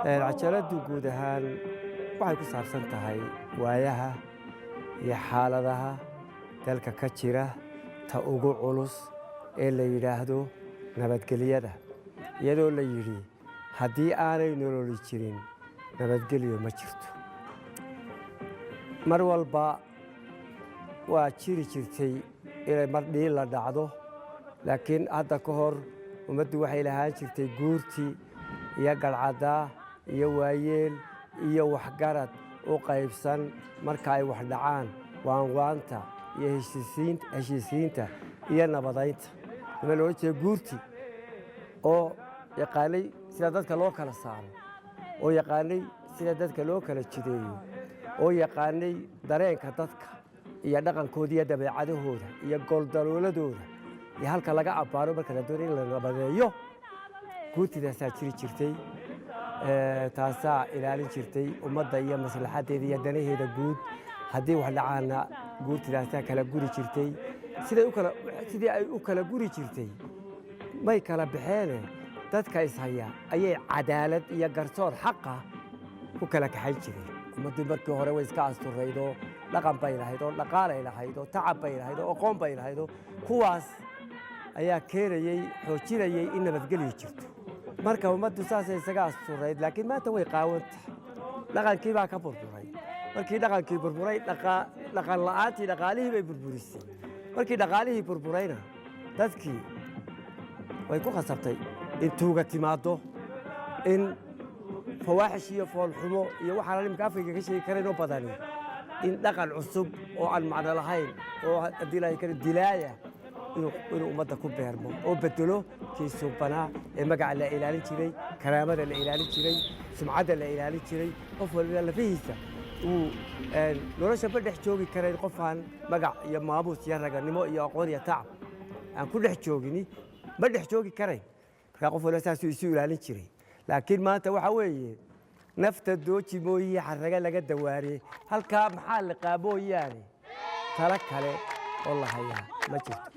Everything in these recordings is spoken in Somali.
Cajaladu guud ahaan waxay ku saabsan tahay waayaha iyo xaaladaha dalka ka jira, ta ugu culus ee la yidhaahdo nabadgelyada, iyadoo la yidhi haddii aanay nololi jirin, nabadgelyo ma jirto. Mar walba waa jiri jirtay inay mar dhiil la dhacdo, laakiin hadda ka hor ummaddu waxay lahaan jirtay guurti iyo garcaddaa iyo waayeel iyo waxgarad u qaybsan marka ay wax dhacaan waanwaanta iyo heshiisiinta iyo nabadaynta. Nima loola jeeda guurti oo yaqaanay sida dadka loo kala saaro, oo yaqaanay sida dadka loo kala jideeyo, oo yaqaanay dareenka dadka iyo dhaqankooda iyo dabeecadahooda iyo gooldalooladooda iyo halka laga abbaaro marka la doonayo in la nabadeeyo. Guurtidaasaa jiri jirtay, taasaa ilaalin jirtay ummadda iyo maslaxaddeeda iyo danaheeda guud. Haddii wax dhacaana, guurtidaasaa kala guri jirtay. Siday u kala sidii ay u kala guri jirtay may kala baxeene, dadka ishaya ayay cadaalad iyo garsoor xaqa ku kala kaxayn jireen. Ummaddii markii hore way iska asturaydoo dhaqan bay lahayd, oo dhaqaalay lahayd, oo tacab bay lahayd, oo aqoon bay lahayd, oo kuwaas ayaa keenayey, xoojinayey in nabadgelyo jirto. Marka ummaddu saasay isaga asturayd, laakiin maanta way qaawan tahay. Dhaqankii baa ka burburay. Markii dhaqankii burburay, dhaqan la'aantii dhaqaalihii bay burburisay. Markii dhaqaalihii burburayna, dadkii way ku khasabtay in tuuga timaaddo, in fawaaxish iyo foolxumo iyo waxaan imika Afrika ka sheegi karayn oo badani, in dhaqan cusub oo aan macno lahayn oo haddii ilaahay karo dilaaya inuu ummadda ku beermo oo bedelo kii suubanaa ee magaca la ilaalin jiray, karaamada la ilaalin jiray, sumcadda la ilaalin jiray. Qof waliba lafihiisa uu nolosha ma dhex joogi karayn qof aan magac iyo maamuus iyo raganimo iyo aqoon iyo tacab aan ku dhex joogini, ma dhex joogi karayn. Markaa qof waliba saasuu isu ilaalin jiray. Laakiin maanta waxa weeye nafta dooji mooyiye, xarraga laga dawaariyey halkaa maxaa liqaa mooyaane, talo kale oo la hayaa ma jirto.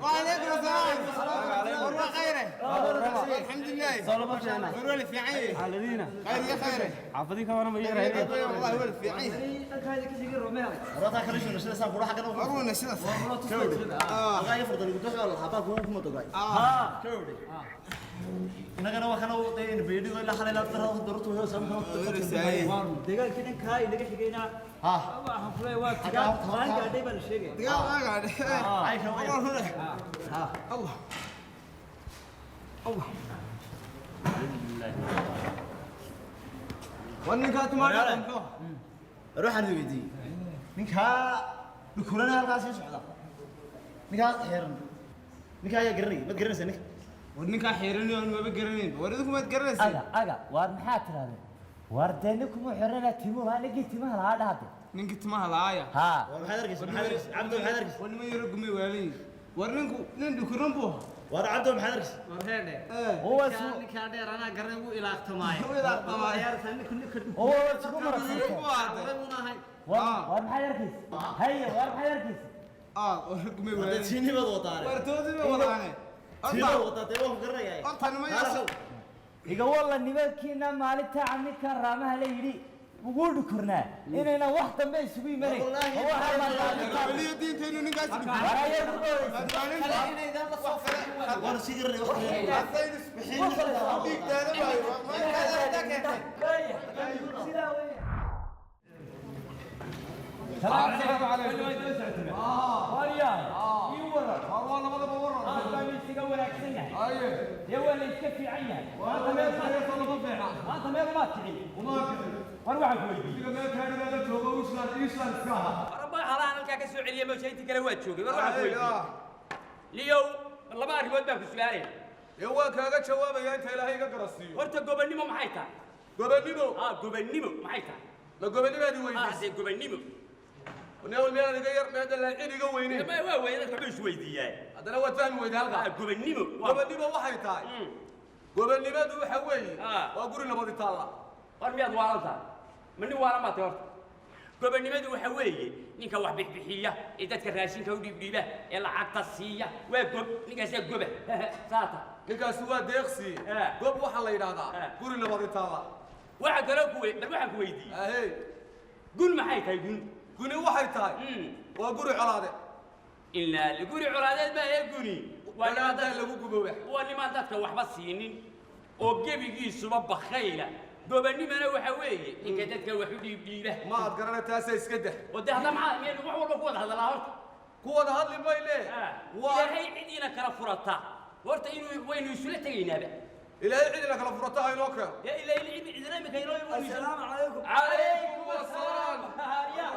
وعليكم السلام. والله خيره. الحمد لله. والله في عين. خير يا خيره. xaafadii ka waran ma yarahay والله هو في عين. ورونا شنو Deegaankii dhankaa inaga xigayna waxaan ku leeyahay waa tigaal maan gaadhay baa la sheegaya. الله الله والنكات ما Ruuxaan idin weydiiyey ninkaa dhukulana halkaas sii socda, ninkaa xeeran, ninkaa ayaa garanayay. Maad garanaysaa ninka? والنكا حيرني وانا ما بقرنين وردكم ما تقرنسي. Aga aga, waar maxaa tirahdeen? Waar dee ninkuma xirana timuhu, ninkii timaha lahaa dhahde. Ninkii timaha lahaaya? Haa. War maxaad arkaysa? Maxaad arkaysa, Cabdo? Maxaad arkaysa? War niman yaro gumay waalayin. War ninku nin dhukuran buu ahaa. War Cabdo, maxaad arkaysa? War heedhe. Waa su Ninkaa dheer anaa garanay, wuu ilaaqtamaaye. Wuu ilaaqtamaaye. Ciyaarta ninku ninka oo waa isku maragsanteen. Buu ahaatay. unahay. Waar waar maxaad arkaysa? Haye, waar maxaad arkaysa? Ah, war gumay Hadda waalayin. tiinibaad wadaane. War toodii ma wadaane. Tiinibaad wadaa dee, waan ku garanayaa. Horta niman yaro. Iga walla, nimankiina maalinta ninkan raamaha la yidhi ugu dhukurnaa inayna wax dambe isugu imanayn. Wallaahi. Oo waxaa maalinta Weliyo diintaynu ninkaas dhukuran. waar ayaa ku boodaysa. Waan sii garanay wax kale. Dhiig daada waayo. Ma kaada keentay. Sidaa weeye. السلام عليكم. Waaryaa ii waran. Waa labadaba waran. Aad baan iskaga wanaagsan yahay. Aye. Dee waa la iska fiican yahay. Maanta meel, maanta meel umaad kicin. War waxaan ku weydiiyey. Warba halahan halkaa ka soo celiya meesha, intii kale waa joogay. War waxaan ku weydiiyey liyow, laba arrimood baan ku su'aalaya. Ee, waan kaaga jawaabaya inta Ilaahay iga garasiiyo. Horta gobonnimo maxay tahay? Gobonnimo? Ah, gobonnimo maxay tahay? Ma gobonnimaadi Ah. weydiisay? Dee gobonnimo. Neewal miyaan iga yar meeda laacin iga weyneyn? Ma waa weeye, dadka waxbay isweydiiyaan. Haddana waad fahmi weyday halkaa. Ah, gobonnimo waa Gobonnimo waxay tahay, gobonnimadu waxa weeye waa guri nabadi taalla. War miyaad waalan tahay? Ma nin waalan baa tahay? Horta gobonnimadu waxa weeye ninka wax bixbixiya ee dadka raashinka u dhiibdhiiba ee lacagta siiya, waa gob, ninkaasaa goba saata. Ninkaasi waa deeqsi. Gob waxaa la yidhaahdaa guri nabadi taalla. Waxa kaloo ku bal waxaan ku weydiiyey. Ahey. Gun maxay tahay, gun? Guni waxay tahay waa guri colaade. Ilaa guri colaadeed baa ee guni waa nimaan Colaadaa lagu gubooba. Waa nimaan dadka waxba siinin oo gebigiisuba bakhayla. Gobonnimana waxa weeye ninka dadka wax u dhiibdhiiba. Ma aad garana, taasa iska dah. Oo dee hadda maxaa miyaynu wax walba ku wada hadalaa horta? Ku wada hadli mayle. Waa Ilaahay cidiina kala furata horta inuu waynu isula tegaynaaba. Ilaahay cidina kala furata ha inoo keeno. Dee ilaa cid cidina imika inoo. Assalaamu calaykum. Calaykum asalaam.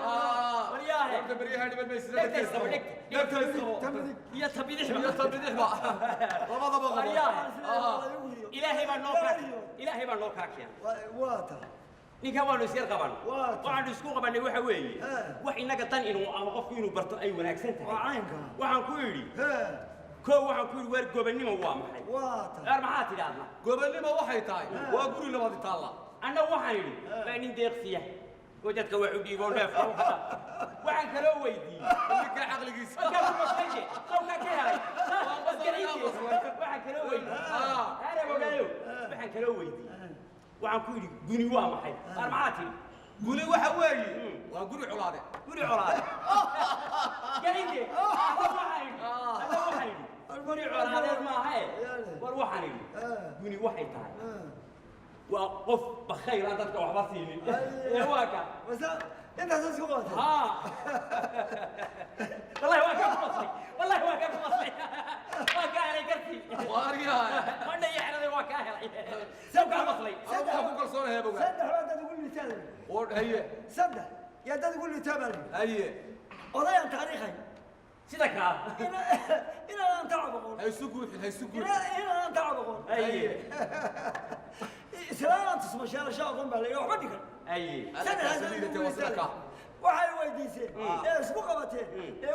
Waryaahe. Horta beryaha dhiban bay sida. Dhegta isqabo, dhegta. Dhegta isqabo. Iyo tabidixba. Iyo tabidixba, labadaba qabo. Waryaahe, Ilaahay baa noo kaa, Ilaahay baa noo kaa keenay. Waa tahay. Ninkan waanu isyar qaban. Waa tahay. Waxaanu isku qabannay waxa weeye wax innaga dan inuu ama qofku inuu barto ay wanaagsan tahay. Waa caynka. Waxaan ku idhi koo, waxaan ku idhi, waar gobonnimo waa maxay? Waa tahay. Waar maxaa tidhaahdaa? Gobonnimo waxay tahay waa guri nabadi taalla. Anna waxaan idhi waa nin deeqsiya oo dadka wax u dhiibo neefka u qaba. Waxaan kaloo weydiiyey ninka caqligiisa. Markaa ku qoslayde, qowkaa ka helay. Waxaan kaloo weydiiyey, hare ogaayo, waxaan kaloo weydiiyey, waxaan ku idhi guni waa maxay? Waar maxaa tidhi? Guni waxa weeye waa guri colaade. Guri colaade galinde. Anna waxaan idhi, anna waxaan idhi guri colaadeed maaha e. War waxaan idhi guni waxay tahay waa qof bakhayl aan dadka waxba siinin. Ee waa ka Intaas isku qabatay. ها والله waa ka qosay, والله waa ka qosay, waa ka helay gartii. Waaryahay. Madha iyo xeraday waa ka helay. Sawkaa maqlay. Waxaan ku kalsoonahay aboga. Saddex baa dad ugu liitaa la yidhi. Oo haye. Saddex yaa dad ugu liitaa baa la yidhi. Haye. Odayaan taariikhay. Sida kaa. Inaan tacab aqoon. Ha isu guuxin, ha isu guuxin. Inaan tacab aqoon. Haye. Islaanaan tusma sheelasho aqoon baa la yidhi, waxba dhigan. Haye. Saddexdaas dad ugu liitaa la yidhi. Waxay weydiiseen ee isku qabateen ee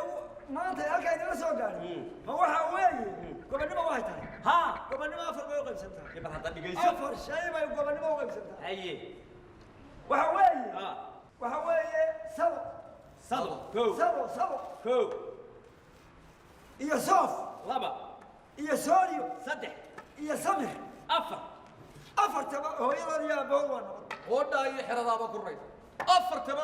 maanta halkaa idinla soo gaadhay ma waxaa weeye gobonnimo waxay tahay. Haa. Gobonnimo afar bay u qaybsan tahay. Bal hadda dhigayso. Afar shay bay gobonnimo u qaybsan tahay. Haye. Waxa weeye, Haa. waxa weeye sabo. Sabo. Kow. Sabo, sabo. Kow. Iyo soof. Laba. Iyo sooriyo. Saddex. Iyo samir. Afar. Afartaba hooyadood iyo aabbahood waa nabad. Qoodhaa iyo xeradaaba ku raysa. Afartaba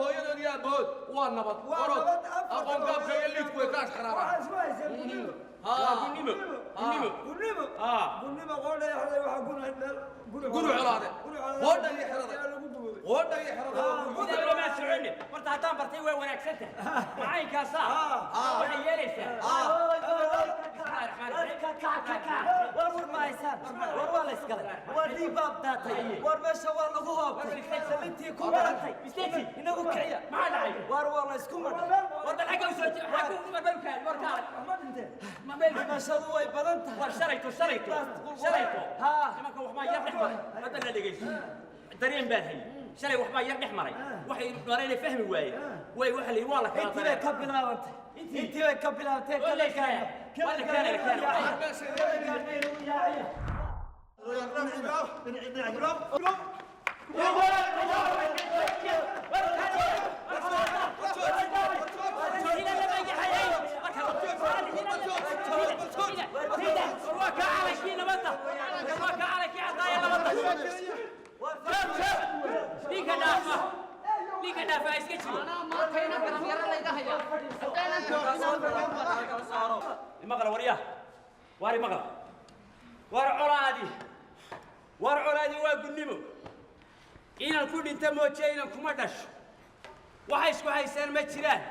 hooyadood iyo aabbahood waa nabad. Waa nabad, afartaba. Aqoon gaabka iyo liidku way ka ashqaraaraan. Waxaa isku hayseen gunnimo. Haa. Gunnimo. Gunnimo. Gunnimo. Haa. Gunnimo qoodha iyo xerada waxaa gunahay meel guri Guri colaade. Guri colaade. Qoodha iyo xerada. Ayaa lagu guboobay. Qoodha iyo xerada waa guri. Sidaa lama soconin. Horta haddaan bartay way wanaagsan tahay. Macayinkaasaa waxay yeelaysaa. War war ma haysaan. War waa la isgalay. War dhiig baa daatay. War meesha waa lagu hoobtay. Salintii ku marantay. Inagu kiciya. Maxaa dhacay? War waa la isku maray. War bal xagga u soo jeed. Xagga u mar bal war ka arag. Ma dhinteen. Ma meel. Dhimashadu way badan tahay. War shalayto, shalayto. Shalayto. Haa. Nimanka waxbaa yar dhex maray. Hadda la dhegeyso. Dareen baan hayay. Shalay waxbaa yar dhex maray. Waxay marayna fahmi waayeen. Way waxa la yidhi waa la kala Intii bay dareen. ka bilaabantay. Intii bay ka bilaabantay. Waa la keenay. Waa la keenay, la keenay. Maqla waryaa, waari maqla, war colaadi, war colaadi waa gunnimo. Inaan ku dhinta mooje inan kuma dhasho. Waxay isku haysaan ma jiraan.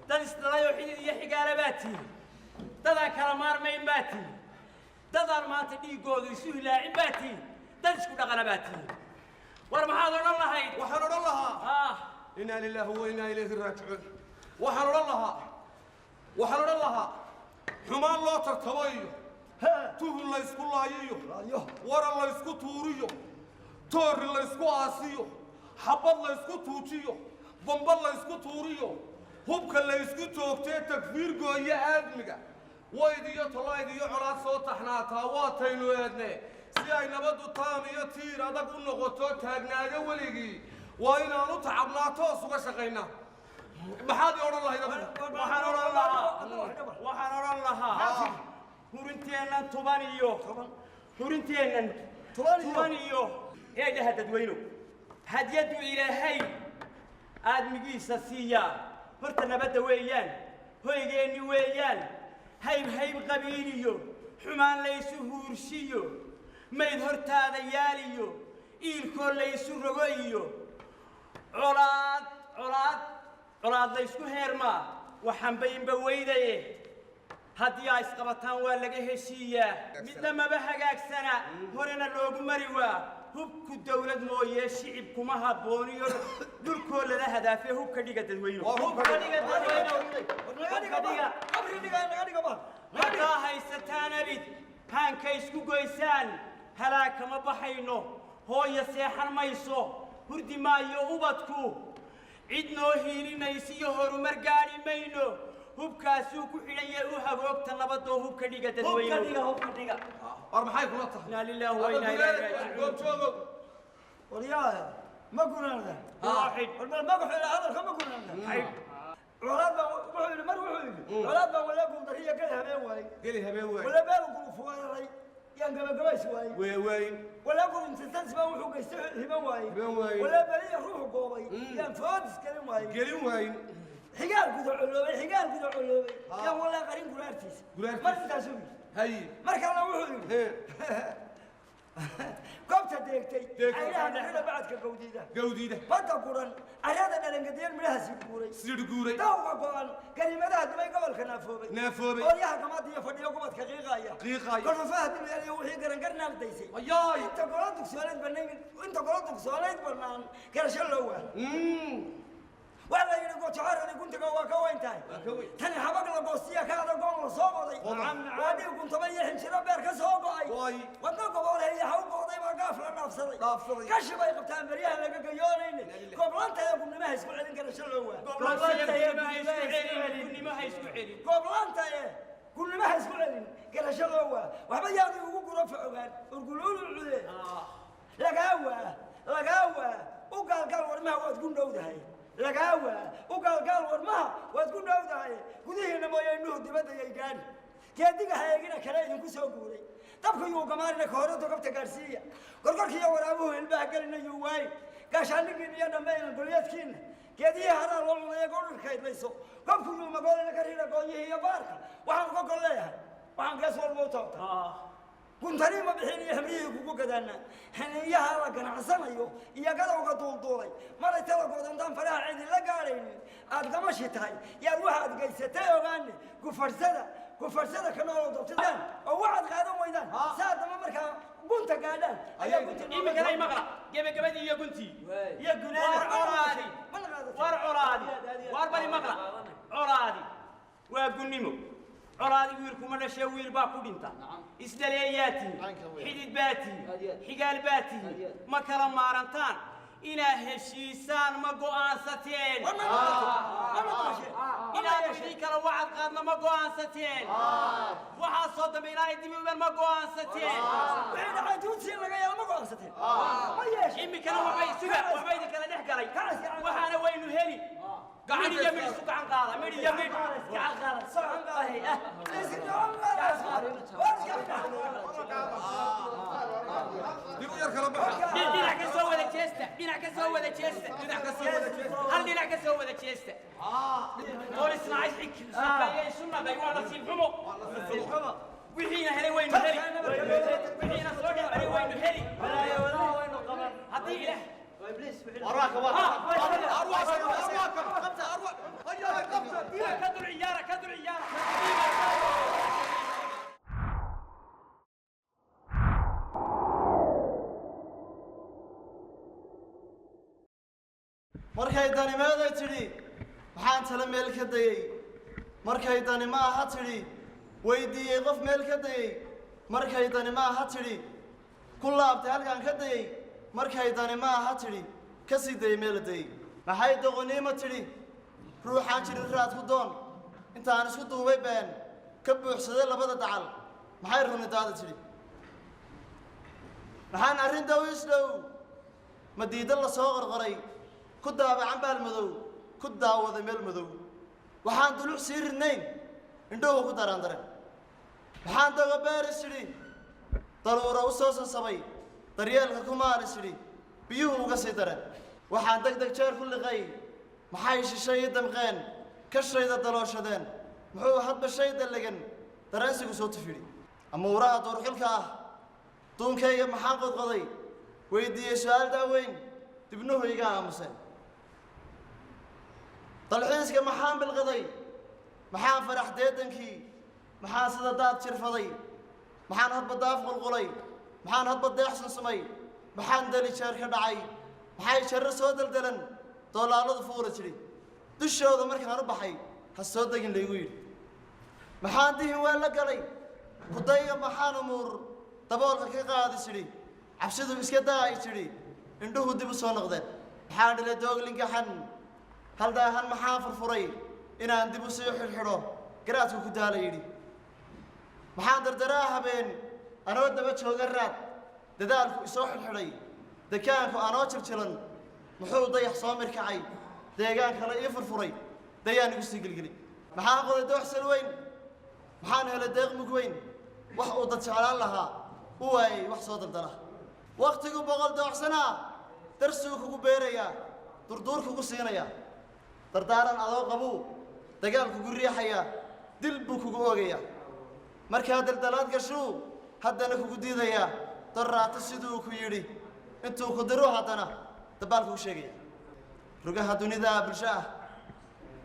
Dad isdhalayoo xidid iyo xigaala baa tihi, dadaan kala maarmayn baa tihi, dadaan maanta dhiiggoodu isu hilaacin baa tihi, dad isku dhaqana baa tihi. War maxaad odhan lahayd? Waxaan odhan lahaa ah inaa lilaahi wa inaa ilayhi raajicuun. Waxaan odhan lahaa, waxaan odhan lahaa xumaan loo tartamo iyo tuhun la isku laayo iyo waran la isku tuuriyo, toori la isku aasiyo, xabad la isku tuujiyo, bamba la isku tuuriyo, hubka la isku toogtee takfiir gooya aadmiga. Wayd iyo tolayd iyo colaad soo taxnaataa waataynu eedne. Si ay nabaddu taam iyo tiir adag u noqoto taagnaado weligii, waa inaanu tacabnaa, toos uga shaqaynaa. Maxaad i odhan lahayd adigu? Waxaan odhan lahaa, waxaan odhan lahaa hurinteennan 10 iyo hurinteennan 10 iyo eedhaha dadweyno. Hadyaddu Ilaahay aadmigiisa siiyaa horta nabadda weeyaan, hoygeenni weeyaan. Hayb hayb qabiiliyo xumaan laysu huurshiyo, mayd hortaada yaaliyo, iilkoo laysu rogo iyo colaad, colaad, colaad laysku heermaa waxanbaynba weydaye. Haddii ay isqabataan waa laga heshiiyaa, midna maba hagaagsana, horena loogu mari waa. Hubku dawlad mooye shicib kuma habbooniyo dhulkoo lala hadaafee. Hubka dhiga dadweyno. Naga dhiga, qabri dhiga, naga dhiga ba. Haddaa haysataan abid haanka isku goysaan, halaag kama baxayno. Hooya seexan mayso, hurdi maayo ubadku, cid noo hiilinaysiyo horumar gaadhi mayno. Hubkaasuu ku xidhan yahay u hagoogta nabadoo hubka dhiga dadweyno. Hubka dhiga, hubka dhiga. War maxay kula tahay? Inaa lilaahi wa inaa ilayhi raajicuun. Goobjoogow. Waryaa, ma gunaanada. Waaxid. War magaxu ila hadalka ma gunaanada. Colaad baa wuxuu yidhi, mar wuxuu yidhi colaad baa walaa guuldariya geli habeen waayey. Geli habeen waay. Walaa beel gulufuweeraray yaan gabagabays waayey. Weeweyn. Walaa guruntisansi baa wuxuu geystay hiban waayey. Hiban waayey. Walaa beliya ruuxu goobay yaan foodis gelin waayey. Gelin waayin. Xigaal guda coloobay, xigaal guda coloobay yaan walaa qarin guraartiisa. Guraartiisa. Mar intaasuu yidhi. Haye. Mar kalena wuxuu yidhi Hee. Goobta deegtay. Deegtay. Caynaha dhexda bacadka gawdiida. Gawdiida. Badda guran, carrada dhalangadiyeen, midhaha sii guuray. Sidhi guuray. Dawga go'an, gariimadaha dumay, gobolka naafoobay. Naafoobay. Oolyaha gamaada iyo fadhiyo gubadka qiiqaaya. Qiiqaaya. Golfafaha dulyaaliyo wixii garangarnaal daysay. Ayaay. Inta golo dugsoonayd banayn, inta golo dugsoonayd bannaan garasho loo waa. Waa la yidhi gojacaradii guntiga waa ka weyn tahay. Waa ka weyn. Tani xabag la goostiya ka adag goon la soo qoday. Qoday. Waa dhiig guntaba iyo xinjiro beer ka soo go'ay. Go'ay. Wadno gobolehe iyo haw go'day baa gaaf la dhaafsaday. Dhaafsaday. Gashi bay qabtaan beryaha laga gayoonayne. Goblanta ee gubnimaha isku celin garasho loo waa. Gubnimaha isku celin. Goblanta ee gubnimaha isku celin garasho loo waa. Waxba yaadi ugu guro fa ogaan urguluulu cude lagaa waa, lagaa waa. U gaalgaal warmaha waad ku dhowdahay. Lagaa waa, u gaalgaal warmaha waad ku dhowdahay. Gudihiina mooye indhuhu dibadda yay gaadhi. Geediga ha eegina kale idinku soo guuray. Dabka yuu gamaarina ka hore dogobta gaadhsiiya. Gorgorkiiyo waraabuhu ilbaha gelina yuu waayi. Gaashaandhigiina iyo dhammayna goliyadkiina geedihii haraa loo cunaya godhurka idlayso. Gobku yuu magoolina ka rida goonyihii iyo baarka. Waxaan uga gol leeyahay, waxaan gees walba u toogta. Guntanii ma bixin iyo ximrihii kugu gadaana xiniinyaha la ganacsanayo iyo gadowga duulduulay maray tala goodantaan faraha cidi la gaadhaynin. Aad gamashi tahay yaad waxaad gaysatay ogaane. Gufarsada, gufarsada ka noolo dobtidaan oo waxaad qaadan weydaan saa dama markaa gunta gaadhaan ayaa gunta. Iminkana maqla gebagabadii iyo guntii iyo gunaana. War colaadi, war colaadi, war bali maqla. Colaadi waa gunnimo. Colaadi wiilkuma dhashee, wiil baa ku dhinta. Isdhaleeyaa tihi, xidid baa tihi, xigaal baa tihi, ma kala maarantaan. Inaa heshiisaan ma go'aansateen? Inaanu idin kala wacad qaadna ma go'aansateen? Waxaa soo dambe inaanay dib u iman ma go'aansateen? Wixii dhacay duudsiin laga yeelo ma go'aansateen? Ma yeeshe. Iminkana waxbay suga, waxba idin kala dhex galay. Waxaana waynu heli. Midh iyo midh isu gacan qaada, midh iyo midh. Gacan qaada, socon ah. Dib u yar kala baxa. Dhinac ka soo wada jeesta, dhinac ka soo wada jeesta. Dhinac ka soo wada jeesta. Hal dhinac ka soo wada jeesta. Boolisna sokeeye isu naqay waa nasiib xumo. Wixiina helay waynu heli, wixiina soo dhex maray waynu heli haddii Ilaah. Warwaaka waa. Arwaa, arwaa, qabta, arwaa. Hayaa, qabta. Ka dul ciyaara, ka dul ciyaara. Markay danimeeday tidhi maxaan tale meel ka dayey. Markay dani ma aha tidhi weydiiyey qof meel ka dayey. Markay dani ma aha tidhi ku laabtay halkaan ka dayey. Markay dani ma aha tidhi ka sii dayey meel la dayey. Maxay doqoniima tidhi ruuxaan jirin raad ku doon. Intaan isku duubay been ka buuxsaday labada dacal. Maxay runidaada tidhi maxaan arrin dhow isdhow madiida la soo qorqoray ku daabacan baal madow ku daawaday meel madow. Waxaan duluc sii ridnayn indhuhu ku daraandare. Maxaan dogobeeris idhi daruura u soo sasabay daryeelka ku maalis idhi biyuhu uga sii dareen. Waxaan deg deg jeer ku liqay maxay shishay ii damqeen ka shayda dalooshadeen. Muxuu hadba shay dallegan dareensigu soo tufidhi amuuraha duurxulka ah. Duunkayga maxaan qodqoday weydiiyey su-aal daaweyn dibnuhu iga aamuseen. Dalxiiska maxaan bilqiday, maxaan farax deedankii, maxaan sida daad jirfaday, maxaan hadba daaf qulqulay, maxaan hadba deex sunsumay, maxaan deli jeer ka dhacay, maxay jarro soo deldelan doolaaladu fuula tidhi dushooda markaan u baxay ha soo degin laygu yidhi. Maxaan dihin waa la galay kudayga, maxaan umuur daboolka ka qaadi tidhi cabsidu iska daa ay tidhi indhuhu dib u soo noqdeen. Maxaan dhilay dooglingaxan haldaahan, maxaan furfuray inaan dib u sii xidhxidho garaadku ku daala yidhi. Maxaan dardaraa habeen anoo daba jooga raad dadaalku isoo xidhxidhay dekaanku anoo jirjilan. Muxuu dayax soo mirkacay deegaan kale ii furfuray dayaan igu sii gelgeli. Maxaan qoday dooxsal weyn, maxaan helay deeq mug weyn wax uu dad jeclaan lahaa u waayey wax soo daldala. Wakhtigu 100 dooxsanaa darsiguu kugu beerayaa durduur kugu siinayaa dardaaran adoo qabuu dagaal kugu riixayaa dil buu kugu oogayaa. Markaa daldalaad gashuu haddana kugu diidayaa Dorraata siduu ku yidhi intuu ku diru haddana dabaalku u sheegaya. Rugaha dunidaa bulsho ah,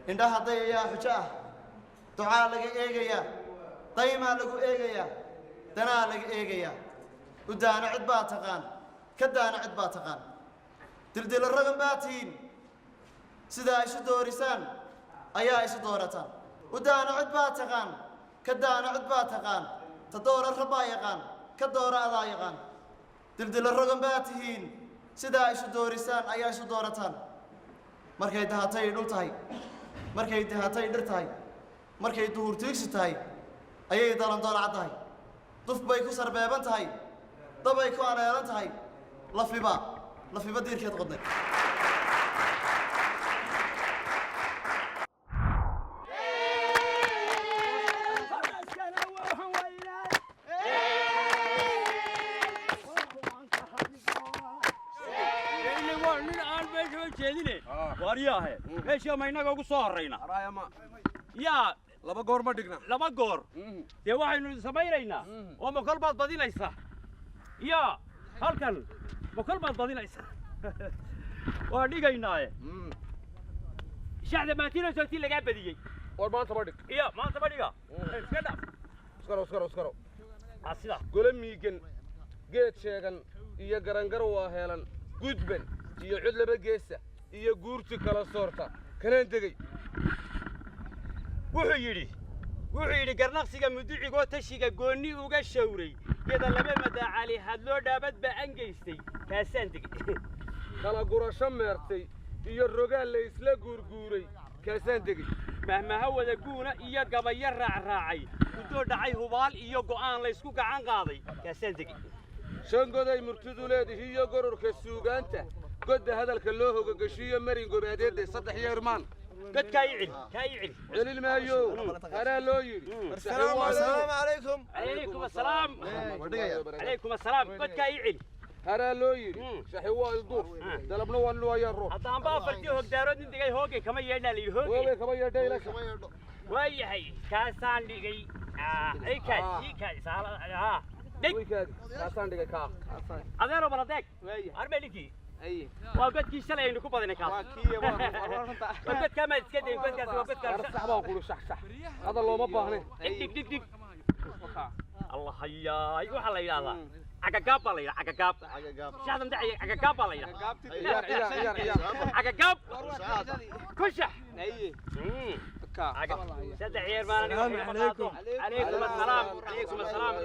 indhaha dayayaa xujo ah, ducaa laga eegayaa, daymaa lagu eegayaa, danaa laga eegayaa. U daana cid baa taqaan, ka daana cid baa taqaan. Dildilo ragan baa tihiin, sidaa isu doorisaan ayaa isu doorataan. U daana cid baa taqaan, ka daana cid baa taqaan, ta doora rabbaa yaqaan, ka doora adaa yaqaan. Dildilo rogan baa tihiin, sidaa isu doorisaan ayaa isu doorataan. Markay dahatay dhul tahay, markay dahatay dhir tahay, markay duhur tiigsi tahay ayay dalandoolacad tahay. Duf bay ku sarbeeban tahay, dabay ku aleelan tahay, lafiba lafiba diirkeed qodnay. Nin aan meesha u jeedine, waaryaahe, meesha ma innaga ugu soo horrayna yaa? Laba goor ma dhigna. Laba goor dee waxaynu samaynaynaa oo makol baad badinaysaa yaa, halkan makol baad badinaysaa, waa dhigaynaaye. Shacda maatinayso tii lagaa badiyey. War maanta ma dhig. Iyo maanta ma dhiga, iska dhaaf. Iskaro, iskaro, iskaro. Ah, sidaa gole miigan, geed sheegan iyo garangar waa heelan, gudban iyo cid laba geesa iyo guurti kala soorta kanaan degey. Wuxuu yidhi garnaqsiga muducigoo tashiga goonni uga shawray, geeda laba madaacali hadloo dhaabad ba angeystay, kaasaan degey. Kala gurasho meertay iyo rogaal la isla guurguuray, kaasaan degey. Mahmaha wada guuna iyo gabayo raacraacay, guddoo dhacay hubaal iyo go'aan laysku gacan qaaday, kaasaan degey. Shan goday murtidu leedihi iyo gororka suugaanta, godda hadalka loo hogagashiiyo marin gobaadeedda, saddex iyo irmaan. Godkaa ii celi, kaa ii celi. Celin maayo, haraa loo yidhi. Asalaamu calaykum. Calaykum asalaam, calaykum asalaam. Godkaa ii celi. Haraa loo yidhi shaxi waa ilduuf, dalabna waa nuwayaa roob. Haddaanba afartii hogdaarood nin dhigay, hoogay kama yeedhaa la yidhi, hoogay. Hoogay kama yeedha ilasha. Waayahay, kaasaan dhigay. Ikaad ikaad dhig. Weykaadi, kaasaan dhigay kaa. Adeero baladeeg arme ninkii waa godkii shalay aynu ku badinay kaas. Waa godkaa, maad iska dayin godkaas, waa godkaa. War sax baan kuri, sax sax, hadal looma baahne. Dhig dhig dhig dhig. Allah hayaay, waxaa la yidhahdaa cagagaab baa la yidhaha, cagagaab. Shaxdan dacaya cagagaab baa la yidhaha. Ciyaar, ciyaar, ciyaar, ciyaar. Cagagaab ku shax. Saddex yeer baan aniga wax igama qaado. Calaykum asalaam, calaykum asalaam.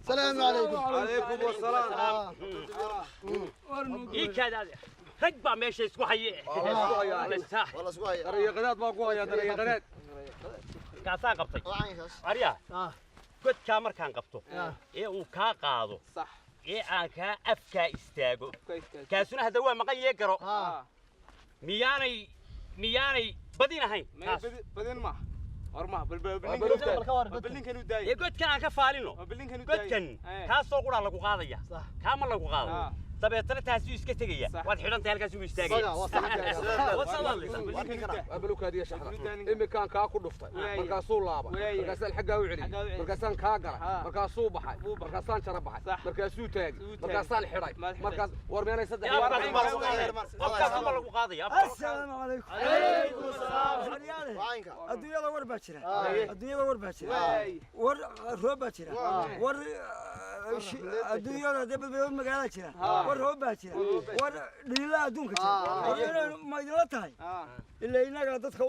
السلام عليكم. Calaykum wasalaam. Ii kaadaade, rag baa meesha isku haye. والله سواي. Darayaqadaad baan ku hayaa, darayaqadaad. Kaasaan qabtay arya. Godkaa markaan qabto ee uu kaa qaado ee aan kaa afkaa istaago, kaasuna hadda waa maqan yee garo, miyaanay badin ahayn kaas? Ee godkan aan ka faalino, godkan kaasoo quraa lagu qaadaya, kaama lagu qaado, dabeetana taasuu iska tegaya, waad xidhantahay, halkaasuu istaagaya. Waa balukaadiya shaxda, iminkaan kaa ku dhuftay, markaasuu laabay, markaasaan xaggaa u celiyey, markaasaan kaa galay, markaasuu baxay, markaasaan jara baxay, markaasuu taagay, markaasaan xidhay, markaas war meenay saddex. Afkaasuma lagu qaadaya. Asalaamu calaykum. Adduunyada war baa jira, adduunyada war baa jira, war roob baa jira, war adduunyada dee badbaado magaalada jira, war roob baa jira, war dhiila adduunka jira. War inaynu ma idinla tahay ilaa innaga dadka u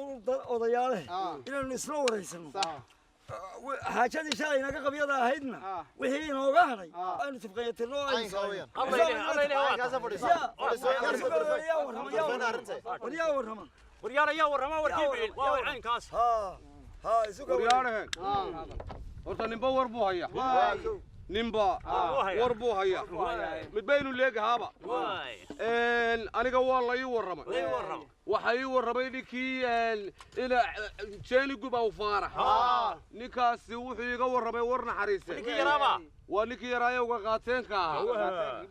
odayaale inaynu isla waraysano xaajadii shalay inaga qabyada ahaydna, wixii inooga hadhay aynu tibqayatirno aynu war yaa warrama? Waryaar ayaa warrama? Warkii bixin waa way caynkaas. Waryaarahen, horta ninba war buu hayaa, ninba war buu hayaa, mid baynu leegahaaba. Aniga waa la ii warramay, waxaa ii warramay ninkii ina jeenigub aw Faarax. Ninkaasi wuxuu iiga warramay war naxariise. Ninkii yaraaba? Waa ninkii yaraaye uga qaateenka ahaa.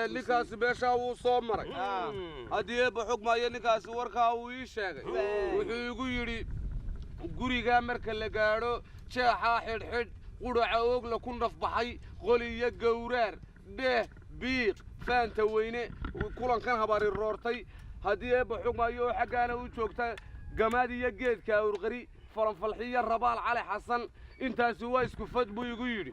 Ninkaasi meeshaa wuu soo maray. Haddii eebba xog maayo, ninkaasi warkaa uu ii sheegay, wuxuu igu yidhi gurigaa marka la gaadho jeexaa xidhxidh. Qudhaca oogla ku nafbaxay, qoli iyo gowraar dheeh biiq faanta weyne kulankan habari roortay. Haddii Eebba xugmaayo oo xaggaana u joogta gamaad iyo geedka awrqari falanfalxiyo Rabaal Cali Xasan, intaasi waa isku fad buu igu yidhi.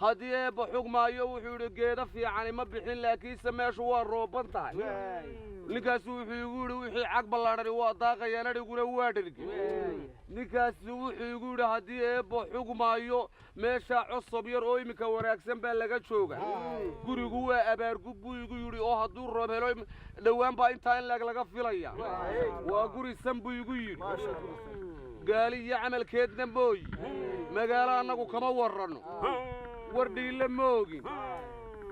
Haddii Eebba xugmaayo wuxuu yidhi geedo fiicani ma bixin, laakiinse meeshu waa rooban tahay. Ninkaasi wuxuu igu yidhi wixii cag ballaadhani waa daaqayaan, adhiguna waa dherge. Ninkaasi wuxuu igu yidhi haddii Eebba xugmaayo meeshaa cosob yar oo iminka wanaagsan baa laga jooga, gurigu waa abaargub buu igu yidhi, oo hadduu roob helo dhowaan baa intaa in laeg laga filaya. Waa guri san buu igu yidhi, gaali iyo camalkeedna mooyi magaalo annagu kama warranno, war dhiille ma ogin,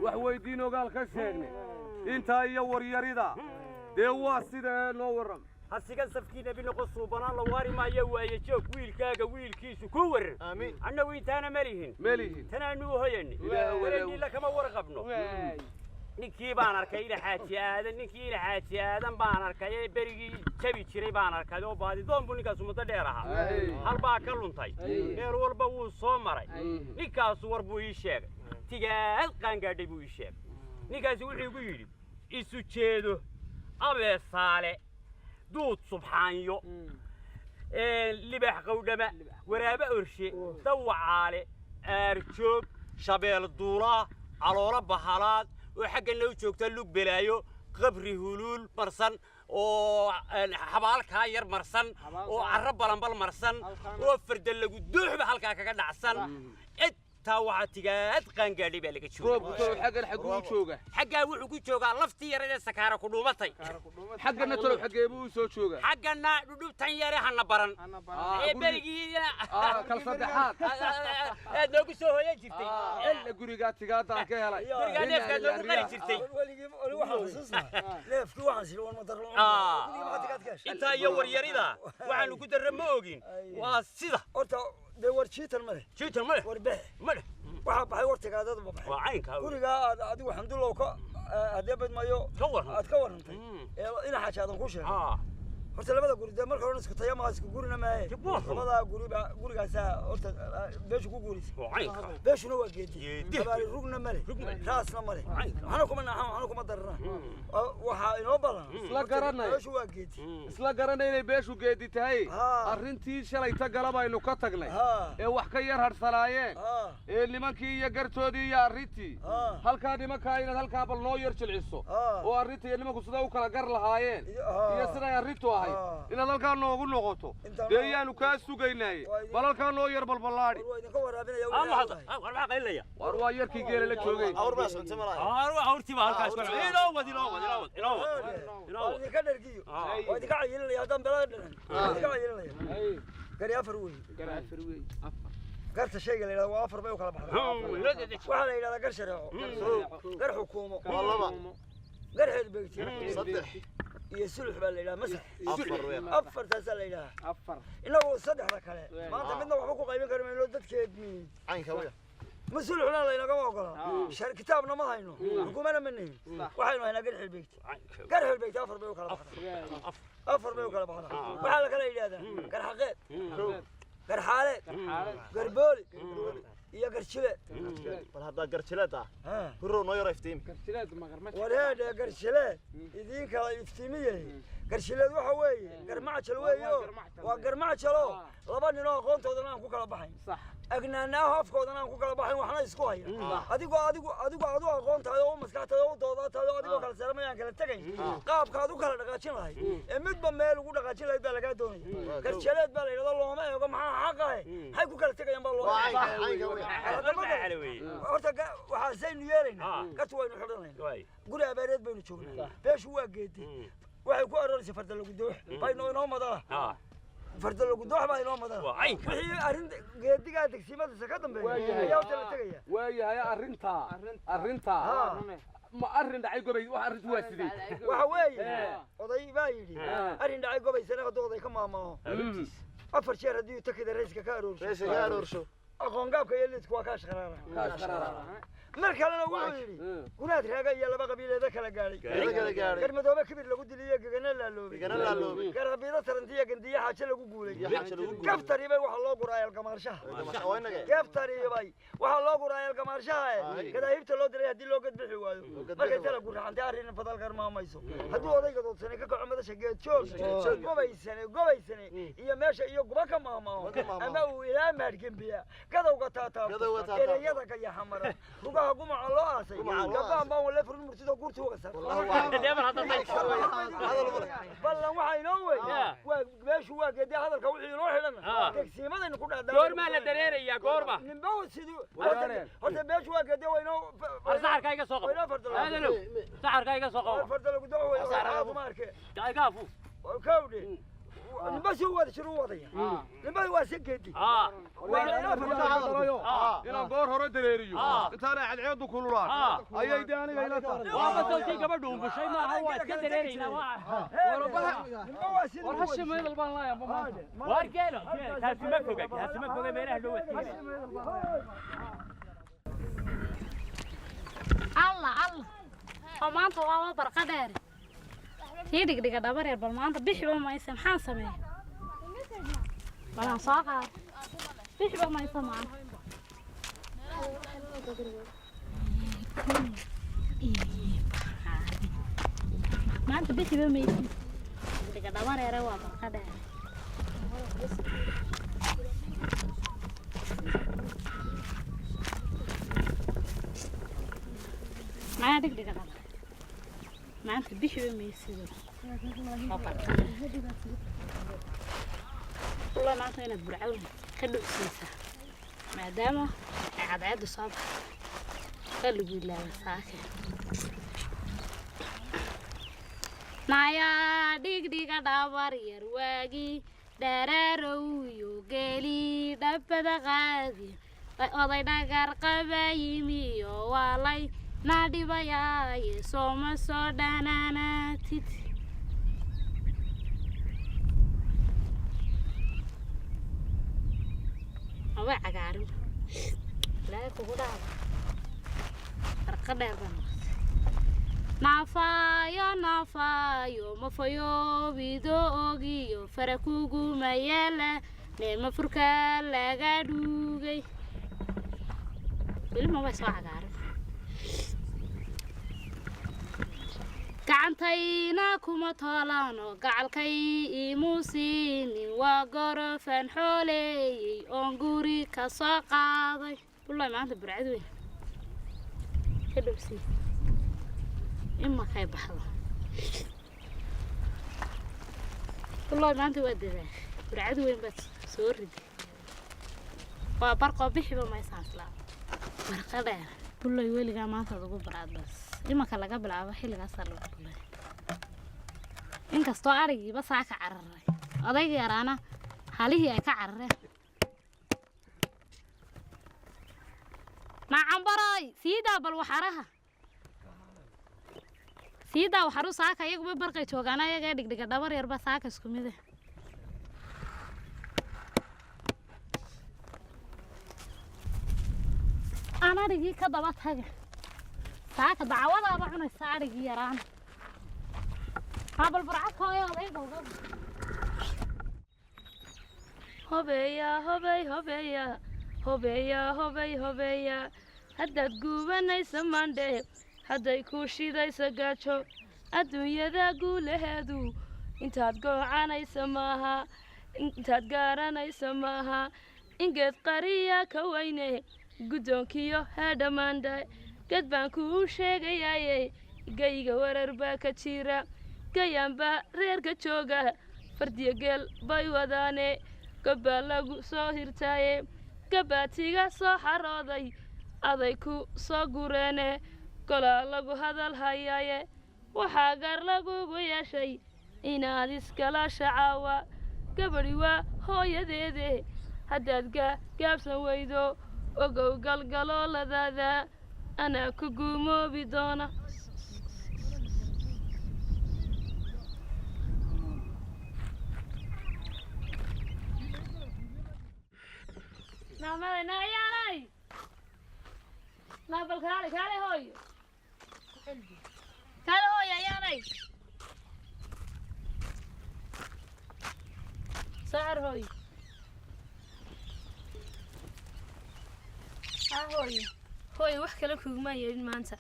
wax weyddiin ogaal ka sheegne intaa iyo waryarida dee waa sida noo warram. Hasigan safkii nebi noqo, suubanaan la waari maayo, waaye joog wiilkaaga wiilkiisu ku waran. Annagu intaana malihin melihin, tanaanu u hoyani wareedhiila kama warqabno. Ninkii baan arkay Ina Xaaji Aadan, ninkii Ina Xaaji Aadan baan arkay ee berigii jabi jiray baan arkay, oo baadidoon buu ninkaasu muddo dheer ahaa, hal baa ka luntay, meel walba wuu soo maray. Ninkaasu war buu ii sheegay, tigaad qaangaadhay buu ii sheegay. Ninkaasi wuxuu igu yidhi isu jeedo abeesaale, duud subxaanyo, libaax qawdhama, waraabe orshe, dawacaale, aarjoog, shabeel duulaa, caloolo bahalaad oo xaggana u joogta lug belaayo, qabri huluul marsan oo xabaalkaa yar marsan oo carro balanbal marsan oo farda lagu duuxba halkaa kaga dhacsan. Intaa waxaa tigaad qaangaadhay baa laga jooga. Roobku talow xaggan xagguu u jooga? Xaggaa wuxuu ku joogaa laftii yareed ee sakaara ku dhuumatay. Xaggana talow xaggee buu u soo joogaa? Xaggana dhudhubtan yare hana baran ee berigii kal saddexaad aad noogu soo hoyan jirtay. Ella gurigaa tigaadaan ka helay. Gurigaa neefkaad noogu qali jirtay. Weligii weli waxaan xusuusnaa neefkii waxaan siri war madar gurigii maxaa tigaad ka heshay? Intaa iyo waryarida waxaanu ku darra ma ogin, waa sida horta dee war jiitan ma leh, jiitan ma leh, war bex ma leh, waxaa baxay war tigaadadaba baxay. Waa caynkaa gurigaa aad adigu xamdullow ka haddee badmayo ka warran aad ka warrantay ee Ina Xaaji Aadan kuu sheegay. Horta labada guri dee marka horena isku taya maaha, isku gurina maahe. Labadaa guri baa gurigaasaa horta beeshu ku guuraysa. Waa caynkaa, beeshuna waa geedi, Geedi. Abaari rugna male, Rug male. Raasna male, Caynka. waxna kuma naaxan, waxna kuma darana, waxaa inoo badan Isla garanay. Beeshu waa geedi. Isla garanay inay beeshu geedi tahay. Haa. Arrintii shalayta galabaynu ka tagnay Haa. ee wax ka yar hadhsanaayeen Haa. ee nimankii iyo gartoodii iyo arrintii Haa. halkaa nimankaa inaad halkaa bal noo yar jilciso Haa. oo arrintii iyo nimanku siday u kala gar lahaayeen Haa. iyo siday arrintu ahayd Haa. inaad halkaa noogu noqoto Intaan dee yaanu kaa sugaynaaye Waa idin- bal halkaa noo yar balballaadhi. War waa idinka waraabinaya Aa, wixii aad maxaa tahay. War maxaa qaylinaya? War waa yarkii geela la joogay. Awr baa socotay malaha. Awrtii baa halkaas ku inoo wad, inoo wad, inoo wad, inoo wad, inoo Waa wad. idinka dhergiyo, waa idinka cayilinaya haddaan belada dhalan, waa idinka cayilinaya. Gari afar wey, garta shayga la yidhahdo waa afar bay u kala baxdaa. Waxaa la yidhahdaa gar shareeco, gar xukuumo, Waa laba. Gar xeerbeegti Saddex. iyo sulux baa la yidhaha masax. Afar weyn. Afartaasaa la yidhahaa. Innagu saddexda kale maanta midna waxba ku qaybin kari mayno dadkeedni Caynka weyn. Ma suluxna laynagama ogola, kitaabna ma hayno, xukuumana ma nihin. Waxaynu haynaa gar xeerbeegti. Gar xeerbeegti afar bay u kala baxdaa, afar bay u kala baxdaa. Waxaa la kala yidhahdaa gar xaqeed, gar xaaleed, gar booli iyo gar jileed. Bal haddaa garjileed ah. Hurrow noo yaro iftiimi. Wareedhe garshileed idiin kala iftiimiyey. Garshileed waxa weeye garmacjal weeyo, waa garmacjalo laba ninoo aqoontoodana aan ku kala baxayn, agnaanaaho afkoodana aan ku kala baxayn, waxna isku haya. Adigoo adigu adigu aad u aqoon tahay oo u maskax tahay oo u doodaa tahay oo adigoo kala saarmay aan kala tegayn, qaabka aad u kala dhaqaajin lahayd ee midba meel ugu dhaqaajin lahayd baa lagaa doonaya. Garshileed baa la yidhahdo looma eego maxaa xaq ahe, maxay ku kala tegayaan baa loo Waa caynka, caynka weyn. Horta waxaasaynu yeelaynaa, gartu waynu xidhanaynaa, guri abaareed baynu joognaa, beeshu waa geedi, waxay ku arooraysa farda lagu doox baynu inoo madala, farda lagu doox baa inoo madala. Waa caynka. Wixii arrin geedigaa degsiimadiisa ka dambeeya ayaa horta la tegaya. Waayahay, arrintaa Haa. ma arrin dhacay gobay wax arrintu waa sidee? Waxa weeye oday baa yidhi arrin dhacay gobaysana hadduu oday ka maamaaho afar jeer haddii takida rayska ka aroorsho, Reesha ka aroorsho. Aqoon gaabka iyo liidku waa kaa shaqraana. Mar kalena wuxuu yidhi gunaad raaga iyo laba qabiileeda kala gaadhay, garmadoobe kibir lagu diliyo, gegana laaloobay, garabiida tarantiya, gandiya xaaje lagu guulay, gaftaribay waxaa loo guraa eelgamaarshaha, gaftaribay waxaa loo guraa eelgamaarshaha e gadaahibta loo diray haddii loo gadbixi waayo, markay tala guraxantay arrin fadal garmaamayso, hadduu odayga doodsanay ka kaco madasha geedjoog gobaysane gobaysane iyo meesha iyo guba ka maahmaaho, ama uu ilaa maadhgembiya gadowga taataabto, ereyada gayaxamara, rugaha gumaca loo aasay, gabaan baan wale furin murtida guurta uga sar ballan. Waxaa inoo wey waa meeshu waa geedee hadalka wixii inoo xidhana degsiimadaynu ku dhaadhaa. Goormaa la dareerayaa? Goorma? Ninba siduu horta meeshu waa geedee waynoo War saxarka iga soo qabo. Waynoo farda. Aadanow, saxarka iga soo qabo. Farda lagu doo wey kuma arke. Iga afuuf. Kawdhe, ninba si wada jir u wadaya, ninba waa si geedi. Inaan goor hore dareeriyo intaanay cadceedu kululaan ayay de aniga ila tahay. Waaba sawtii gabadhu umbushay maaha, waa iska dareeraynaa. War hashi maydal baan laaya maanta. Waar geelo taasi ma foga, taasi ma foga, meelaha loo wadkiina. Alla alla, oo maanta waaba barqa dheere tii dhigdhiga dhabareer, bal maanta bixiba maysa, maxaan sameeya? Balaan soo qaado, bixiba maysa maanta. Maanta bixiba maysid dhigdhiga dhabareere, waa barqa dheere. Maxaa dhigdhiga dhaba maanta bixiba maysido, waa barqa dheere. Wallah maanta inaad burcawn ka dhocsiisaa maadaama ay cadceeddu soo baxday, waa lagu ilaaway saake. Nayaa dhigdhiga dhabar yar, waagi dhereerow iyo geeli dhabbada qaadi, oday dhagar qaba yimiyo waalay na dhibayaaye, sooma soo dhanaanaatid. Way cagaarin, ilaahay kugu dhaaba, barqa dheer baa noqotay. Naafayo naafayo mafayo ogiyo fara kuguma yaala, neema furka laga dhuugay, weli mabay soo cagaarin. Gacantayna kuma toolaano, gacalkay imuu siinin, waa gorofan xooleeyey oon guri ka soo qaaday. Wallahi maanta burcad weyn ka dhowsii imakay baxdo. Wallahi maanta waa dadaashay, burcad weyn baad soo riday, waa barqoo bixiba maysaan islaa barqa dheer. Bullay weligaa maanta aad ugu barcad bas imanka laga bilaabo xilligaasaa lagu bulay, inkastoo arigiiba saa ka cararay, odayga yaraana halihii ay ka carareen. Nacambaroy siidaa, bal waxaraha siidaa, waxaru saaka iyaguba barqay joogaan, ayaga dhigdhiga dhabar yarba saaka isku mide. Aan arigii ka daba taga, saaka dacwadaaba cunaysa arigii yaraana. Haa, bal burcadka hooyo odayga uga. Hobeya hobey hobeya hobeya hobey hobeya, haddaad guubanaysa maandhe, hadday kuu shidaysa gaajo, adduunyada guulaheedu intaad goocanaysa maaha, intaad gaaranaysa maaha, ingeed qariya ka weyne guddoonkiyo hee dhammaandhe. Ged baan kuu sheegayaaye, gayga warar baa ka jira, gayaanbaa reerka jooga, fardiyo geel bay wadaane, gobbaa lagu soo hirtaaye, gabaatiga soo xarooday aday ku soo gureene, golaa lagu hadal hayaaye, waxaa gar lagugu yeeshay inaad iskala shacaawa. Gabadhi waa hooyadeede, haddaad gaabsan weydo, ogow galgalooladaada anaa ku guumoobi doona. Naamada naayaalay Naa bal kaale, kaale hooyo, kaale hooyo. Ayaanay saar hooyo. Haa hooyo. Hooyo, wax kale kuguma yeedhin maanta.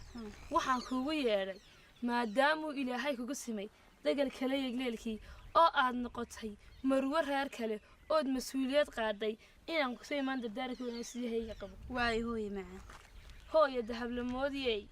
Waxaan kuugu yeedhay maadaamuu Ilaahay kugu simay degal kale yegleelkii oo aad noqotay marwo reer kale ood mas-uuliyad qaaday, inaan kusoo imaan dardaaranka wanaagsidahayga qabo. Waayo hooyo macaan. Hooyo dahablamoodiyey,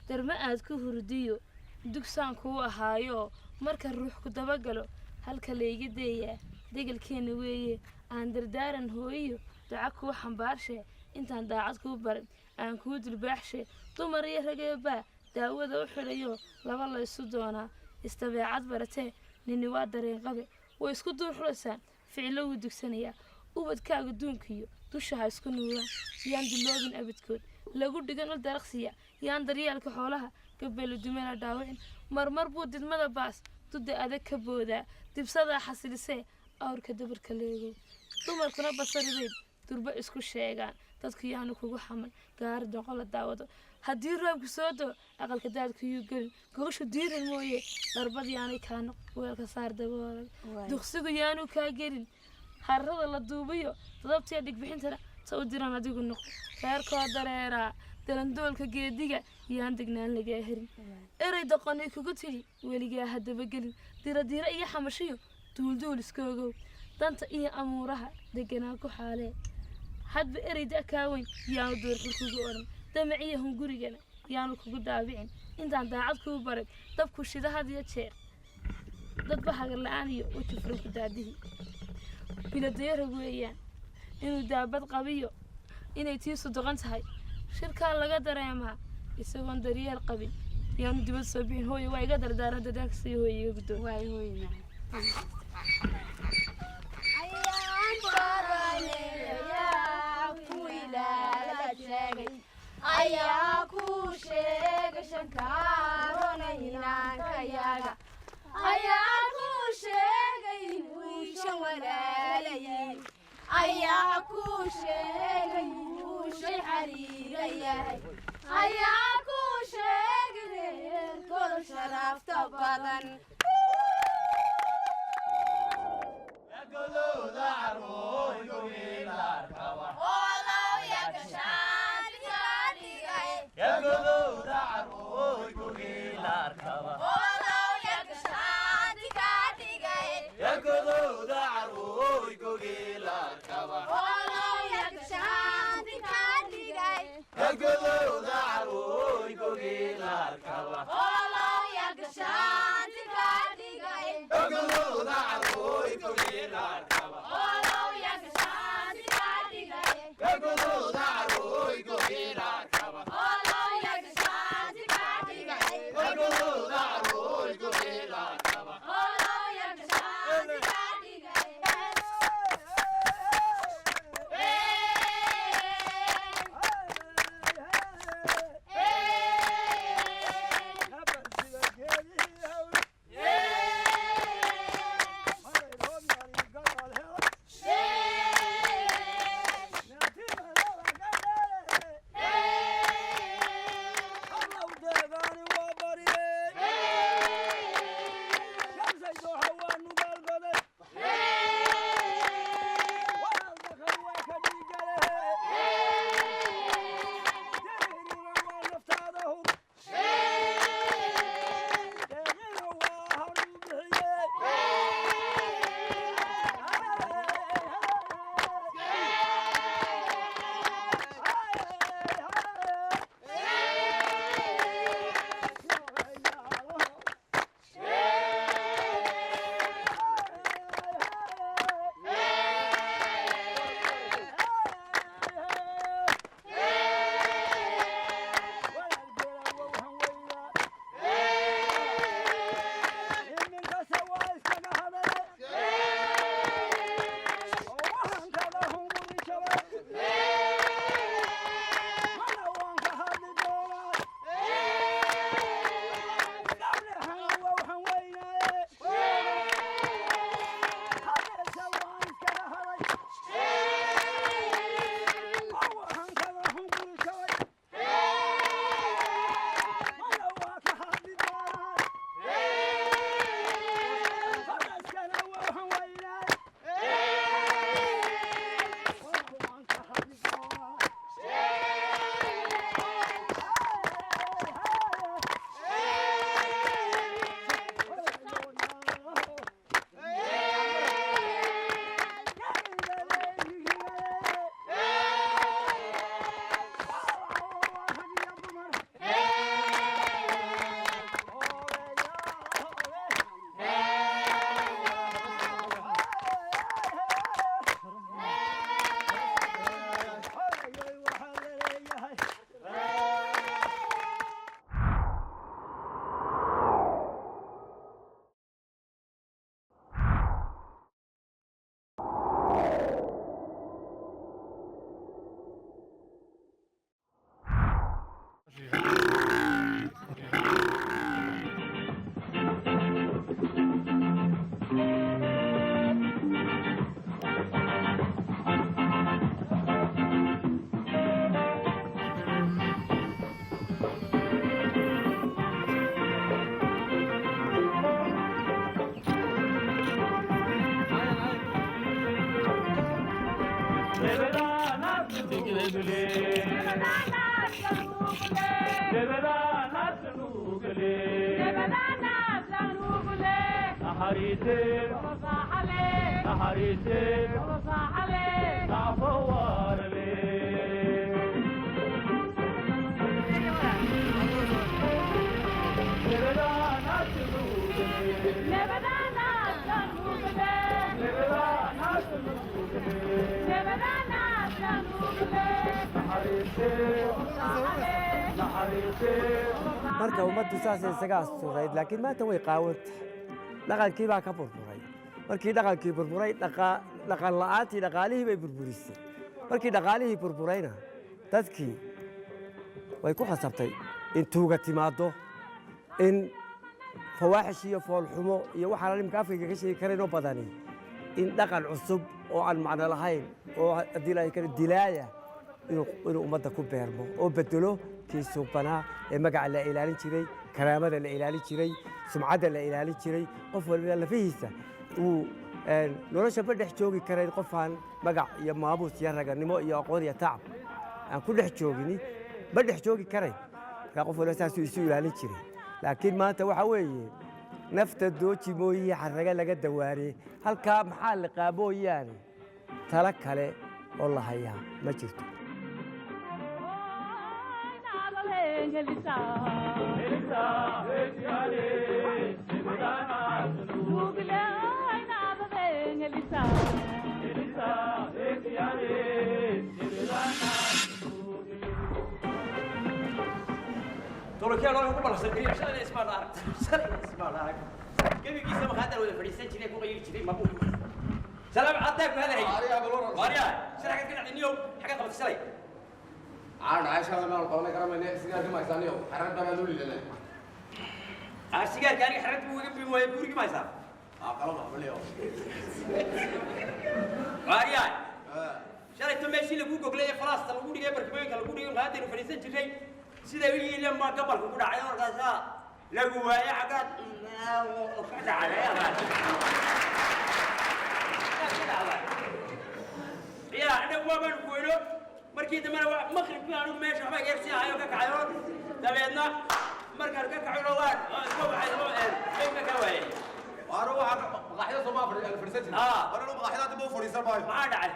darma aad ku hurdiyo dugsaan kuu ahaayo, marka ruux ku dabagalo halka layga deeyaa degalkeenna weeye. Aan dardaaran hooyiyo duca kuu xambaarshe, intaan daacad kuu barin aan kuu dulbaaxshe. Dumar iyo rageebaa daawada u xidhayo, laba laysu doonaa istabeecad baratee. Nini waa dareen qabe, way isku duur xulaysaan, ficilo wuu dugsanayaa. Ubadkaaga duunkiyo dusha ha isku nuuraan, yaan duloobin abidkood lagu dhigan ul daraqsiya, yaan daryeelka xoolaha gabeelo dumela dhaawicin. Marmar buu didmada baas duda adag ka boodaa, dibsadaa xasilisee awrka dabarka leegow. Dumarkuna basaribayd durba isku sheegaan, dadku yaanu kugu xaman gaari doqo la daawado. Haddii roobku soo doo aqalka daadkuyuu gelin, gogoshu diiran mooye dharbad yaanay kaa noq, weelka saar daboolag, duqsigu yaanu kaa gelin. Harrada la duubiyo dadabtiya dhigbixintana ta u diran adigu noqo. Reerkoo dareeraa dalandoolka geediga yaan degnaan lagaa herin. Erey doqonay kugu tidhi weligaa ha dabagelin. Diradira iyo xamashiyo duulduul iskoogow, danta iyo amuuraha deganaa ku xaalee. Hadba erey da kaa weyn yaanu doorxul kugu odhan, damaciyo hungurigana yaanu kugu daabicin. Intaan daacad kuu baray dabku shida had iyo jeer, dadba hagar la-aan iyo weji furan ku daadihi. Biladayarag weeyaan inuu daabad qabiyo inay tiisu doqon tahay, shirkaa laga dareemaa isagoon daryeel qabin yaanu dibad soo bixin. Hooyo, waa iga dardaaran, dadaalka sii hooyo iga guddoon. Waayo hooyo macaan. Ayaa ku sheegay shankaroonaynaankayaga, ayaa ku sheegay wiishan walaalayay, ayaa ku sheegay wiishay xariira yahay, ayaa ku sheegay reerkooda sharafta badan. Marka ummaddu saasay isaga asturayd, laakiin maanta way qaawan tahay. Dhaqankii baa ka burburay. Markii dhaqankii burburay, dhaqan la'aantii dhaqaalihii bay burburisay. Markii dhaqaalihii burburayna, dadkii way ku khasabtay in tuuga timaaddo, in fawaaxish iyo foolxumo iyo waxaan imika Afrika ka sheegi karaynoo badani, in dhaqan cusub oo aan macno lahayn oo haddii ilaahay kale dilaaya inuu ummadda ku beermo oo bedelo kii suubanaa ee magaca la ilaalin jiray, karaamada la ilaalin jiray, sumcadda la ilaalin jiray. Qof waliba lafihiisa uu nolosha ma dhex joogi karayn qofaan magac iyo maamuus iyo raganimo iyo aqoon iyo tacab aan ku dhex joogini, ma dhex joogi karayn. Markaa qof waliba saasuu isu ilaalin jiray. Laakiin maanta waxaa weeye nafta dooji mooyihi xarraga laga dawaariyey halkaa maxaa liqaa mooyaane, talo kale oo la hayaa ma jirto. Tolokyaa loo ku ballansan kariya shalay ismaan arag, shalay ismaan arag. Gebigiisa maqaadar wada fadhiisan jiray, ku qayli jiray mabuur. Salaam caddaa ku hadalay. Maariya, shalay ka dhacday niyow, xagga qabatay shalay? Aan Aisha meel qabanay karamayne, sigaarka ma haysaaniyo xarad baa loo liidanay. Ah, sigaarka aniga xarad buu iga bin waayay, gurigi ma haysaa? Ah, qalab ah baliyo. Maariya, shalay to meeshii lagu goglay ee falaasta lagu dhigay, barkimooyinka lagu dhigay, maqaadaynu fadhiisan jiray, sida u yihiin baa gabalku ku dhacay. Markaasaa lagu waaye, xaggaad ka dhacday? Ya annagu waa baanu kuweyno. Markii dambena waa maqribkii, anigu meesha waxba geersi ahayo ka kacayo. Dabeedna markaan ka kacayno waan iska waxay lama ka waayay. Waaro waxa maqaaxida soo ma fadhiisan jirin? Waaro maqaaxida dib u fadhiisan maayo. Maxaa dhacay?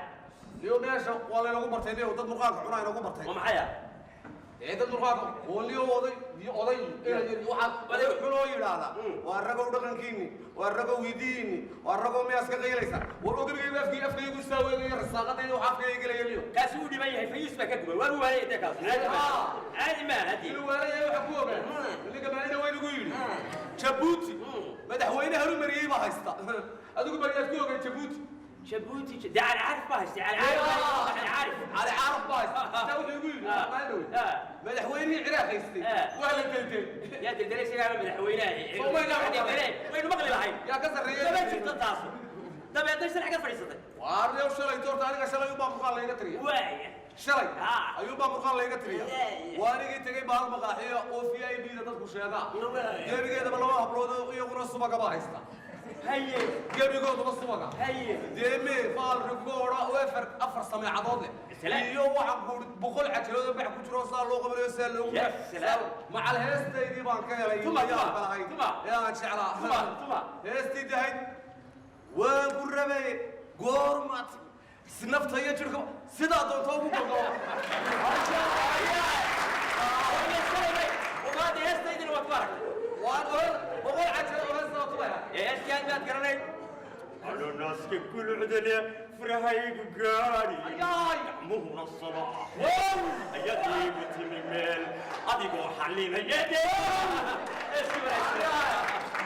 Niyo meesha waa laynagu bartay, niyo dad murqaanka cunaa inagu bartay. Waa maxay? Ee dad murqaanka oo niyo oday iyo oday inay waxa oday xunoo yiraahda, waa ragow dhaqankiini, waa ragow hidiini, waa ragow miyaas ka qaylaysa. War ogabigayga afkii afkaygu saaweeyay, rasaaqadayda waxa afkayga gelaya niyo. Kaasi wuu dhiban yahay, fayuus baa ka gubay. Waa uu waalay dee kaas. Caadi ma hadii inuu waalaya waxa ku ogaa ninka maalina weyn ugu yidhi Jabuuti madaxweyne harumariyey baa haysta. Adigu bariyaad ku ogay Jabuuti? Jabuuti dee Cali Caarif baa haystay. Cali Caarif, Cali Caarif, Cali Caarif baa haysta. Taa wuxuu igu yidhi maalin weyn madaxweynihii Ciraaq haystay waa la deldelay. Yaa deldelay? Isagaa madaxweynaha deldelay, waynu maqli lahayn. Yaa ka sarreeya? Daba jirto taasu. Dabeedna shalay ka fadhiisatay? Waar yow shalay toorta aniga shalay ubaa murqaan layga tiriya. Waaya. Shalay ayuubaa murqaan layga tiriya. Waa anigii tegey bahal maqaaxiya oo V I B da dadku sheegaa. Gebigeedaba laba hablood oo iyaguna subagaba haysta. Haye. Gebigooduba subaga. Haye. Deeme faal rigoora oo afar sameecadood leh iyo waxaan ku 100 cajirood oo bax ku jiro, saa loo qabanayo, saa loogu macal heestaydii baan ka helay. Tuma, tuma, balahayd tuma. Ee aan jeclaa. Tuma, tuma. Heestii dahayd waan ku rabay goormaad nafta iyo jirka sidaa doonto ugu golgolo. Umaada heestaydina waad ku aragtay? Waan oran 100 cajiro oo heestaa tubaya. Heestii baad garanayn. Naaska gulucdale farahaygu gaari, gacmuhuna sabaa, ayaad iigu timi meel adigoo xalinaya.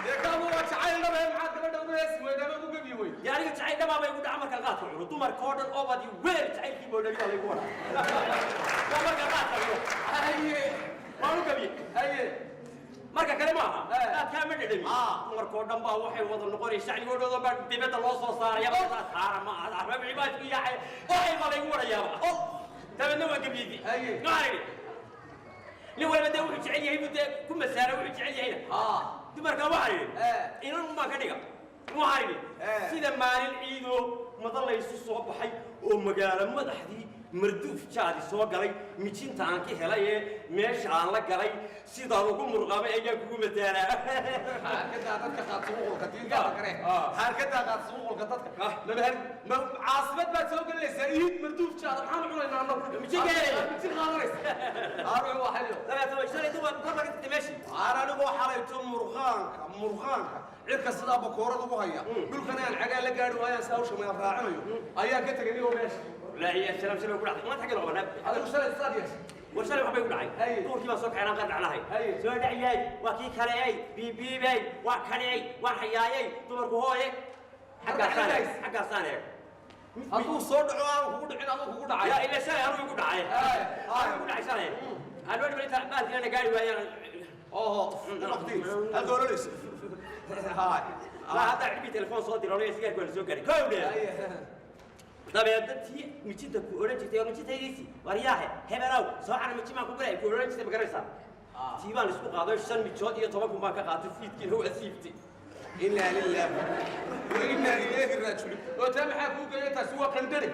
Dee kaamu waa jacayl dhabe, maxaad gabadha ugu heesi weydaa ama ugu gebi wey? Dee aniga jacayl dhabaa bay igu dhaca marka qaadka cuno. Dumarka oo dhan oo badi weel jacaylkii boodhali baa laygu wadaa. Waa marka qaadka cuno. Haye. Waan u gabiye. Haye. Marka kale maaha, qaadkaa ma dhadhami. Dumarkoo dhan baa waxay wada noqonaysa shacnigoo dhan baa dibadda loo soo saaraya. Saara ma aha, wixii baa isku yaacay, waxay baa laygu wadayaaba. Dabeedna waan gabiyey. Maxaan idhi? Nin waliba dee wuxuu jecel yahay buu dee ku masaara, wuxuu jecel yahayna dumarka. Waxaan idhi inan unbaan ka dhiga. Waxaan idhi sida maalin ciido Madal laysu soo baxay oo magaalo madaxdii marduuf jaadi soo galay, mijinta aan ka helay ee meesha aan la galay, sidaan ugu murqamay ayaan kugu mataalaa. Xaarkadaa dadka qaad suuqulka diinta kare, xaarkadaa qaad suuqulka dadka. Ma caasimad baad soo gelinaysaa iid marduuf jaada? Maxaan cunaynaa annagu? Mijin ka helaya. Mijin qaadanaysa aaruxu waa xayo. Dabeetana shalay waa kor laga tagtay meeshii. Aan anigoo xalayto murqaanka cirka sidaa bakoorad ugu haya, dhulkana aan cagaa la gaari waayaan, saa hawsha meel raacinayo ayaan ka tegay nigoo meesha. Wallaahi ya salaam, shalay ku dhacday maanta xagga noqonaa. Adigu shalay saad yeeshay. War shalay waxbay ku dhacay. Duurkii baan soo kacay, aan qardhacnahay soo dhacyaay, waa kii kaleey biibiibey, waa kaleey, waan hayaayey dumarku hooye, xaggaasaan eeg, xaggaasaan eeg. Hadduu soo dhaco aanu kugu dhicin, aduu kugu dhacay. Ya ila shalay anuu igu dhacay, anuu igu dhacay shalay. Aan wadi inta baalkiina gaari waayaan. Oho, waqti halka ololayso. La hadda cibi telefoon soo diro, sigaarku waa la soo gaaray kowdhe. Dabeed dadkii mijinta ku odhan jirtay oo mijintaydiisii waryaahe hebelow soo cara, mijin baan ku galay ku odhan jirtay, ma garanaysaa? Tii baan isku qaaday, 5 mijood iyo 10,000 baan ka qaatay, fiidkiina waa siibtay. Inaa lillahi wa innaa ilayhi raajicuun. Oo taa maxaa kuu geeyay? Taasi waa qandhari.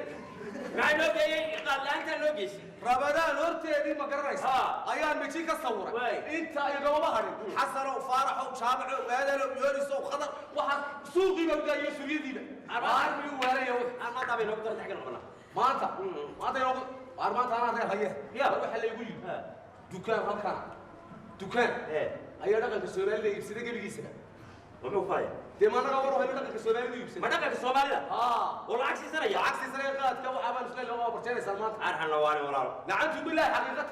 Maxaa noo geeyey? Qaad la'aantaa noo geysay. Rabadaan horteedii, ma garanaysa, ayaa miji ka sawiray inta igamama hadhin. Xasanow, Faaraxow, Jaamacow, Aadanow, Yoonisow, Khadar, waxaa suuqiiba udaayo suryadiiba waar miyuu waaraya? Maanta bay noogu dartay, xagga noqonaa. Maanta inoogu waar, maanta anaa reer haye. War waxaa laygu yidhi dukaan halkan, dukaan ayaa dhaqanka Soomaalida iibsada gebigiisaba. Muxuu falaya? Dee ma annaga war hayno dhaqanka Soomaalida iibsada? Ma dhaqanka Soomaalida oo lacag siisanaya? Lacag siisanaya. Qaadka waxaa baan isla waa barjeenaysaa maanta. Arxan waani walaalo. Gacantu bilaahi xaqiiqatan.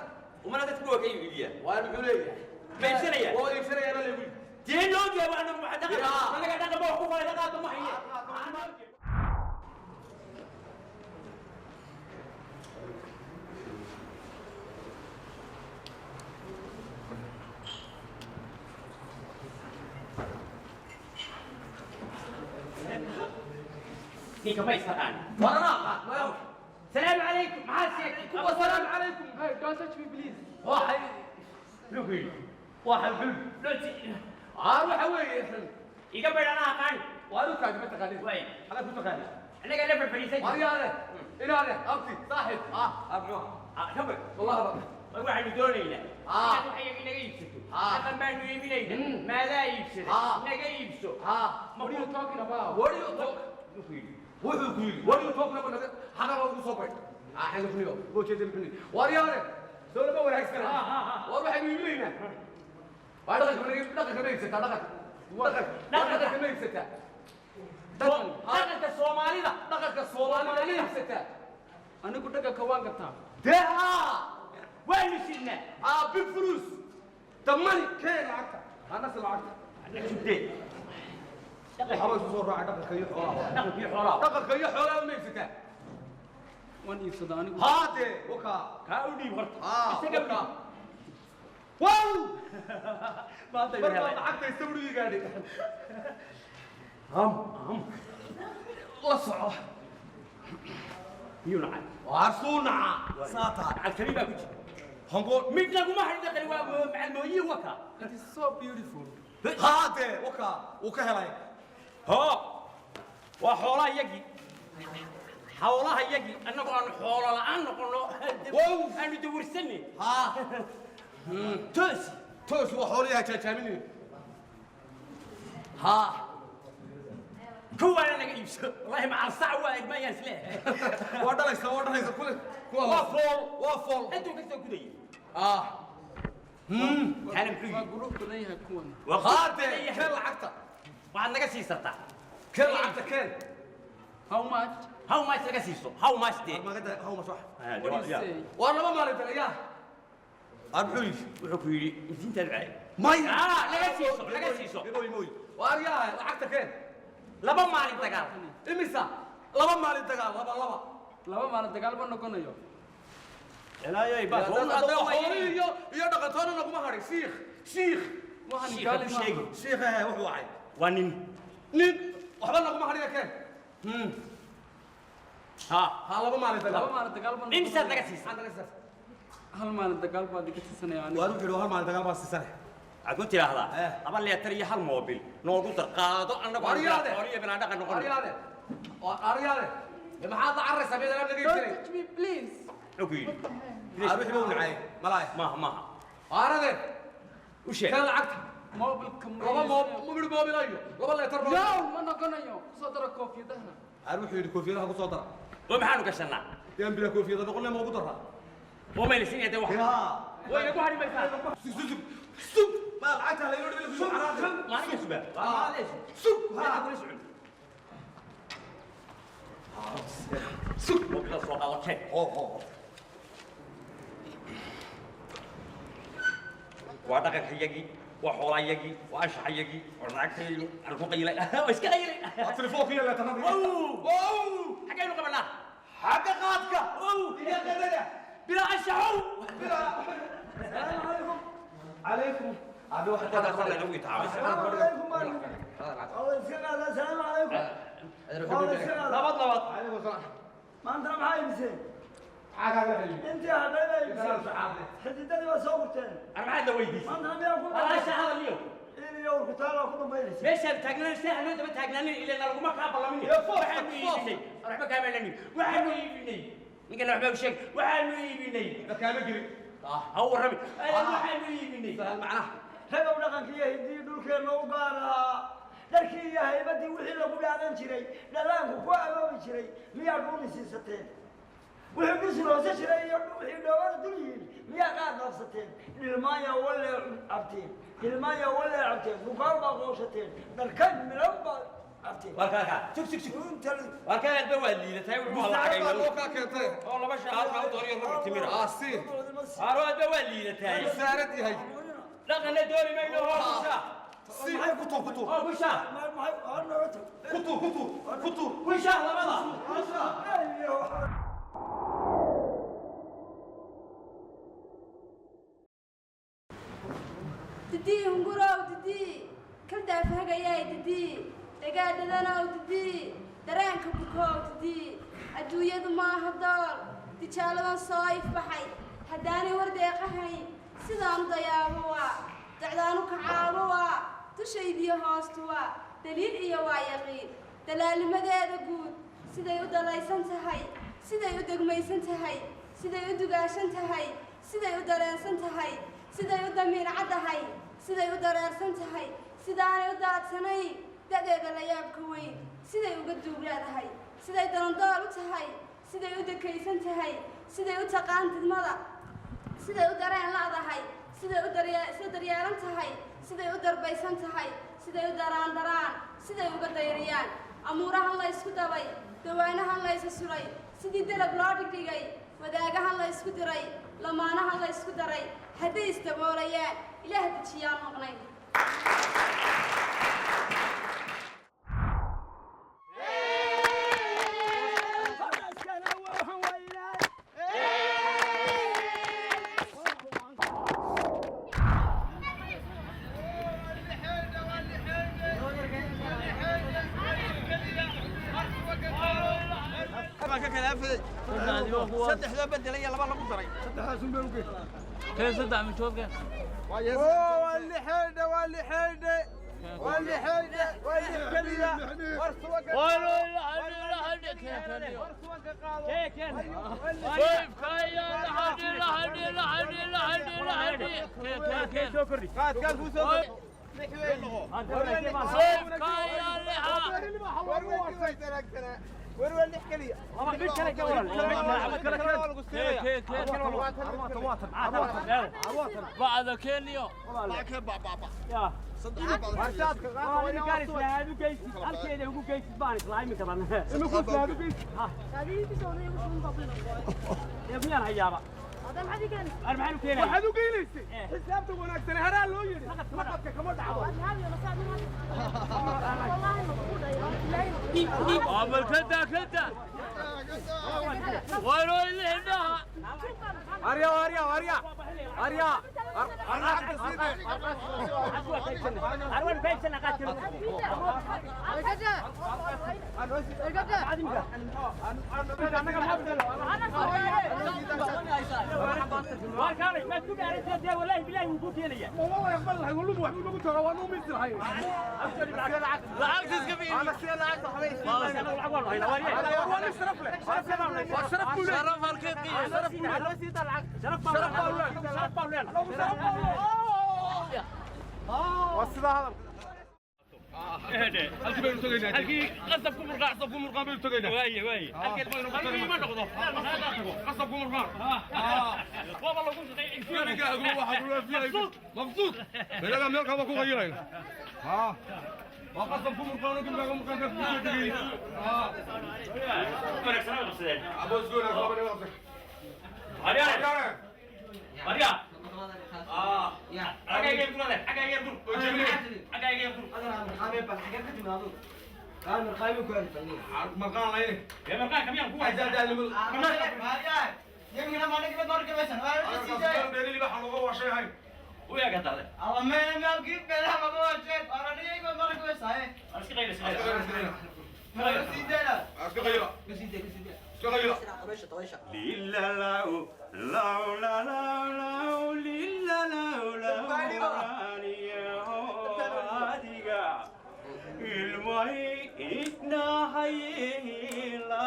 Umana dadku waa ka iibiyaa. Waa muxuu leeyahay? Ma iibsanaya? Waa iibsanaya baa laygu yidhi. Dee noo geebo annagu, maxaa dhaqan annaga dhaqan ba wax ku falay, dhaqaadba ma haye. Ninka ma istaqaan. Warana. Salaamu calaykum, maxaad sheegtay? Kuwa salaamu calaykum. Hey, don't touch me, please. Waxay muxuu ku yidhi? Waxay muxuu aar waxa weeye iga baydh, anaa aqaan. Waa dhulkaasi ma taqaanin? Way. Xagaad ku taqaanin? Annaga la fadhiisan. Waryaale inaade abti saaxib ah abnuha kabay. Wallahi war waxaanu doonaynaa inaad wax iyaga inaga iibsato. Dhaqan baanu iibinaynaa, maadaa iibsada, naga iibso. What are you talking about? What are you talking? Wuxuu ku yidhi what are you talking about? Xagaa ugu soo baydh xaga xuniyo boo jeeda muxuu waryaale soo lama wanaagsana. War waxaynu iibinaynaa waa dhaqanka dhaqanka ma iibsataa? Dhaqanka ma iibsataa? Dhaqanka Soomaalida. Dhaqanka Soomaalida ma iibsataa? Anigu dhaqanka waan gartaa. Dee haa. Waanu sidnaa. Aa big fulus, the money, keen lacagta anase lacagta. Sugdee. Waxba isu soo raacay dhaqanka iyo xoolaha. Dhaqanka iyo xoolaha. Dhaqanka iyo xoolaha ma iibsataa? Waan iibsadaa anigu. Haa dee wakaa. Kaa u dhiib horta. Haa. Isaga u wakaa. dhiib. Wow. Maanta mar baa lacagta isagu gaadhay. Ham ham. La soco. Miyuu nacay? Waar suu nacaa saa tahay. Lacag baa ku jira. Hongool. Mid laguma hadhin, dhaqani waa macalmooyihi waka. It is so beautiful. Haa dee wakaa wuu ka helay. Hoo, waa xoolaha iyagii, xoolaha iyagii annagu aanu xoolo la'aan noqono, aanu dawarsanay. Haa. Toosi. Toos waa xoolaha jaajaaminay. Haa. Kuwaana naga iibso, wallaahi macal sac waa irmayaan isleeyahay. Waa dhalaysa, waa dhalaysa kule kuwa. Waa fool. Waa fool. Intuu ka soo gudayay. Ah. Taana muxuu Waa yidhi? qurux badan yahay kuwan. Waa haa dee keen lacagta. Waxaad naga siisataa. Keen lacagta keen. How much? How much naga siiso, how much dee? Magada how much wax? What do you say? Waa laba maalin tagay yaa aan muxuu yidhi? Wuxuu ku yidhi intiintaad cay. Maya. Ah, naga siiso, naga siiso. Mooy mooy waar yaa lacagta keen. Laba maalin dagaal. Imisa laba maalin dagaal? Laba laba. Laba maalin dagaal ma noqonayo. Ilaayay baa. Xoolihii iyo dhaqantoona naguma hadhin shiikh shiikh. Waxaan Shiikha gaali ku maaha. sheegi. Shiikh eh wuxuu wacay. Waa nin. Nin waxba naguma hadhin, keen. Ha. Ha, laba maalin dagaal. Laba maalin dagaal ma noqonayo. Imisaad naga siisa? Maxaad naga siisay? Hal maalin dagaal baad iga siisanaya anigu. Waar wuxuu yidhi hal maalin dagaal baan siisanay. Waxaad ku tidhaahdaa 2 leetar iyo 1 moobil noogu dar, qaado annagu. Waryaade. Xooliyo binaa dhaqan noqon. Waryaade. Aryaale maxaad la carraysaa mid alaab laga iibsanay? Don't touch me, please. Muxuu ku yidhi? Wixii buu nacay malaay. Maaha, maaha. Arade u sheeg. Kan lacagta Mobilka ma laba moob mid moobil ayo laba leetar. No, ma noqonayo. Kusoo dara koofiyadaha. Ar wuxuu yidhi koofiyadaha ku soo dara. Oo maxaanu gashanaa? Deen bila koofiyada noqon ma ugu daraa. Oo mayna dee wax wayna ku hadhi maysaa. Sug, sug, sug, ma lacagta la inoo dhigay. Sug, maaniga sugaa. Sug. Maxaa kula socon? Sug, mobilada soo qaado, keen. Ho ho. Waa dhaqankayagii, waa xoolaayagii, waa anshaxayagii, waa lacagtaynu aan ku qayilay, waa iska qayilay. Waa telefoonka iyo leetarada. Xaggaynu qabanaa? Xagga qaadka iyo qadada. Bilaa anshaxow. السلام عليكم. عليكم عبد واحد. السلام عليكم. الله يسلمك. السلام عليكم. الله يسلمك. Nabad, nabad. عليكم السلام. ما انت maxaa iibiseen? Xagga la Intii hadhay baa iibiseen. Xididadii waa soo gurteen. Ar maxaad la weydiisay? Maantana miyaa ku Anshax hadal niyo. In iyo urkutaala ku dambaynaysa. Meeshaan taagnaan saax noo daba taagnaanin ilaa laguma kaa ballamin. Waxaanu iibinay, waxba kaama lanin. Waxaanu iibinay, ninkana waxba u sheeg. Waxaanu iibinay. Kaama gelin. Ha u warrami. Waxaanu iibinay. Sahal macnaha. Ragow, dhaqankii iyo hiddii dhulkeenna u gaar ahaa, dharkii iyo haybadii wixii lagu dhaadan jiray, dhallaanku ku aboobi jiray, miyaa dhuuni siisateen? Wixii dhusul hoose jiray iyo wixii dhoobada dul yihiin miyaa qaad dhaafsateen? Dhilmaanya walee cabteen, dhilmaanya walee cabteen, bukaal baa qooshateen, dharkan milan baa cabteen. Warkaa sug, sug, sug. Warkaa aadba waa liidatay. Wuxuu Musaarad baa loo kaa keentay. Oo laba shaal u dooriyo rubuc timira. Ah, si. Haaro aadba waa liidatay. Musaarad yahay. Dhaqanna dooni mayno. Hoo kusha. Si ku tuur, ku tuur. Hoo kusha. Ku tuur, ku tuur, ku tuur. Kusha labada. Didii hungurow, didii kaldaafhagayaay, didii dhagaadhadanow, didii dareenka bukow, didii adduunyadu maaha dool dijaaladan soo ifbaxay. Haddaanay wardeeqahayn sidaanu dayaabo waa docdaanu kacaabo, waa dushaydiyo hoostu, waa daliil iyo waa yaqiin dalaalimadeeda guud. Siday u dalaysan tahay, siday u degmaysan tahay, siday u dugaashan tahay, siday u dareensan tahay, siday u damiir caddahay, siday u dareersan tahay, sidaanay u daadsanayn da'deeda la yaabka weyn, siday uga duug leedahay, siday darandool u tahay, siday u dekaysan tahay, siday u taqaan didmada, siday u dareen la'dahay, siday u sida daryeelan tahay, siday u darbaysan tahay, siday u daraandaraan, siday uga dayriyaan amuurahan la ysku dabay, dawaanahan la ysu suray, sidii dalab loo dhigdhigay, wadaagahan la ysku diray, lamaanahan la ysku daray, hadday isdaboolayaan ilaah dejiyaan maqnayn. Saddexdoo bedelaya, laba lagu daray. Kee saddex mijoodka? Waa lixeydhe, waa lixeydhe, waa lixeydhe, waa lix keliya. War suwaga, war suwaga qaado. Qaadkaa kuu soo war waa lix keliya. Bacda keniyo. Halkeeda ugu geysid baan islaa iminka badan. Miyaan hayaaba? Ar maxaan u keenaya? Waxaad u geynaysay xisaabta wanaagsan haraa loo yidhi, naqadka kama dhacdo. Bal kada kada. Waro lixdaha. Arya, arya, arya, arya, Halkii qasabku murqaa qasabku murqaa baynu tagaynaa waaye waaye halkii baynu ku tagaynaa ma noqdo qasabku murqaa waaba lagu shaqeeyay waxa ku leeyahay mabsuud belaga meel kaba ku qayirayna ha waa qasabku murqaa guriga murqaa ka soo tagay ha abo isgoona kaba qabsay Ariya Ariya ah agayga gurade agayga gur agayga gur murqaan lay ya murqaan kamiyaan ku haysaa daalimo beerili waxa looga washay u yaga tade iska qayl iska iska qayla للا لا لا لا لا لا لا لا المي إتنا هاي لا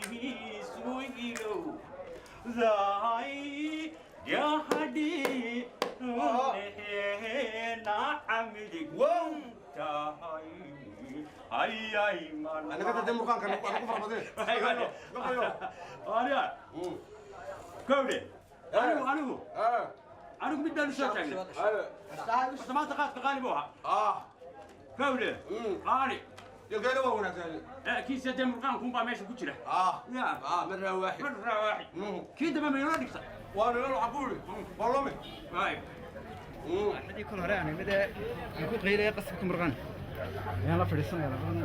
بي سويلو زاي يا هدي نا عملي تاي اي اي ما anaga tade murqaanka ku farabadeen Arya. Kowde. Anigu. Anigu mid baan u soo taagnay. Maanta qaadka qaali buu ahaa. Kowde. Qaali. Yalkeena waa wanaagsan. Kiisa dee murqaankuun baa meesha ku jira. Ya marra waaxid. Marra waaxid. Kii dambe ma inoo dhigta. Waa nala waxa ku yiri. Waa lome. Waay. Hadii kol hore aan imid aan ku qeylay qasabka murqaan. Ayaan la fadhiisanayaa labadan.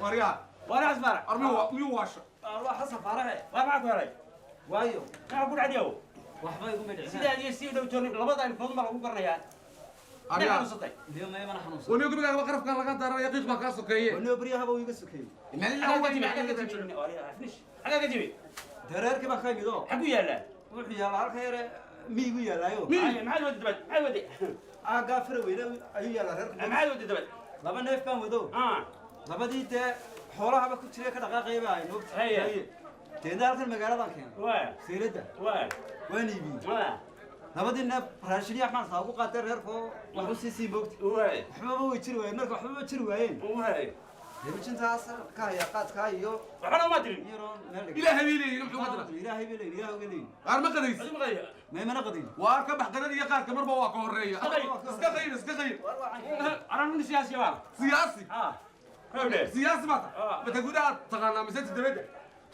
Waryaa. Waryaa asfara. Armi miyuu waasha? Waa xasan faaraxe. Waa maxaa ku helay? Waayo. Maxaa ku dhacday? Waxba igu midhicin. Sidaad iyo sii dhow tooni labada ilfood ma lagu garanayaa. Aryaa. Xanuunsatay. Niyo ma mana xanuunsan. Wani guriga qarafka laga daaraya qiiq baa ka sokeeye. Wani baryaha buu iga sokeeyey. Xagaa ka timi. Dareerkii baan ka yimid oo. Xaguu yaallaa? Wuxuu yaallaa halka yare miyigu yaallaayo. Maxaad wadi dabad? Maxaad wadi? Aagaa fara weyne ayuu yaallaa reerka. Maxaad wadi dabad? Laba neef baan wado. Labadii dee xoolahaba ku jiray ka dhaqaaqaya baa ay moogtahay. Deedna halkan magaaladan keenay. Sayladda. Waan iibiyey. Labadii neef raashin iyo waxbaan saa ugu qaatay reerkoo wax u sii sii moogta. Waxbaba way jiri waayeen marka waxbaba jiri waayeen. Debijintaas ka haya qaadkaa iyo. Waxbana ma dirin. Ilaahay bay leeyihiin muxuu ka diraa? Ilaahay bay leeyihiin ilaahay bay leeyihiin. Qaar ma qadays. Ma qadayn. Waa ka bax qadada iyo qaadka marba waa ka horeeya. Iska qayl iska qayl. Anaa siyaasi baan. Siyaasi? Siyaasi baa tahay. Mata gudaha taqaanaa mise dibadda?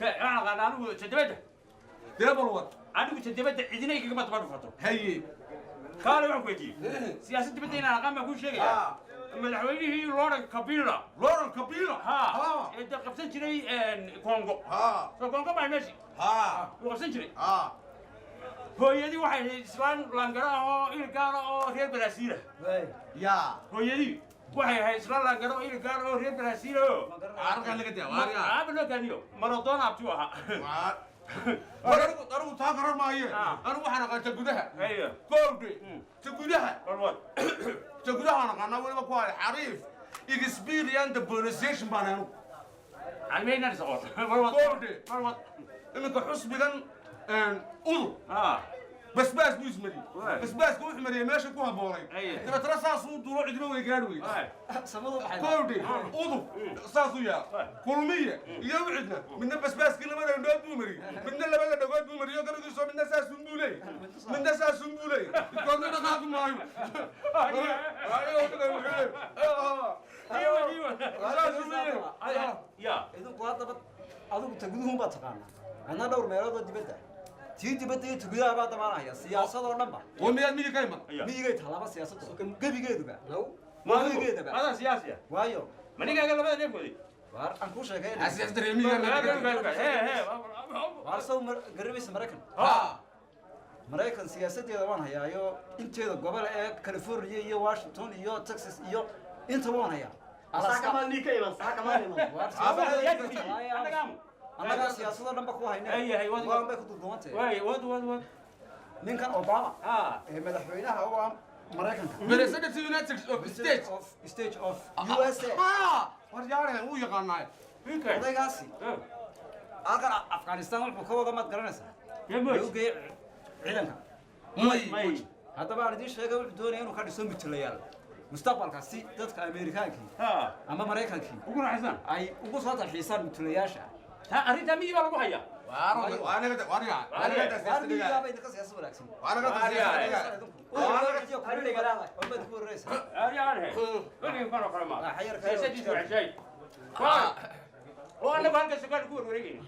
Waxaan aqaanaa anigu dibadda. Dee bal war. Anigu dibadda cidina igagama daba dhufato. Haye. Kaale waxaan ku weydiiyey. Siyaasad dibadda inaan aqaan baan kuu sheegayaa. Madaxweynihii Laurent Kabila. Laurent Kabila? Ha. Ee dee qabsan jiray Congo. Ha. Soo Congo baa meeshii. Ha. Wuu qabsan jiray. Ha. Hooyadii waxay ahayd islaan laangaro ah oo ilgaara oo reer Baraasiil ah. Ya. Hooyadii waxay ahayd islaan laangaro oo ilgaara oo reer Baraasiil ah. Arkan laga daa waaryaa. Aaba loo kaaniyo. Maradona abtuu ahaa. War anigu taa garan maaye. Anigu waxaan aqaan ta gudaha. Goldhe. Ta gudaha. Ta gudaha aan aqaanaa weliba ku hay xariif. Experience the pronunciation baan anigu. Almeynaan isaqoon. Goldhe. Iminka xusbigan udub. Basbaas buu ismariyey. Basbaasku wuxuu mariyey meesha ku habboonay. Dabeetana saasuu duulo cidina way gaadhi weyday. Kowdhi, udub, saasuu yaa. Kulmiye iyo wixidna midna basbaaskii labada indhood buu mariyey. Midna labada dhagood buu mariyey gabagiisoo midna saasuun buu leeyay. Midna saasuun buu leeyay. Midkoodna dhaqaaqi maayo. Idinku haddaba adigu ta guduhun baad taqaanaa. Adna dhowr meelood oo dibadda. Tii dibadda iyo gudaha baa damaanaya siyaasad oo dhan ba. Waa miyaad miyiga ka iman? Miyigay tallaaba siyaasaddu. Gebigeeduba. Adaa siyaasi ah. Waayo. Ma ninkaaga labada neef waday? Waar aan kuu sheegay. Siyaasadda reer miyiga. Waar sow garabaysa Maraykan? Maraykan siyaasaddeeda waan hayaayo, inteeda gobol ee California iyo Washington iyo Texas iyo inta waan hayaa. Annagaa siyaasadoo dhan ba ku hayne, waan bay ku duuduubantahay. Ninkan Obama ee madaxweynaha u ah Maraykanka, President of United of States of State of USA. War yaarahan wuu yaqaanaa. Odaygaasi halkan Afghanistan wuxuu ka wada, maad garanaysaa? Wuxuu geeyey ciidanka. May. Haddaba aan idiin sheegay, wuxuu doonaya inuu ka dhiso mutulayaal mustaqbalka, si dadka Ameerikaankii ama Maraykankii ugu raaxaysan ay ugu soo dalxiisaan mutulayaasha. Arrintaa miyi baa lagu hayaa. Miyigaaba idinka siyaasad wanaagsan. Waad ku wareeraysaa. Oo annagu halka sugaan ku warwareegayna.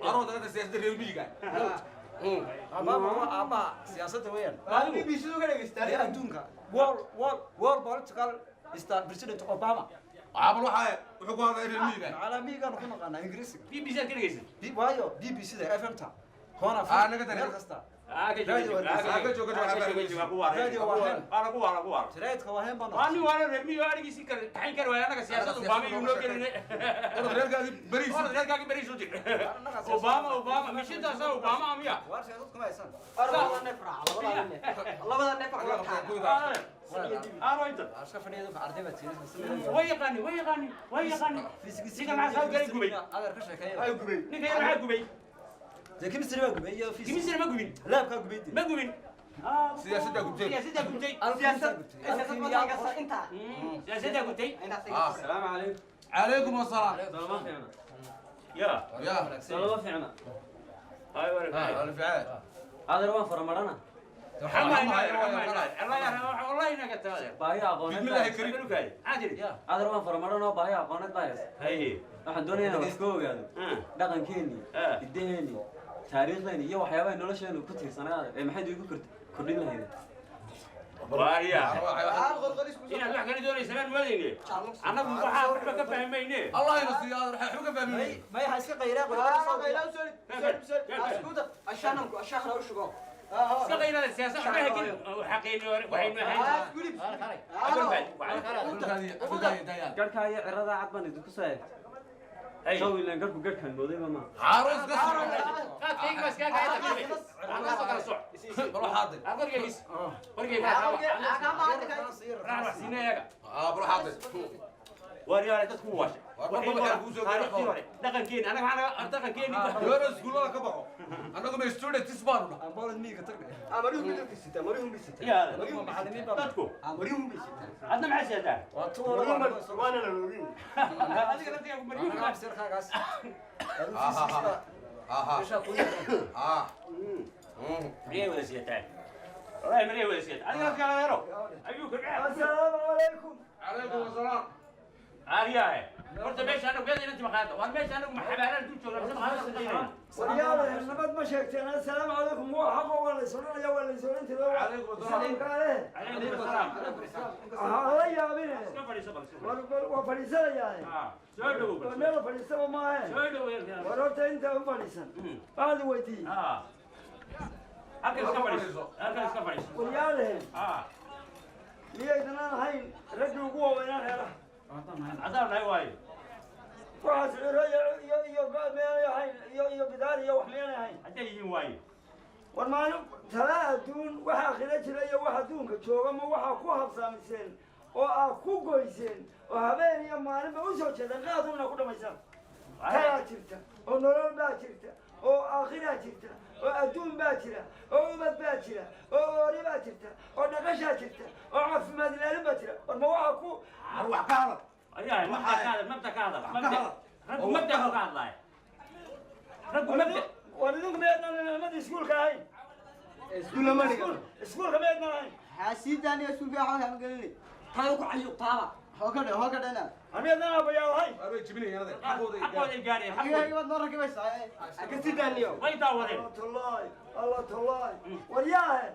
Arooda siyaasadda reer miyiga. Obama waa aabbaha siyaasadda weeyaan ee adduunka. World political is the President Obama. Abal waxa wuxuu ku hadlay reer miyiga. Macalaa miyigaanu ku naqaanaa Ingiriisiga. BBC aad ka dhegeysan. Waayo BBC da FM ta Horn Ah, naga meel dareen. kasta. Ku waar. Jaraa'idka waa heen baan. Waa nin waana reer miyiga arigiisii kar kaxayn kari waaya, annaga siyaasad Obama iyuu noo gelinay. Orod reerkaagii beriis. Orod reerkaagii beriis u dir. Obama, Obama mishintaasa Obama amiya. Waar siyaasad kuma haysan. Aaro inta. Iska fadhiya dadka, arday baad tihiin. Way yaqaani, way yaqaani, way yaqaani. Ninka maxaa soo galay gubay? Adeer ka sheekeeya. Ninka yar maxaa gubay? Dee chemistry baa gubay iyo physics. Chemistry ma gubin. Laabkaa gubay dee. Ma gubin. Siyaasaddaa gubtay. Siyaasaddaa gubtay. Siyaasaddaa gubtay. السلام عليكم. Calaykum asalaam. سلام فيعنا. Ya. Ya. سلام فيعنا. Hay Ha, wala fiican. هذا روان فرمرنا. والله inaga taade. Baahi aqooneed. Bismillaahi kariim. Caadil. هذا روان فرمرنا, baahi aqooneed baa haysa. Hay. Waxaan doonayaa inaan wax ka ogaado dhaqankeennii, hiddaheenii, taariikhdeenii iyo waxyaabaha nolosheenu ku tiirsanaa ee maxayd igu kordhin lahayd? Waarya. Inaad wax kala doonaysa baan moodayne. Annagu waxaa waxba ka fahmayne. Allah ina siiyo, adeer, waxba ka fahmin. May ha iska qayraa. Iska qaylada siyaasad waxba hakin xaqayni waxaynu ahayn. Garhkaa iyo ciradaa cad baan idinku soo eegtay. Shawilan garhku garhkaan moodayba maaha. Caruus ka Qaadkayga baa iskaga kaaya. Aan soo kala soc. Bal waxaad. Qorgeygiis. Qorgeyga. Raax siinayaga. Ah, bal waxaad. Waaryaale dadku waashay. War marba waxaa kuu soo gaari Taariikhdii hore dhaqankeeni anaga waxaan dhaqankeeni. Yoona iskuullada ka baxo. Annagu ma students baanu nahay. Amboolad miyiga tagnay. Yaa. Dadku. Adna maxaa siyataa? Waa tuwala. Adiga laftigaagu maryuhu. Annagaa sirkaagaas. Aha. Meeshaa ku yaal. Ah. Maryay wada siyataa. Wallahi maryay wada siyataa. Adiga laftigaaga adeero. Ayuu ka Assalaamu calaykum. Calaykum asalaam. Aariyaahe. Horta meesha anagu beeda inanti maqaayada. Waar meesha anagu xabaalaan dul joognaa mise maqaayada shaqaynayna. Waryaale nabad ma sheegteen. Assalaamu calaykum waa xaqo, waa la is odhanaya, waa la is odhan jiray. Calaykum asalaam. Calaykum asalaam. Ha la yaabine. Iska fadhiiso bal. War waa fadhiisanayaa. Soo dhawow bal. War meel la fadhiisaba maahe. Soo dhawow. War horta intaa u fadhiisan waxaad weydiiyey. Halkan iska fadhiiso. Halkan iska fadhiiso. Waryaale, miyaydan ahayn raggii ugu waaweynaan reeraha? Haddaan nahay waayo. Waxaas ciro iyo miyaanay ahayn iyo bidaar iyo wax miyaanay ahayn? Hadday yihiin waayo. War maalin talaa adduun waxa akhira jira iyo wax adduunka jooga ma waxaa ku habsaamiseen oo aad ku goyseen oo habeen iyo maalinba u soo jeedeen qaaduna ku dhamaysaan? Talaa jirta oo nolol baa jirta oo aakhiraa jirta oo adduun baa jira oo ubad baa jira oo oori baa jirta oo dhaqashaa jirta oo caafimaad ilaalin baa jira. War ma waxaa ku Wax ka hadal. Ayaa mabda ka hadal, mabda ka hadal. Mabda. Raggu mabda ka hadlaaya. Raggu mabda. War idinku miyaadnaan ilmadii iskuulka ahayn? Iskuulka miyaadnaan ahayn? Miyaadnaan aabbayaal ahayn? Way jibinayaan adeer. Xaqooday gaadheen. Way daawadeen. Allah tollaay, Allah tollaay. War yaahe,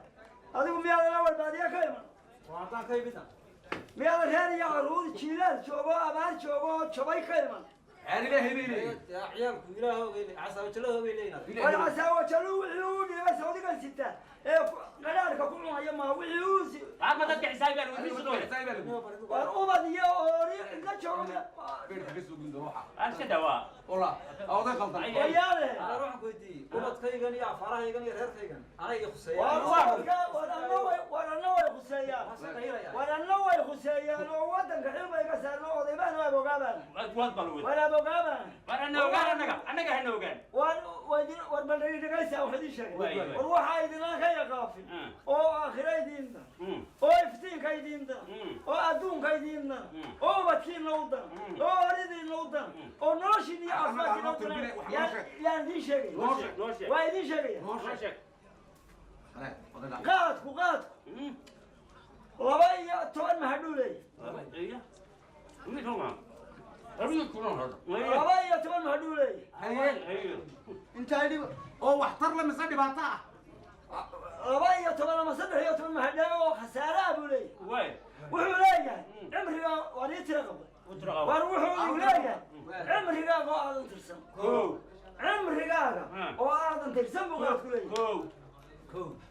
adigu miyaadan awal baadiya ka iman? Waa haddaan ka imidna. Miyaada reer iyo caruur jiilaal joogo, abaar joogo oo jabay ka iman? Ciyaalku ilaahooga casaawajalahooga leeyihin. War casaawajalu wixii uu dhiibay sawdigan sita ee qadhaarka ku cunaya maa wixii uu si Ma dadka xisaabiyaan wixii. War ubad iyo oori cidla joogo. Arshada waa Oday qaldan. Wayaale. Ana waxaan ku weydiiyey ubadkaygan iyo afaarahaygan iyo reerkaygan anay iga khuseeyaan. War ubadka, war anna way, war anna way khuseeyaan, war anna way khuseeyaan oo wadanka xil bay ka saarno, odaybaan waa bogaabaan. Waad bal. War abogaabaan. War ana ogaan, annaga hana ogaan. War war bal dhegeysa, wax idin sheegay. Waay, waay. War waxaa idinla ka yaqaafin oo aakhira idiin dan oo iftiinka idiin dan oo adduunka idiin dan oo ubadkiina u dan oo oridiina u dan oo noloshiina iyo caafimaadkiina u dan yaan idiin sheegay. Waa idiin sheegaya. Qaadku 12 mahadhuu leeyahay. 12 mahadhuu leeyahay. Intaa dhib oo waxtar la mise dhibaato ah? 12 ama 13 mahadhee oo khasaare ah buu leeyahay. Wuxuu leeyahay cimriga waan ii tira qabay. War wuxuu leeyahay cimrigaaga oo aadan tirsan, cimrigaaga oo aadan tirsan buu qaadku leeyahay.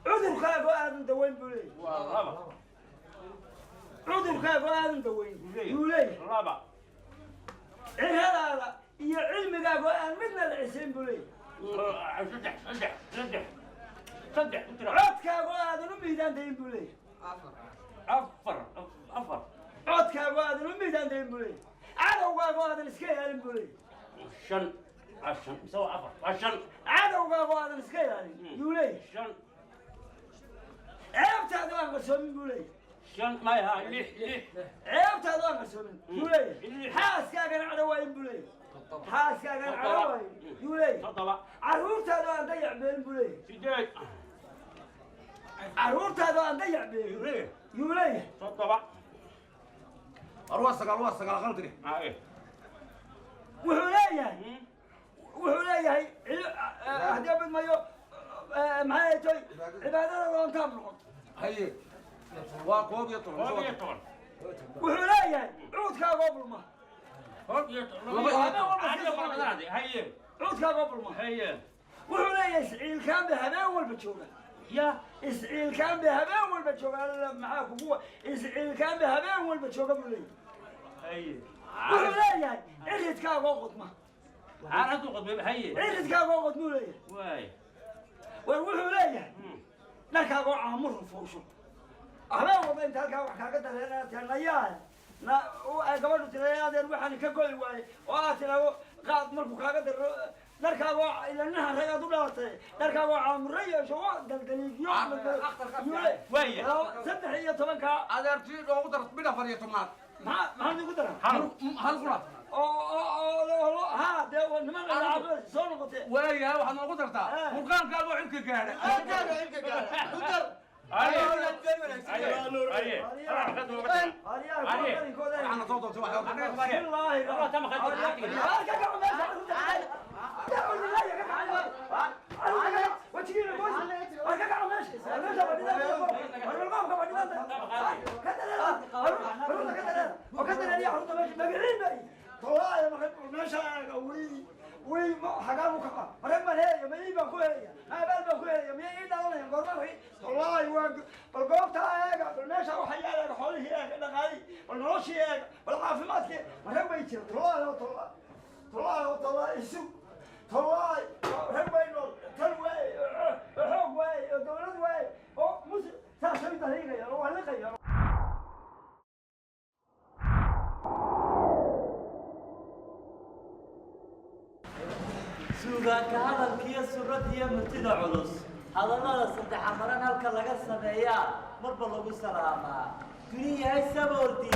Cudurkaaga oo aadan daweyn buu leeyahay. Cudurkaaga oo aadan daweyn yuu leeyahay. Ciradaada iyo cilmigaaga oo aan midna la cisayn buu leeyahay. Codkaaga oo aadan u miidaan dayin buu leeyahay. Afar. Codkaaga oo aadan u miidaan dayin buu leeyahay. Cadowgaaga oo aadan iska ilaalin buu leeyahay. Shan, shan mise waa afar? Waa shan. Cadowgaaga oo aadan iska ilaalin yuu leeyahay. Shan. Ceebtaada aan qarsoomin buu leeyahay. Shan maya, lix, lix. Ceebtaada aan qarsoomin yuu leeyahay. Xaaskaagana cadhowaayin buu leeyahay. Xaaskaagana cadhowaayin yuu leeyahay. 7. Carruurtaada aan dayac beelin buu leeyahay. 8. Carruurtaada aan dayac beelin yuu leeyahay. 7. War waa sagaal, waa sagaal qaldine. Wuxuu leeyahay haddii abid mayo maxay toy cibaadada doontaab noqon. Haye, waa 11. 11. Wuxuu leeyahay cuudkaagoo bulma. Haye. Cuudkaagoo bulma. Haye. Wuxuu leeyahay isciilkaan ba habeen walba jooga. Ya. Isciilkaan ba habeen walba jooga. Alla maxaa kugu isciilkaan ba habeen walba jooga buu leeyahay. Haye. Wuxuu leeyahay ciridkaagoo qodma. Caaradu qodmay. Haye. Ciridkaagoo qodmuu leeyahay. Waay. War wuxuu leeyahay dharkaagoo caamur fuusho habeen walba inta halkaa wax kaaga dareerana tanayaa na ay gabadhu tiraday adeer waxaan ka goy waayey oo aad tiraado qaad markuu kaaga darro dharkaagoo ilanaha rag aad u dhalatay dharkaagoo caamurro yeesho waa daldaliigyo. Waaya. 13-kaa. Adeertii noogu dar mid 14aad. Maxaa maxaa igu dara? Hal qura. Oo ha dee waa niman soo noqotee. Waayahay, waxaad noogu dartaa murqaankaaga oo xilka gaadha. Waxaana soo doortay wax. Bal goobtaa eega, bal meesha waxa yaal eega, xoolihii eega, dhaqaalihii, bal noloshii eega, bal caafimaadkii. Marag bay jira. Tolaay oo tolaay, tolaay oo tolaay, isu tolaay. Rag bay nool, tal waaye, xoog waaye, oo dowlad waaye, oo mus saasay dariiqayaan oo waliqayaan. Suugaanka hadalkiiyo suradiyo murtida culus, hadallada saddexamaran halka laga sameeyaa marba lagu salaamaa. Duniyahay sabooldi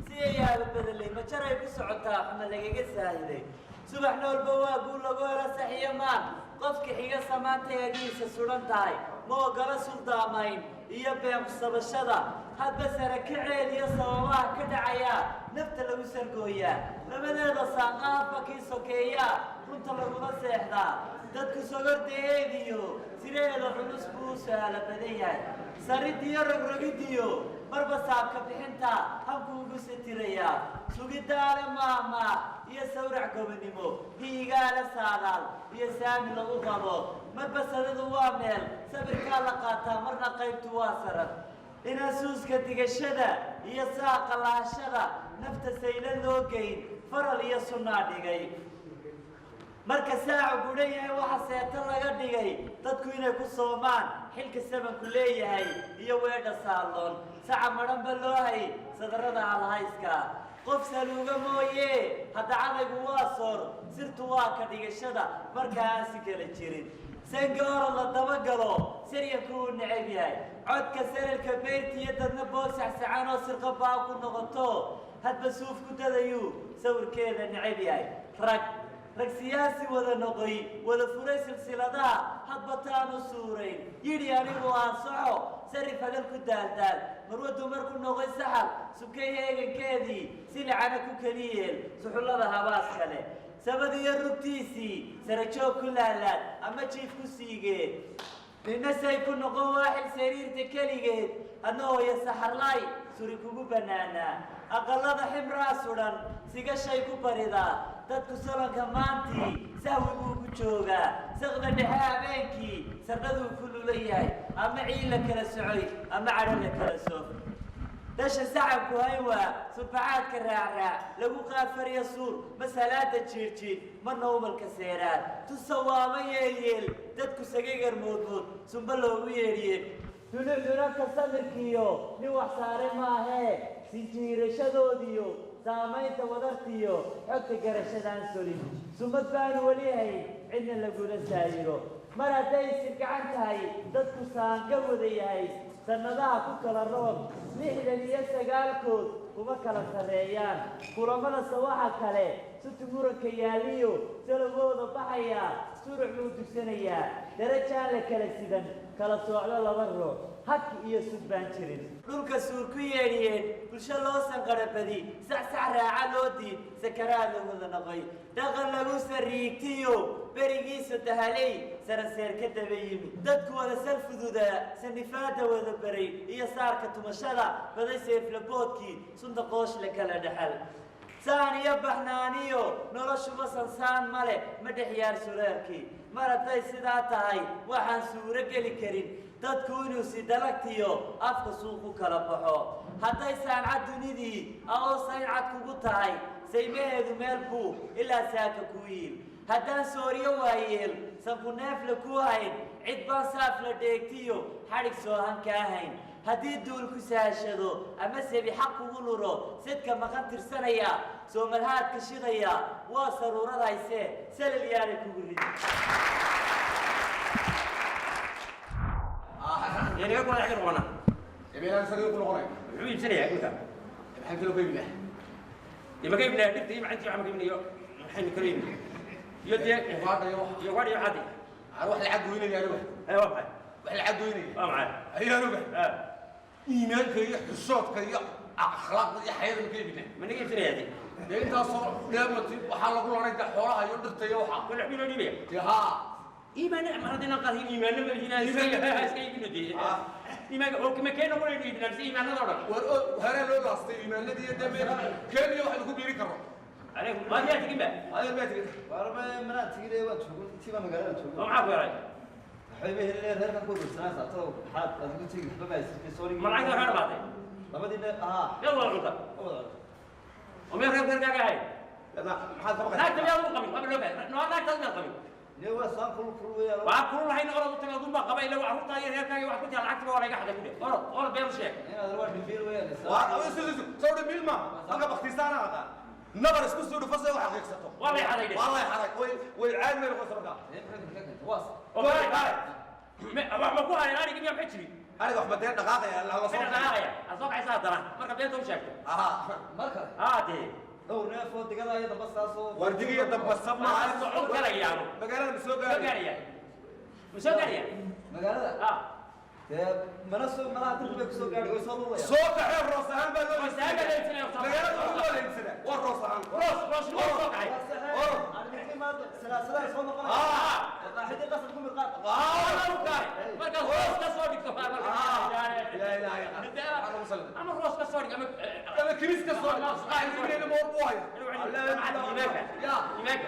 siday yaaba bedelay, majaray ku socotaa xuma lagaga saahiday. Subax noolba waa guul lagu helo saxiyo maan. Qofka xiga samaantay agiisa sudan tahay ma ogola suldaamayn iyo been kusabashada. Hadba sare kaceed iyo sababaha ka dhacayaa nafta lagu sargooyaa. Labadeeda saaqaafba kii sokeeyaa runta lagula seexdaa. Dadku sogordaeediyo sireeda culus buu u sahla badan yahay. Saridiyo rogrogidiyo Marba saabka bixinta hanku ugu satirayaa. Sugidaale maahmaah iyo sawrac gobonimo, hiyigaale saadaal iyo saami lagu qabo. Marba sadadu waa meel sabirkaa la qaataa, marna qaybtu waa saran. Inasuuska digashada iyo saaqa lahashada nafta sayla loo geyn, faral iyo sunnaa dhigay. Marka saacu gudhan yahay waxa seeto laga dhigay dadku inay ku soomaan xilka sabanku leeyahay iyo weedha saalloon. Saca madhanba loo hay sadarada halhayska. Qof saluuga mooye hadda cadaygu waa soor, sirtu waa ka dhigashada marka aan si kala jirin. Sanka orod la dabagalo saryanku uu neceb yahay. Codka saralka beyrtiiyo dadna boog saxsaxan oo sirqa baa ku noqoto, hadba suuf ku dadayuu sawirkeeda neceb yahay. Rag rag siyaasi wada noqoy, wada furay silsiladaha, hadba taanu suurayn yidhi anigu aan soco, sarif hadal ku daaldaal. Marwa dumar ku noqoy saxal subkay eegankeedii, silicana ku keliyeel suxullada habaas kale. Sabad iyo rugtiisii sarajoog ku laalaad ama jiif ku siigee, nina say ku noqon waaxil sariirta keligeed, adna hooyo saxarlaay suri kugu bannaanaa. Aqallada ximraa sudhan sigashay ku baridaa, dadku sabanka maantii sahwi buu ku joogaa. Saqda dhexe habeenkii sardhaduu ku lulan yahay, ama ciil la kala socoy ama cadho la kala soof. Dasha sacabku hayn waa surbacaadka raacraac lagu qaafariya suur, ma salaada jiirjiid marna umalka seeraad. Tusa waama yeelyeel dadku sagagar moodmood sumba loogu yeedhiyeen. Dulucdunaka samirkiyo nin wax saare maahee, sinjiirashadoodiyo saamaynta wadartiyo xogta garashadaan solin. Sumad baanu weli hayn cidna lagula saayiro. Mar hadday sirgacan tahay dadku saanga wada yahay, sannadaha ku kala roog 69kood kuma kala sarreeyaan. Kulamada sawaxa kale suti muranka yaaliyo salowgooda baxayaa, suruc buu dugsanayaa. Darajaan la kala sidan kala soocdo laba ruux, hak iyo sug baan jirin. Dhulka suur ku yeedhiyeen bulsho loo sanqarabadi, sacsac raaca loo diid, sakaraad la wada noqoy. Dhaqan lagu sariigtiyo berigiisa dahaley saraseer ka daba yimi. Dadku wada sal fududaa sanifaada wada baray iyo saarka tumashada baday, seeflaboodkii sunta qoosh la kala dhexal. Saan iyo baxnaaniyo noloshuba sansaan male, ma dhex yaal suraarkii. Mar hadday sidaa tahay waxaan suuro geli karin dadku inuu si dalagtiyo afka suuq u kala baxo. Hadday saancad dunidii adoo sayncad kugu tahay, saymaheedu meel buu ilaa saaka kuu yiil. Haddaan sooriyo waayeel sanku neefla kuu hayn, cid baan saaf la dheegtiyo xadhig soohan kaa hayn. Haddii duul ku sahashado ama sebi xaq kugu luro, sidka maqan tirsanaya soomalhaadka shidaya waa saruurad hayse salal yaana kugu rid. Inaga kuna xagga noqona. Ebeelaan sagay ku noqonay. Muxuu iibsanayaa dhulka? Maxaan kaloo ka iibinaa? Dee ma ka iibinaya dhirta iyo macantii waxa ma ka iibinayo? Maxaynu kala iibinay? Iyo dee Ugaadha iyo wax. Iyo ugaadha iyo waxaadi. Aan wax lacag goynaya aniga. Ee waa maxay? Wax lacag goynaya. Waa maxay? Ayaa aniga. Iimaanka iyo xishoodka iyo akhlaaqda iyo xayada ma ka iibinaa? Ma naga iibsanayaa dee? Dee intaasoo dheemati waxaa lagu laray dee xoolaha iyo dhirta iyo waxa. Wala xubin loo dhiibaya? Dee haa. Iimaan ma haddii aan qaadin iimaanna ma lihin iska iibino dee. Iimaanka oo ma keen noqonayno iibinaa mise iimaanada oo dhan? War oo horee loo laastay iimaanadii iyo dee meel kenya waxaynu ku biiri karno. Anigu ma miyaa tigin ba? Adeer miyaa tigin? Warma manaa tigin waan joogo intii baa magaalada joogo. Oo maxaa ku yaray? Waxay ba helinayaan reerkan ku urursanaa saabtada maxaad adigu tegi waxba ma haysatay sorry. Ma lacagta waxaa dhamaatay? Labadii ne haa. Meel wada cunta? Wada cunta. Oo meel reer reerkaaga ahayn? Maxaad ka baqaysaa? Naagta miyaad ugu qabin? Waaba loo baahay. Naagtaas miyaad qabin? Ne waa saan kulul kulul weeyaan. Waa kulul lahayn orod u tago adun baa qaba ilaa carruurtaa iyo reerkaaga wax ku tiraa lacagtiba waa layga xaday ku dheh. Orod orod been u sheeg. Inaad waa dhimbiil weeyaan. Waa soo dhimbiil ma halka baktiisaana aqaan. Nabar isku soo dhufo si ay u xaqiiqsato. Waa lay xaday dheh. Waa lay xaday. Way way caadi may noqonaysaa markaa. Waas. Oo kale kale. Wax ma ku harin aniga miyaa maxay jirin? Aniga wax ma dee dhaqaaqaya la soo dhaqaaqaya. Ha soo kacaysa haddana marka beenta u sheegto. Aha. Marka. Haa dee. Dhowr neef oo digada iyo dambastaas oo War diga iyo dambas ma aha. Socon karayaano. Magaalada ma soo gaaraya. Ma soo gaaraya. Magaalada? Ah. Dee mana soo malaha dib bay ku soo gaadhay way soo luulayaan. Soo kaxee roos ahaan baa loo Roos ahaan baa loo iibsanaya. Magaalada waxaa loo iibsanaa. Waa roos ahaan. Roos roos roos soo kaxay. Orod. Salaasadaha soo noqonaya. Maqaaxidii qasab ku mirqaad. Markaad hoos ka soo dhigto, ama roos ka soo dhig, ama kiris ka soo dhig, iibinayna ma war buu haya. Iimaanka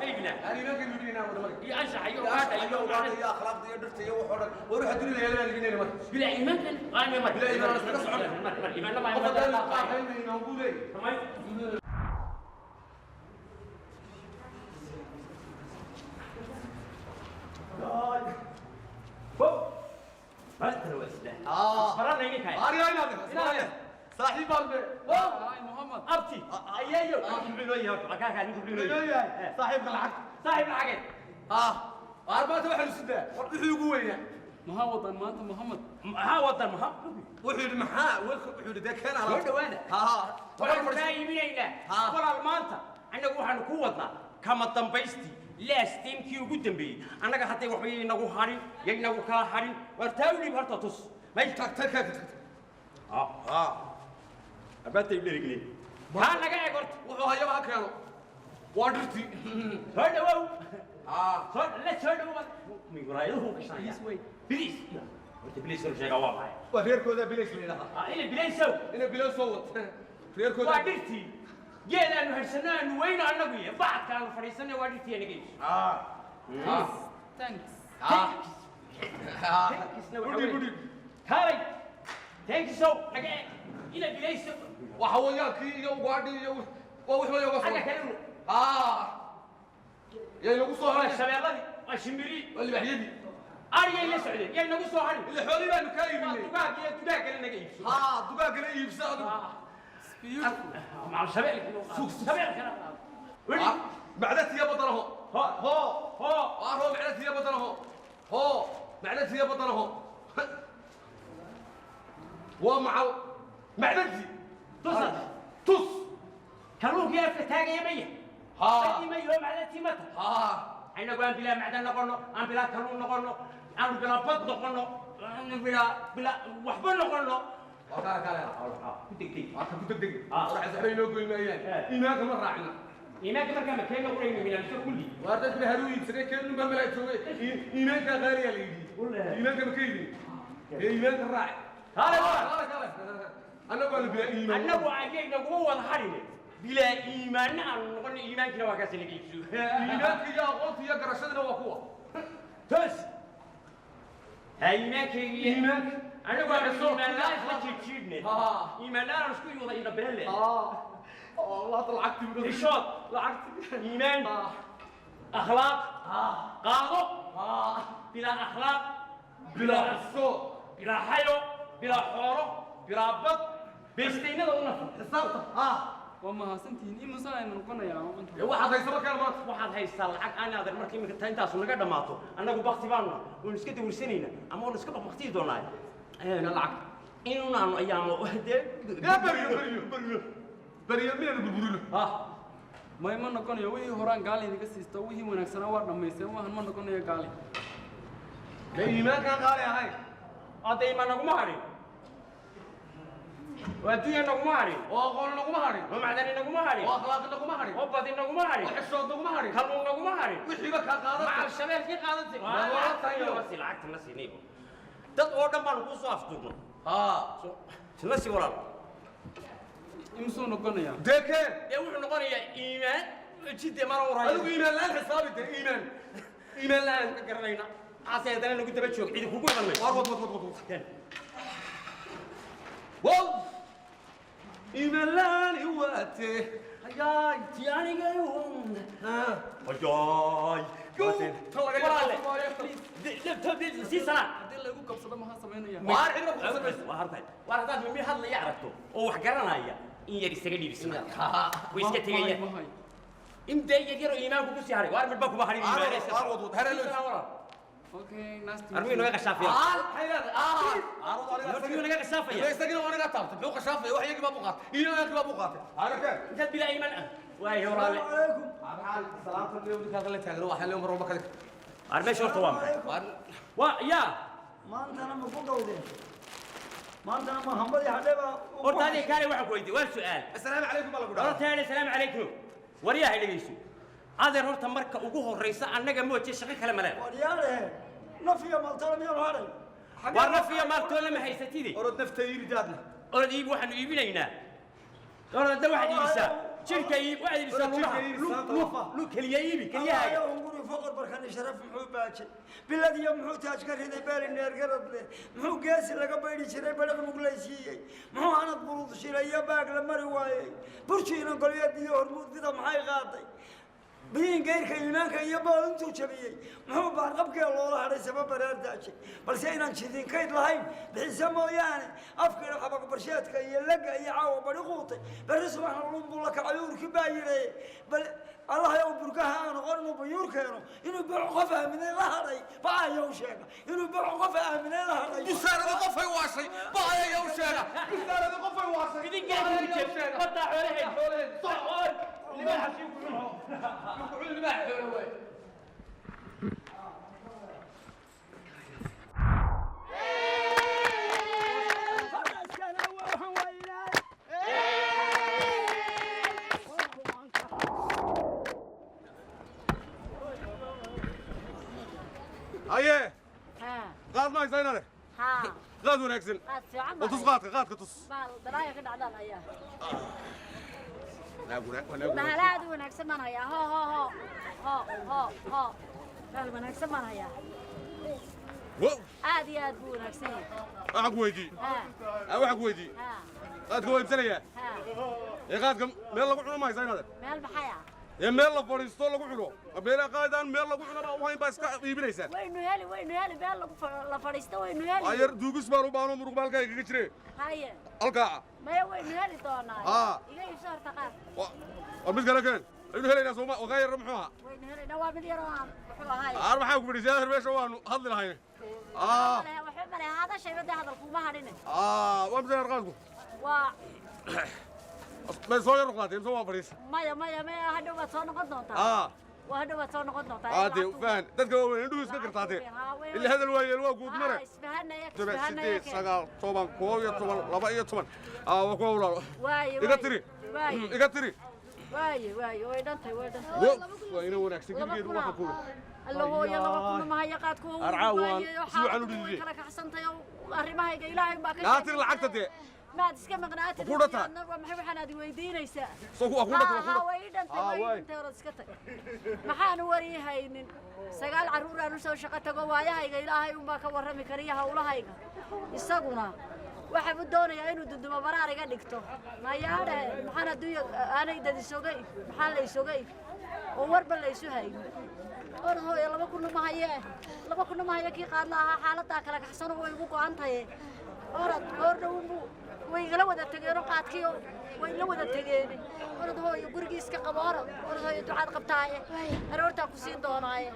iibina. Iimaanka iibinayna wada marka. Iyo anshaxa iyo ugaadha iyo ugaadha iyo akhlaaqda iyo dhirta iyo wax oo dhan. War waxa dunida yaala baan iibinayna marka. Bilaa iimaankan waa marka. Bilaa iimaan iskaga socon. Mar iimaan lama. Qof haddaan qaadayna iimaan buu leeyahay. Abti ayeeyo muxuu inoo yahay horta kaakaa ninku muxuu inoo yahay? Saaxiibka lacag. Saaxiib lacageed. Maanta waxaanu sidaa wuxuu ugu weynaa. Maxaa wadan maanta, Mohamed? Maxaa wadan maxaa? Wuxuu yidhi maxaa wuxuu yidhi dee keen. Soo dhawaada. Waxaanu kaa iibinaynaa walaal maanta annagu waxaanu ku wadnaa kama dambaystii, laastiimkii ugu dambeeyey. Annaga hadday waxba yaynagu hadhin, yaynagu kala hadhin. War taa u dhiib horta, tus may. Tag tag tag. Abaatay dherigle kaa naga eeg horta. Wuxuu hayaba ha keeno, waa dhirtii. Soo dhawow, soo la soo dhawow. Muraayaduhu gashanaya bilis horta, bilis hor sheegaa waa maxay? Waa reerkooda bilis la yidhaahdaa. Ina bilaysow. Ina bilaysow wad reerkooda. Waa dhirtii geed aanu harsano aanu weyno annagu iyo bacadka aanu fadhiisanay, waa dhirtii anaga iibso. Thanks. Thanksna. Kaalay, thanksow naga eeg ina bilayso. Waa xawayaankii iyo ugaadhii iyo waa wix waya uga soo xagga kale. Yay nagu soo haray shabeelladii, waa shimbirii, waa libaxyadii, ariyay la socdeen. Yay nagu soo harin. Ila xoolii baanu kaa iibinay. Waa dugaag iyo dugaag kale naga iibso. Dugaag kale iibso adigu. Macal shabeelka, shabeelkana. Macdatiya badanaho. Ho ho ho, macdatiya badanaho. Ho, macdatiya badanaho. Waa macal macdantii. Tus tus. Kalluunkii afka taagaya maya badii mayo, macdantii mata. Innagu aan bilaa macdan noqono, aan bilaa kalluun noqono, aanu bilaa bad noqono, aanu bilaa waxba noqono. Ku degdeg. Waa ka ku degdeg. Waxa saxbay inoo goyn maayaan. Iimaanka ma raacina. Iimaanka markaa ma keeno quraynu minaa mise kulli? Waar dadka haruu iibsaday keenu baa malaa joogay. Iimaanka qaaliya la yidhi. Iimaanka ma ka iibin ee iimaanka raaci. Kaale waa. Kaale kaale. Annagu aanu bilaa iimaan. Annagu ayay naguma wada hadhine. Bilaa iimaanna aanu noqono, iimaankina waa kaasi naga iibso. Iimaanka iyo aqoonta iyo garashadina waa kuwa. Toos. Ha iimaankayga. Iimaanka. Annagu aanu iimaan la'aan isla jiidjiidhne. Iimaan la'aan aanu isku wada indha beelle. Lacagtii. Xishood. Lacagtii. Iimaan. Akhlaaq. Qaado. Bilaa akhlaaq. Bilaa xishood. Bilaa xayo. Bilaa xoolo. Bilaa bad. Beystaynada u nafar. Xisaabta. Waa mahadsantihiin. Imusa aynu noqonayaa? Waxaad haysa markaan maanta. Waxaad haystaa lacag aan adeer marka iminka taa intaasu naga dhammaato, annagu bakti baanu waynu iska dawursanaynaa ama waanu iska bakbaktiyi doonaa lacag inuunaanu ayaamo dee. Baryo baryo baryo baryo miyaynu burburino? May, ma noqonayo. Wixii horaan gaali idinka siisto, wixii wanaagsanaa waa dhammaysteen. Waxan ma noqonayo gaali. Dee iimaankaan qaali ahayn. Hadda iimaan naguma hadhin, oo adduunya naguma hadhin, oo aqoon naguma hadhin, oo macdani naguma hadhin, oo akhlaaq naguma hadhin, oo badi naguma hadhin, oo xishood naguma hadhin, kalluun naguma hadhin. Wixiiba kaa qaadatay. Macal shabeelkii qaadatay. Lacagta na siinay, dad oo dhan baanu kuu soo afduubno. Na sii walaal. Imusuu noqonayaa? Dee keen. Dee wuxuu noqonayaa iimaan jidde mana warhayo. Adigu iimaan la'aan xisaabi dee iimaan. Iimaan la'aan. Ka garanayna. Caase haddana nagu daba joog, cidi kugu iman mayso. War wad wad wad wad. Wow! Iimaan la'aan iwaate. Hayaay. Ti aniga Hayaay. Tan laga yaabo. Sii sanaa. Haddii lagu qabsado maxaa samaynaya? Waar cidna ku qabsan mayso. Waa hartay. Waar haddaad mimi hadlaya aragto oo wax garanaya in yar isaga dhiibis. Way iska tegayaan. In dee yar yar oo iimaanku ku sii haray. Waar midba kuma harin iimaan. Waar wad wad. Herelo. Okay, nice to Armuu naga qashaafaya. Armuu naga qashaafaya. Isagina waa naga taabtay. Muxuu qashaafaya? Wax iyagii baa buu qaatay. Iimaankii baa buu qaatay. Hada keen. Intaad bilaa iimaan ah. Waay horaale. Salaamta ninkaa la taagan waxaa leeyahay mar walba kale. Waar meesha horta waa maxay? Waa yaa. Maantana ma ku dhowdeen? Maantana ma hambadii hadhee baa? Horta adiga kaale waxaan ku weydiiyey waa su'aal. Assalaamu calaykum baa lagu dhahaa. Horta assalaamu calaykum. Waryaha dhegeyso. Adeer, horta marka ugu horreysa annaga mooje shaqo kale ma leedahay. Waryaale, naf iyo maaltoona miyaanu hadhay? Waar naf iyo maaltoona ma haysatide. Orod nafta iibi daadna. Orod iibi, waxaanu iibinaynaa. Orod hadda waxaad iibisaa jirka iib, waxaad iibisaa lugaha, lug lug keliya iibi, keliyahaaga. Hunguri foqor barkani sharaf muxuu baajay? Bilad iyo muxuu taaj ka riday beeli neergarad leh? Muxuu geesi laga baydi jiray badhaq nuglaysiiyey? Muxuu hanad bulud shiray iyo baag la mari waayey? Burjiina golyeed iyo hormuud bida maxay qaaday? Biyin geyrka iimaanka iyo bool intuu jabiyey muxuu baarqabkee loola hadhay sama baraardaajay? Balse inaan jidinkayd lahayn bixise mooyaane, afkiina xabaqbarsheedka iyo laga iyo caawa bari quutay, berri subaxna lunbuu la kacay uurkii baa yidhaye. Bal Allah yow, burkaha aan noqon inuu bayuur keeno, inuu booc qof aaminay la hadhay ba'ayow sheega, inuu booc qof aaminay la hadhay. Busaarada qofay waashay ba'ayow sheega, busaarada qofay waashay. Badaa xoolaheed. Libaaxa sii ku cuno, ku cun libaaxa xoolo waay. Haye, qaad ma haysaa inaade? Haa. Qaad wanaagsan. Qaad fiican. Oo tus qaadka, qaadka tus. Baal dalaaya ka dhacdaan hayaa. Wanaag wanaag wanaag. Bahal aad u wanaagsan baan hayaa. Ho ho ho ho ho ho, bahal wanaagsan baan hayaa. Wow. Aad iyo aad buu wanaagsan yahay. Waxaan ku weydiiyey. Haa. Waxaan ku weydiiyey. Haa. Qaadka waa iibsanayaa. Haa. Ee qaadka meel lagu cuno ma haysaa inaade? Meel maxay ah? Ee meel la fadhiisto lagu cuno, meelaha qaadaan meel lagu cuno baa u hayn baa iska iibinaysaa. Waynu heli, waynu heli meel lagu la fadhiisto, waynu heli. Ayar duugis baan u baano muruq baalkayga kaga jire. Haye. Halkaa. Maya, waynu heli doonaa. Haa. Iga iibso horta qaad. War mid kale keen, aynu helaynaa sooma? Oo kaa yarra muxuu ahaa? Waynu helaynaa, waa mid yar oo aan muxuu ahaay. Aar maxaa ku fadhiisay adeer? Meesha waanu hadli lahayne. Waxba male, hadashayba dee hadal kuuma hadhine. Waa mid yar qaadku. Waa. May soo yar noqdaatee mise waa fadhiis? Maya maya maya, hadhow baad soo noqon doontaa. Waa hadhow baad soo noqon doontaa. Dee fahan dadka waaweyn indhuhu iska gartaatee ila hadal waayeel waa guud mare. Isfahanaya. 7, Isfahanaya. 8, 9, 10, 11, 12. Waa kuwa walaalo. Waaye. Iga tiri. Waaye. Iga tiri. Waaye waaye, way dhantay, way dhantay. Wo waa ina wanaagsan gebigeedu waxa kuuri. Alla hooyo, 2000 mahaya qaadku. Arcaa waan si wacan u way dhididiyey. Kala kaxsantay oo arrimahayga ilaahay baa ka Naa tiri lacagta dee. Maad iska maqnaatid. Ku dhata. Waa maxay waxaan aad weydiinaysaa? Soo ku dhata, ku dhata. Haa, way ii dhantay. Haa, way ii waay. dhantay, orod iska tag. Maxaanu wari haynin? 9 carruur aan u soo shaqo tago, waayahayga ilaahay unbaa ka warrami kariya hawlahayga. Isaguna waxa buu doonayaa inuu dundumo baraar iga dhigto. Mayaadhe, maxaan adduunya aanay dad isogay, maxaa la isogay oo warba la isu haynin? Orod hooyo, 2000 ma hayee, 2000 ma haye. Kii qaadla ahaa xaaladaa kala kaxsano way igu go'an tahay. Orod, goor dhowunbu way igala wada tageenoo qaadkii way la wada tageen. Orod hooyo, gurigii iska qabo. Orod, orod hooyo, ducaad qabtaaye, aroortaa ku siin doonaaye.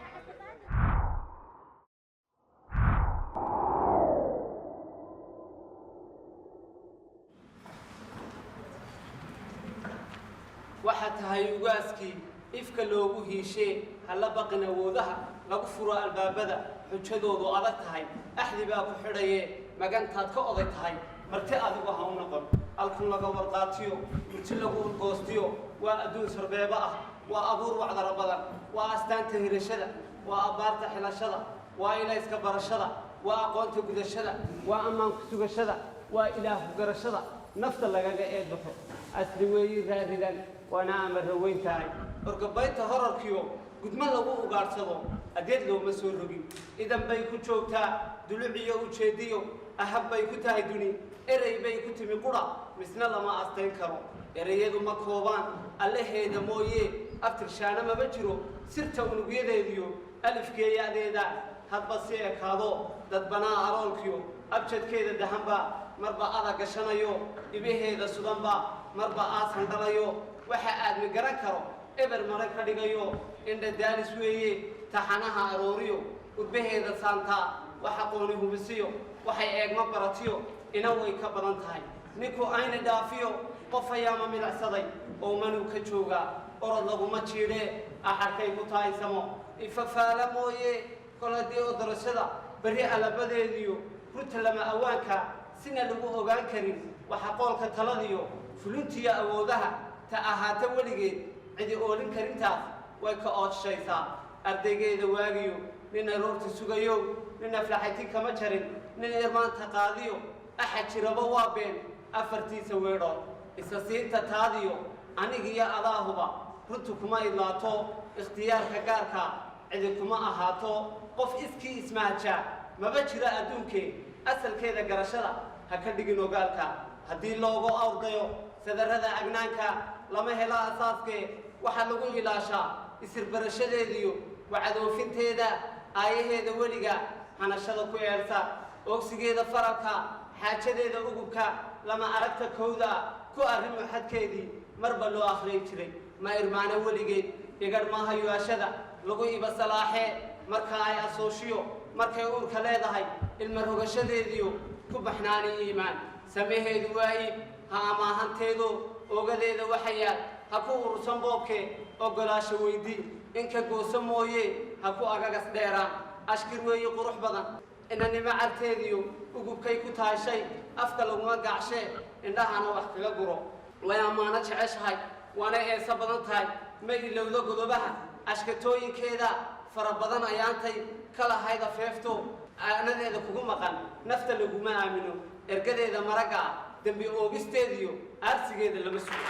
Waxaa tahay ugaaskii ifka loogu hiishee, hala baqin awoodaha lagu furo albaabada xujadoodu adag tahay. Axdi baa ku xidhaye, magantaad ka oday tahay, marti adigu ha u noqon. Alkun laga warqaatiyo, murti lagu urgoostiyo, waa adduun sarbeebo ah, waa abuur wacdara badan, waa astaanta hirashada, waa abbaarta xilashada, waa ilayska barashada, waa aqoonta gudashada, waa ammaanku sugashada, waa ilaahu garashada nafta lagaga eedbaxo. Asli weeyi raaridan, waana amara weyn tahay. Orgabaynta horarkiyo gudmo lagu ugaadhsado adeed looma soo rogin. Idan bay ku joogtaa duluciyo ujeediyo, ahab bay ku tahay duni, erey bay ku timi qura, misna lama astayn karo. Ereyadu ma koobaan allaheeda mooye, aftirshaana mama jiro sirta unugyadeediyo alifkeeyadeeda. Hadba si ekaado dadbanaa aroolkiyo abjadkeeda dahanba marba ada gashanayo, dhibaheeda sudanba marba aasan dhalayo. Waxa aadmi garan karo eber mare ka dhigayo, indha daalis weeye taxanaha arooriyo, udbaheeda saantaa waxa qooni hubisiyo, waxay eegma baratiyo ina way ka badan tahay. Ninku ayna dhaafiyo qof ayaama midacsaday oo manuu ka joogaa, orod laguma jiidhee axarkay ku tahaysamo ifafaala mooye. Kol haddii odorashada berri allabadeediyo runta lama awaanka sina lagu ogaan karin, waxa qoolka taladiyo fulintiyo awoodaha ta ahaata weligeed cidi oolin karintaas. Way ka oodshaysaa ardaygeeda waagiyo. Nin aroorti sugayow, nin aflaxayti kama jarin, nin irmaanta qaadiyo, axad jiraba waa been afartiisa weedhood. Isa siinta taadiyo anigiyo adaahuba runtu kuma idlaato. Ikhtiyaarka gaarka cidi kuma ahaato. Qof iskii ismahajaa maba jiro adduunkee. Asalkeeda garashada ha ka dhigin ogaalka. Haddii loogu awrdayo sadarrada agnaanka, lama helo asaaskee. Waxaa lagu ilaashaa isirbarashadeediyo wacadoofinteeda, aayaheeda weliga hanashada ku eelsa, oogsigeeda faralka, xaajadeeda ugubka, lama aragta kowda ku arrimo xadkeedii marba loo akhriyi jiray. Ma irmaano weligeed, igadh maaha yuashada lagu iba salaaxee. Marka ay asooshiyo, markay uurka leedahay, ilma rogashadeediyo ku baxnaani iimaan samaheedu waa iib. Ha amaahanteedu ogadeeda waxayaal ha ku urursan boobkee. Ogolaasho weydii inka gooso mooye, ha ku agagas dheeraan. Ashkir weeyi qurux badan inanimo carteediyo ugubkay ku tahay shay afka laguma gacshee, indhahana wax kaga guro. Way ammaano jeceshahay, waana eesa badan tahay. Ma ilowdo godobaha ashkatooyinkeeda fara badan ayaantay ka lahayd afeefto. Aanadeeda kugu maqan nafta laguma aamino. Ergadeeda maragga ah, dembi oogisteediyo aarsigeeda lama sugo.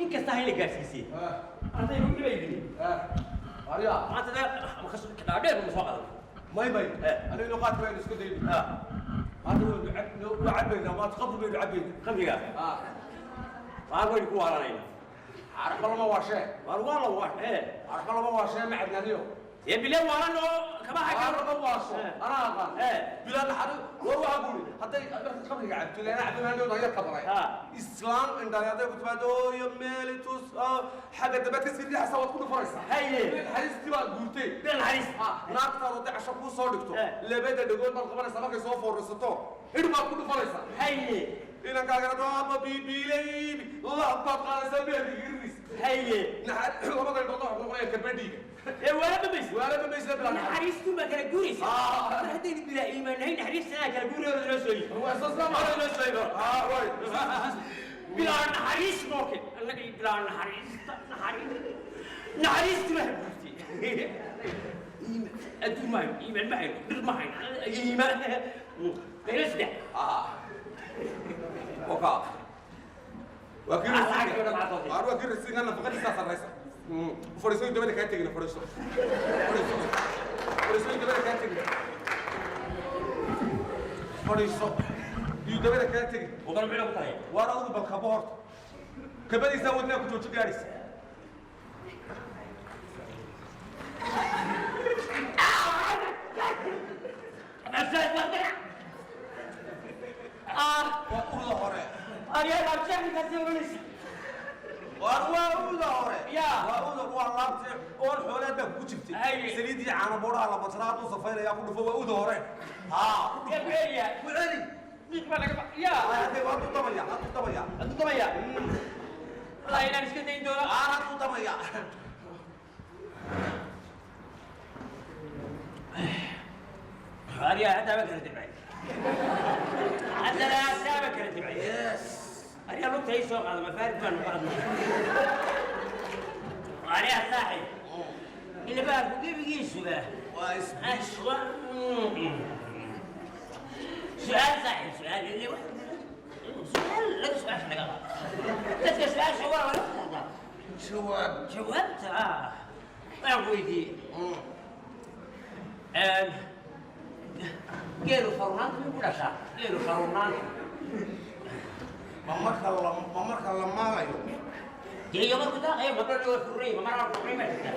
Inkasta hayla gaarsiisay ardaygu dhibaynin maanta dhaadheer ma soo qadan. May may, aniga qaadka baynu iska dayni maanta. Waynu cabaynaa maanta, qabri baynu cabaynaa. Qabriga waa waynu ku waalanayna. Arba lama waashee. Waar waa la waashee. Arba lama waashee, ma cadnaaniyo. Dee bile waalan oo kama xaga. Arba waasho anaa aqaan bilaa naxari. War waxaa guri hadday marka qabriga cabto leena cabdo yar ka baray islaam indhaay hadday ku timaado ooyo meeli tus xagga dambe ka sii riixaysa, waad ku dhufanaysaa. Haye. Bilaa naxariistii baad guurtay. Bilaa naxariis. Naagtaada hadday casho kuu soo dhigto, labada dhagood baad qabanaysaa. Markay soo fooraysato, hidh baad ku dhufanaysaa. Haye. Inankaagana doaba biibiilaybi laab baad qaadaysaa, beerka. Haye. Labada indhood waxaa ku noqonaya kabadhiiga. Ee waala babaysa. Waala babaysa bilaa naxariistu baa kala guuraysa. Mar haddaynu bilaa iimaanahay, naxariistanaa kala guurayooda noo soo yii. Waa soo sama. Noo soo yii. Way. Bilaa naxariis nooke annaga iyo bilaa naxariista. Naxariis naxariistu ma guurtay. Adduun ma hayno, iimaan ma hayno, dhir ma hayno, iimaan mayna saddex. Waka. Waa kii rasiinka. Waa kii rasiinka nafaqadiisaa sarraysa. Fadhiiso, dabada kaa tegina, fadhiiso. Fadhiiso. Fadhiiso, dabada kaa tegina. Fadhiiso. Iyo dabada kaa tegin. Wadana muxuu ku tahay? Waar adigu bal kabo horta. Kabadiisaa wadnaa ku jooji gaadhaysa. Waa uda hore. Waar waa uda hore. Waa uda, waa laabtay oon xooleed baa kugu jirtay. Saliidii caano boodhaha la badsanaa hadduu safaynaya ku dhufo, waa uda hore. Haa, ku dhufo. Ku celiya. Ku celi. Hadday waa hadduu dabaya, hadduu dabaya. Hadduu dabaya. Wallahi inaan iska dayn doono. Aa, hadduu dabaya. Aryaa haddaa ma kala dibcay. Haddana haddaa ma kala dibcay. Aryaa lugta ii soo qaado, mafaarid baanu qaadnay. Aryaa saaxib. Ila baarku gebigiisuba. Waa isbiish. Su'aal saaxib, su'aal ile wax. Su'aal laga su'aasha laga qaado. Dadka su'aasha waa laga qaadaa. Jawaab. Jawaabta waan ku weydiiyey. Geelu faruurnaanta miyuu ku dhashaa? Geelu faruurnaanta. Ma marka la ma marka la maalayo? Dee iyo markuu daaqayo ma dhan waa furray, ma maraa furray ma jirtaa?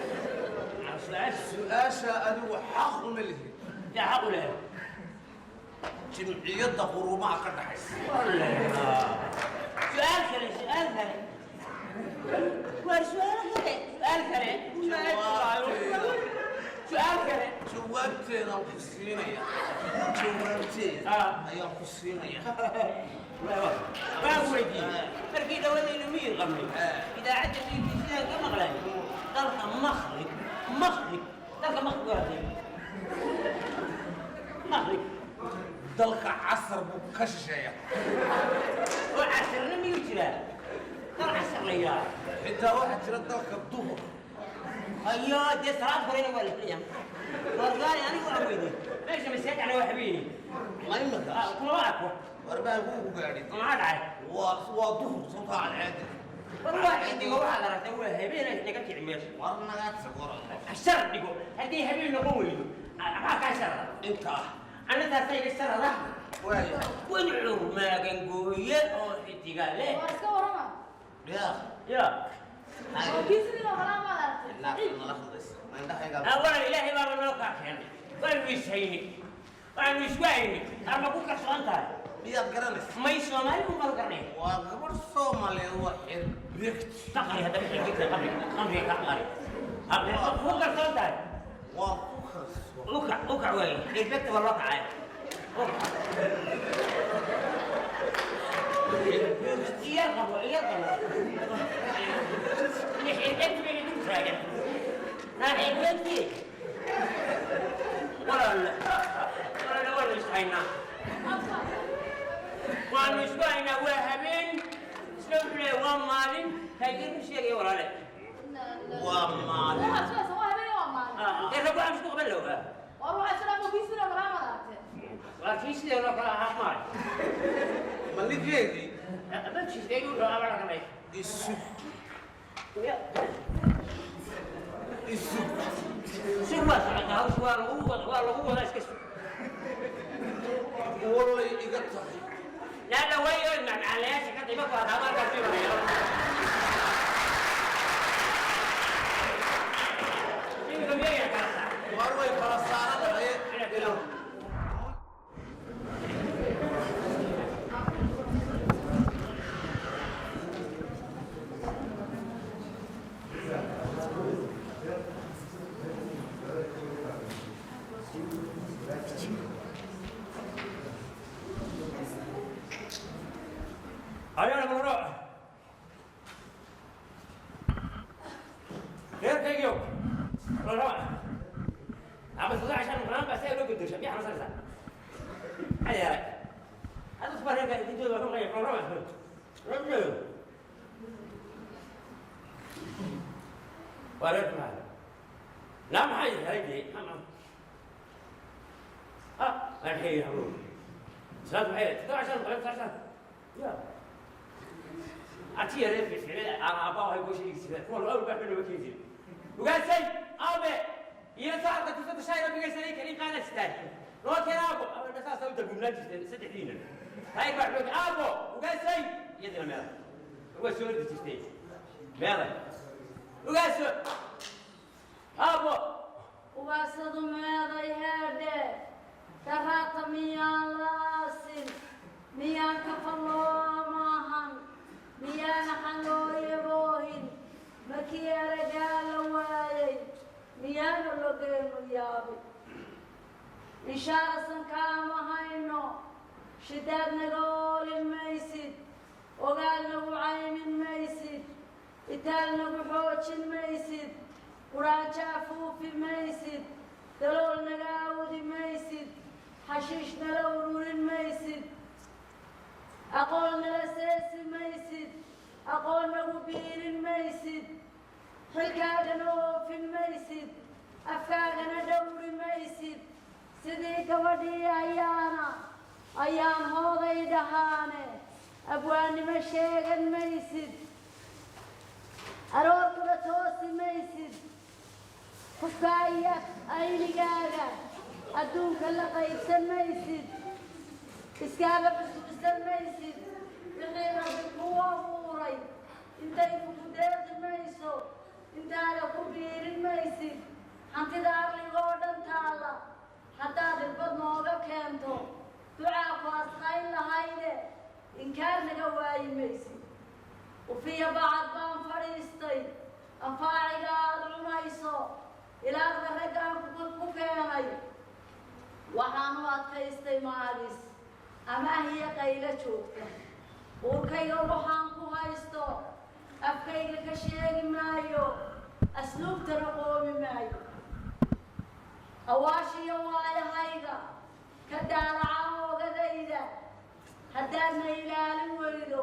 Su'aasha adigu xaq uma lihid. Yaa xaq u leh? Jimciyadda quruumaha ka dhaxaysa. Su'aal kale, su'aal kale. Waar su'aal kale, su'aal kale. Su'aal kale. Jawaabteedaan ku siinaya. Jawaabteeda ayaan ku siinaya. Waan weydiiyey markii dhawadaynu miyir qabnay, idaacadda BBC-da ka maqlay dalka Maqrib. Maqrib, dalka Maqrib waa Maqrib. Dalka casar buu ka shisheeya. Oo casarna miyuu jiraa? Dal casar la yidhaahdo. Xitaa waxaa jira dalka duhur. Ayo, dee salaad horena waa la xidhaya. Wargaani anigu waan weydiin. Meesha masaajid ana waa habeenay. Ma imika? Kuma arko. War baa kugu gaadhay. Maxaa dhacay? Waa duhur sababtaa cadceedi. War waa xidigo waxaa la rabtaa waa habeenay naga kici meesha. War naga tag war. Shar dhigo. Haddii habeen noqon weydo, maxaa kaa sharada? Intaa. Anna iga sharada. Waaya. Wancur maagan gooye oo xidiga leh. Waa iska warrama. Yaa. Yaa. Oo kii sidii oo kale maad aragtay. Awala ilaahay baaba noo kaa keenay. Waanu ishayni. Waanu isku hayni. Ama ku kalsoon tahay. Miyaad garanaysa? May Soomaali ku mal garanay. Waa gabadh Soomaaliyeed, waa xirbirt. Taqri hadda xirbirt qamri qamri ka qari. Ku kalsoon tahay. Waa ku kalsoon. Ukac ukac way. Xirbirt waa loo kacay. Iyar qabo, iyar qabo. Xirbirt bay idin taagan. Na xirbirt. Walaal. Walaal waanu ishaynaa. Waanu isku haynaa, waa habeen. Isla wuxuu leeyahay waa maalin. Taageer u sheegaya walaale. Waa maalin. Waxaad sugaysaa waa habeen waa maalin. Dee rag waxaan isku qaban lahaa. War waxaad sugaysaa kii sidii oo kale maad aragtay. Waa kii sidee loo kala ahaa maay. Ma ninkeedii? Ma jirtay wuxuu ahaa la Isu. Isu. Sug waa socotaa hawsha waa lagu wada iska sug. Wallay iga tahay. Laa dhaweeyo macmacaalayaasha ka qiimo ku hadaa markaas imanaya. Iminka miyay kala saar? War way kala saaranahay. Ayaan maro. Reerkaygiiow. Raro. Ama saddex shan quraan baa saa loo bedesha miyaa xanuunsanaysaa? Maxaa yeelay? Hadda isku reerka idintooda waa ka maqan yahay raro. Raro. Waa reerka maxaa? Laa maxaa yeelay dee? Ah, maxay yahay? Salaad maxay? 16 quraan 16. Ya. Atiya reer ficilada aan aabbaha waxay kuu sheegi jireen kuwa awal baa xuluma keeni jiray ugaasay aabe iyo saacadda kusada shaayga bigaysanay kaliin qaada sitaan loo keen aabo aaba saasa u dabuubnaan jirteen saddexdiina hay baa xulka aabo ugaasay iyadina meela waa soo ordi jirtay meela ugaaso aabo. Ugaasadu meeday heedhe daraata miyaan la aasin, miyaan kafaloo maahan, miyaana xanlooye boohin, makii aragaa la waayay, miyaanu logeenu yaabin, inshaarasan kaama hayno, shidaad naga oolin maysid, ogaal nagu caymin maysid, itaal nagu xoojin maysid, quraajo afuufi maysid, dalool naga awdi maysid, xashiish nala ururin maysid, aqoon nala seesi maysid, aqoon nagu biirin maysid, xilkaagana oofin maysid, afkaagana dhowri maysid. Sidii gabadhii ayaana ayaan hooday dhahaane abwaannimo sheegan maysid, aroorkuna toosi maysid, qofkaa iyo aynigaaga adduunka la qaybsan maysid, iskaaba xusuusan maysid wixii Rabbi kuu abuuray, intay kugu deeqi mayso, intaada ku biirin maysid. Hantida arligoo dhan taalla haddaad irbad nooga keento, ducaa ku asqayn lahayde, inkaar naga waayi maysid. Ufiya bacad baan fadhiistay anfaaciga aad cunayso, ilaaqda raggaan ku keenay, waxaan u adkaystay maagis amaah iyo qaylo joogta. Uurkayga waxaan ku haysto afkayga ka sheegi maayo, asluubtana qoomi maayo. Awaashiyo waayahayga ka daalaca oogadayda, haddaadna ilaalin weydo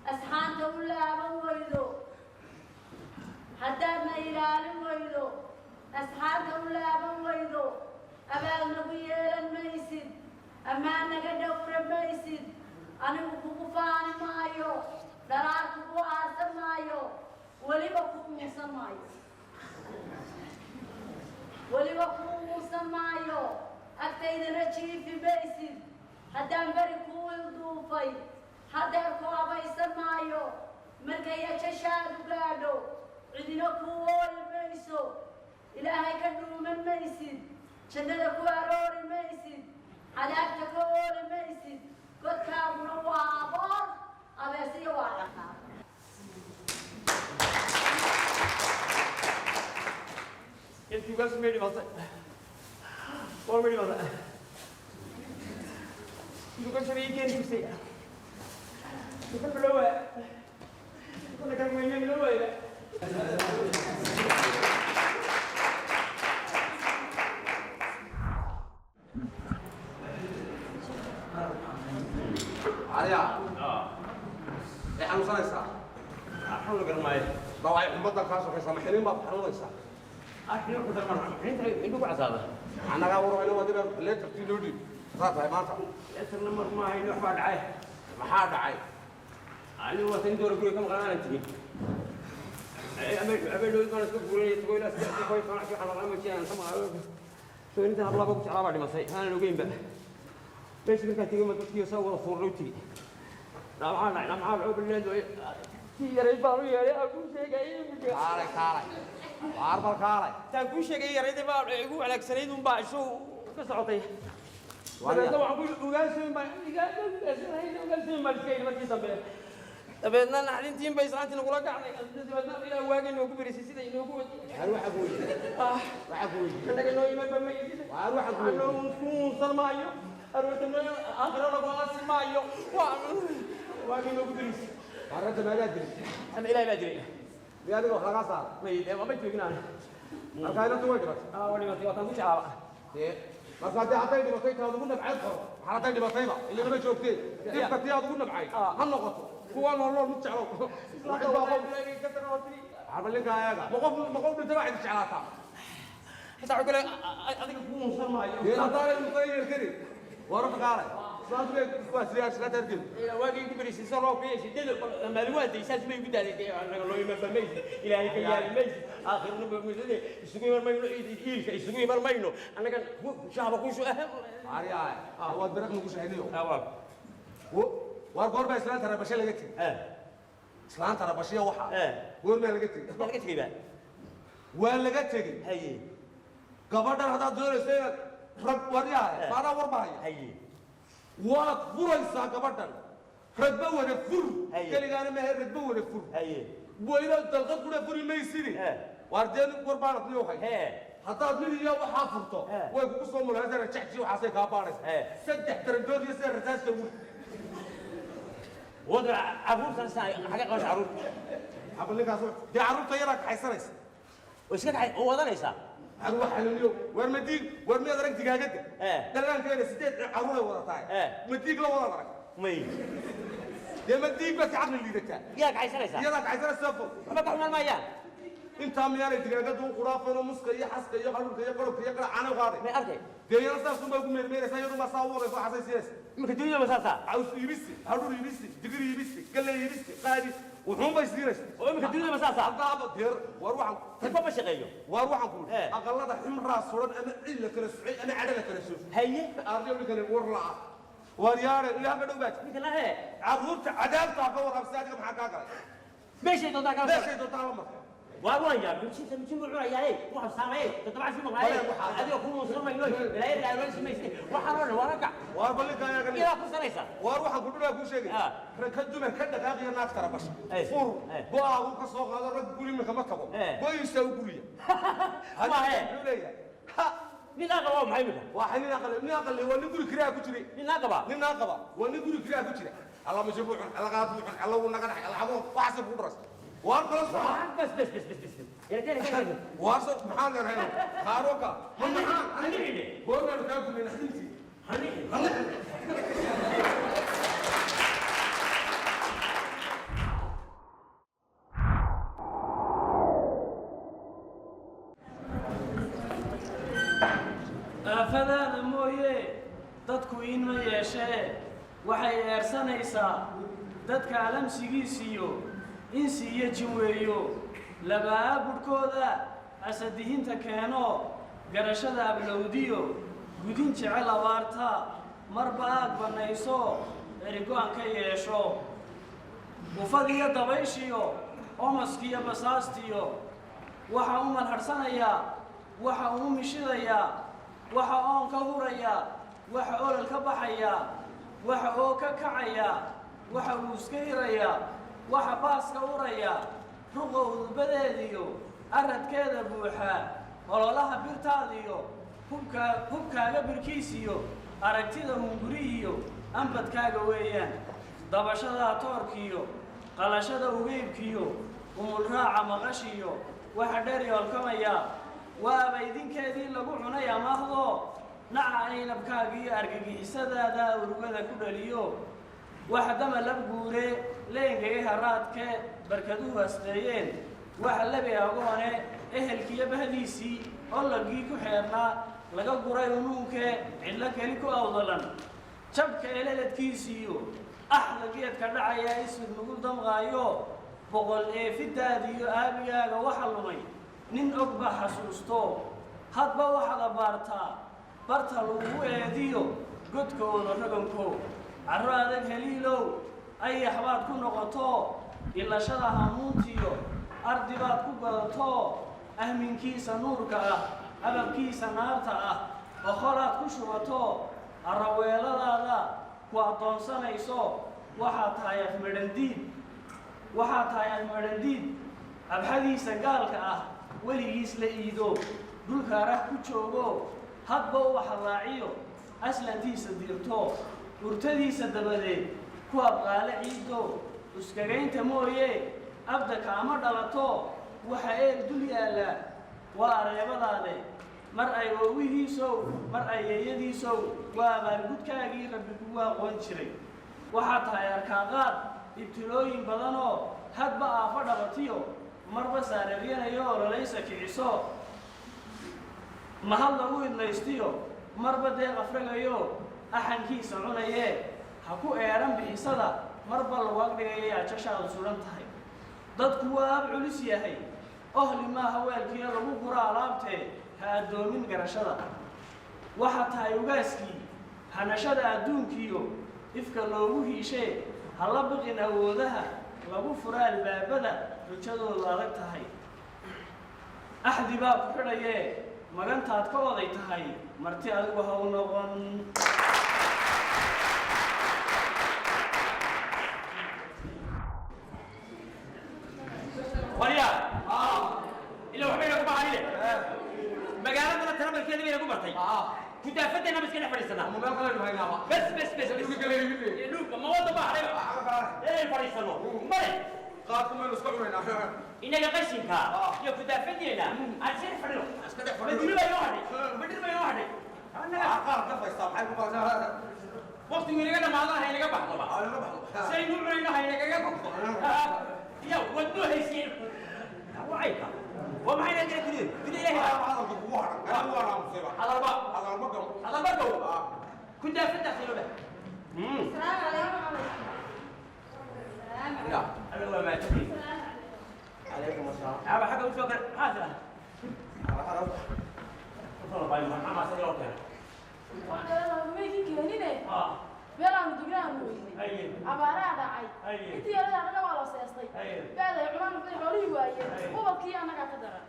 Asxaanta u laaban weydo, haddaadna ilaalin weydo, asxaabta u laaban weydo, abaal nagu yeelan maysid, ammaan naga dhowra maysid. Anigu kugu faani maayo, dhalaar kugu aarsan maayo, weliba ku uusan maayo, weliba ku uusan maayo. Agtaydana jiifi maysid. Haddaan beri kuu ilduufay, haddeer ku abaysan maayo. Markay ajashaadu gaadho, cidina kuu ooyi mayso, Ilaahay ka dhuuman maysid, jannada ku aroori maysid, cadaabta ka ooli maysid. Godkaaguna waa aboor, abeesiyo waa ciqaab. Intii ugaas may dhimatay? War may dhimatay? Dukan shabay keeni jirtay. Dukan bilowaa. Dukan kan weyn bilowaa. Caliya, ay xanuunsanaysaa? Xanuun garan maayo. Dawacay xumadda kaa sokaysaa, ma xiliin baad xanuunaysaa? Xiliin ku darman, xiliinta indhu ku casaada. Annagaa warhayno, waa dibaa leetartii loo dhiib. Saa tahay maanta. Leetarna mar maaha, wax baa dhacay. Maxaa dhacay? Anigu waa tan doora guriga ka maqan aanan tegin. Habeen dhowd baan iska guuranayay, isagoo ilaa 13 casho waxaan maqnaa moojiye aan ka maqnaa. Soo inta hablaaba ku jeclaa baa dhimatay, aanan ogeynba. Meesha markaan tegey ma dadkii saa wada fuurnay u tegi. Maxaa dhacay? Maxaa dhacay? Bilaad tii yarayd baan u yeedhay, aan kuu sheegayay. Kaalay, kaalay. Waar bal kaalay. Taan kuu sheegay yarayd baa igu wanaagsanayd un baa ishu ka socotay. Dabeedna waxaan ku ugaansayn baan ugaansayn baan iska yidhi markii dambe. Dabeedna naxdintiin bay islaantii nagula kacday. Dabeedna ilaa waagay noogu berisay sida inoogu Waar waxa ku weydiiyey? Waxa ku weydiiyey? Annaga noo iman ba ma yidhi. Waar waxa ku weydiiyey? Anoo ku uunsan maayo. Aroorta noo aakhiro lagu aasi maayo. Waa waagay noogu berisay. Waaranta maadaa dilay? Ama Ilaahay baa dilay. Miyaa adiga wax lagaa saaray? May, ma joogin aan. Markaa inantu way dhimatay? Ah, waa dhimatay, waa taan ku jeclaaba. Dee, marka haddii hadday dhimatay taad ugu nabcayd qoro. Maxaa hadday dhimatayba? Ilaa ma joogtee. Dibka tii aad ugu nabcay ha noqoto. Kuwa nool nool mid jeclow. Waxba ninka ayaga. Ma qof dhintay baa idin jeclaataa? Xitaa wuxuu kale adiga ku uunsan maayo. Dee haddaanay dhintay yeelkani. Waar horta kaalay. Islaantu bay waa siyaa islaanta hargeysa. Waagii ugu berisay soo roob iyo shidada maalin waa day saas bay ugu daaday. Annaga loo iman maysid, Ilaahay ka yaali maysid, aakhirna ba isugu iman mayno, iilka isugu iman mayno, annaga shahba ku shu. Aryaay, waad biraq nagu shahaynayo. Waar goor baa islaanta rabashe laga tegey? Islaanta rabashiya waxa goor baa laga tegey? Laga tegey ba? Waa laga tegey. Haye. Gabadhan haddaad doonayso inaad rag waryahay, maadaa war bahaya. Haye. Waad furaysaa gabadhan. Ragba wada fur. Keligaana maahe, ragba wada fur. Weliba dalqad kudha furi maysidi. Waar dee war baanad niyo hay. Haddaad mid iyo waxaa furto, way kugu soo mulaysaa, rajacji waxaasay kaa baadhaysa. Saddex darandood iyo sida rasaasta wuri. Wada caruurtan saa xagee qabasha caruurta? Xabal ninkaas dee caruurta yadaa kaxaysanaysa. Oo iska kaxay oo wadanaysaa. Caruur xanuuniyo. Waar madiig, waar miyaad arag digaagadda? Dhallaankeena 8 caruuray wadataa. Madiig la wadaad arag? May. Dee madiig baad ka caqli liidataa. Yaa kaxaysanaysaa? Iyadaa kaxaysanaysa fur. Waxba ka xumaan maayaan. Intaa miyaanay digaagadda u quraafano muska iyo xaska iyo qalunka iyo qarobka iyo qaracaana u qaaday? May arkay. Dee iyana saas unbay ugu meermeeraysaa, iyadu baa saa u wadayso xasay siinaysa. Iminka dunida ma saasaa? Caws iibisi, hadhuur iibisi, digir iibisi, galley iibisi, qaadi wuxuun bay siinaysa. Oo iminka dunida ma saasaa? Haddaaba deer waar waxaan Ragba ma shaqeeyo. Waar waxaan ku idhi aqallada ximraa suran ama ciil la kala socay ama cadho la kala soofay. Haye. Ardiyo ninkani war la'a. Waar yaare ilaa ka dhow baad. Ninka la hee. Carruurta cadaabta ha ka warraabsay, adiga maxaa kaa galay? Meeshay doontaa kala Meeshay doontaa la martay. Waa waan yaab, mijinta mijin buu cunayaa, waxaan saameeyay, 7 casho maqlaayay, adiga ku muusan mayno, ilaahay raaloosi maysid, waxaan oo dhan waa ragga. Waar bal ninka ayaga Iyadaa ku sanaysa. Waar waxaan ku dhulaa kuu sheegay. Rag ka dumar ka dhaqaaqiya naag tarabasha. Fur go'aagu ka soo qaado rag guri iminka ma tago. Go'iisa u guriya. Waa hee. Muxuu leeyahay? Nin aqaba waa maxay iminka? Waa nin aqal, nin aqal waa nin guri kiraa ku jiray. Nin aqaba? Nin aqaba waa nin guri kiraa ku jira. Alla ma jiro cun, alla qaad cun, alla uu naga dhaxay, alla xabo waxaas ku dharas. Waar kala soo. Bas bas bas bas bas. Yara kale kale. Waar soo maxaa leeyahay? Khaaroka. Ma maxaa? Aniga. Goorma kaa guri naxdintii. Hani. Aafadaada mooye dadku iinma yeeshee, waxay eersanaysaa dadka alamsigiisiyo insi iyo jin weeyo. Labaa budhkooda asadihinta keeno, garashada ablowdiyo gudin jecel abaarta, marba aag bannayso erigo-an ka yeesho. Ufadiyo dabayshiyo omoskiyo basaastiyo waxa u malhadhsanayaa, waxa uu mishidayaa, waxa oon ka hurayaa, waxa olol ka baxayaa, waxa oo ka kacayaa, waxa uu iska hirayaa, waxa baaska urayaa, ruqa udubadeediyo aradkeeda buuxaa, ololaha birtaadiyo hubkaa hubkaaga birkiisiyo aragtida hungurihiyo ambadkaaga weeyaan. Dabashada toorkiyo qalashada ugeybkiyo umulraaca maqashiyo waxa dheer yoolkamayaa, waaba idinkeedii lagu cunay amaahdo. Naca aynabkaagiyo argagixisadaada urugada ku dhaliyo, waxa dama lab guure leengagay haraadke barkaduhu hasteeyeen, waxa lebi agoone ehelkiiyo bahdiisii ologii ku xeernaa laga guray unuunke cidlo keli ku awdalan. Jabka eleladkiisiiyo axda geedka dhacaya isir lagu damqaayo, boqol eefidaadiyo aabigaaga waxa lumay nin og baa xasuusto. Hadba waxaad abbaartaa barta lagugu eediyo godkooda raganko. Carro adag heliilow ayax baad ku noqoto, ilashada hamuuntiyo ardi baad ku gadato, ahminkiisa nuurka ah ababkiisa naarta ah boqolaad ku shubato, arraweeladaada ku addoonsanayso. Waxaad tahay afmadhandiid, waxaa tahay afmadhandiid abxadiisa gaalka ah weligiis la iido, dhulka arah ku joogo, hadba u xallaaciyo aslantiisa diirto, urtadiisa dabadeed ku abqaale ciiddo. Uskagaynta mooye abda kaama dhalato, waxa eel dul yaallaa waa areebadaade. Mar ay oowihiisow, mar ay yeeyadiisow, waa abaalgudkaagii Rabbi kugu aqoon jiray. Waxaa tahay arkaaqaad ibtilooyin badanoo hadba aafo dhabatiyo, marba saareeryanayo ololaysa kiciso, mahad lagu idlaystiyo, marba deeq afragayo axankiisa cunayee. Ha ku eeran bixisada marba lagu agdhigayay ajashaadu sugan tahay. Dadku waa ab culus yahay, ohli maaha weelkiyo lagu guro alaabtee, ha addoomin garashada. Waxaa tahay ugaaskii hanashada adduunkiyo ifka loogu hiishee, ha la biqin awoodaha lagu fura albaabada rajadoodu adag tahay. Axdi baa ku xidhayee magantaad ka oday tahay, marti adigu ha u noqon. Waryaa, ila waxbay nagu bahayne, magaaladana tarabalkeeda bay nagu bartay, kudaafaddeena ma iska dhex fadhiisanaa? Bes bes bes bes, dhulka ma wada baahnayba inaynu fadhiisano male. Inaga qashinka iyo kudaafaddeena aan iska dhex fadhino, madiri baa inoo hadhay, madiri baa inoo hadhay. Waqtigu inaga dhamaadana ha inaga baxdoba, saynu cunayno ha inagaga gogdo ya wadnuu haysiin wacayka waa maxay kala dunida dunida Ilaahay hadalba hadalba gow kudaafadda xiloba. السلام عليكم. Adiga waa maajid. Calaykum asalaam. Aba xagga u soo gar maxaa tira? Maykin keenine meel aanu degnaa aanu weynay, abaaraa dhacay, intii yarada annaga waa loo seestay, baaday cunaan noqday, xoolihii waayeen, ubadkii annagaa ka daran.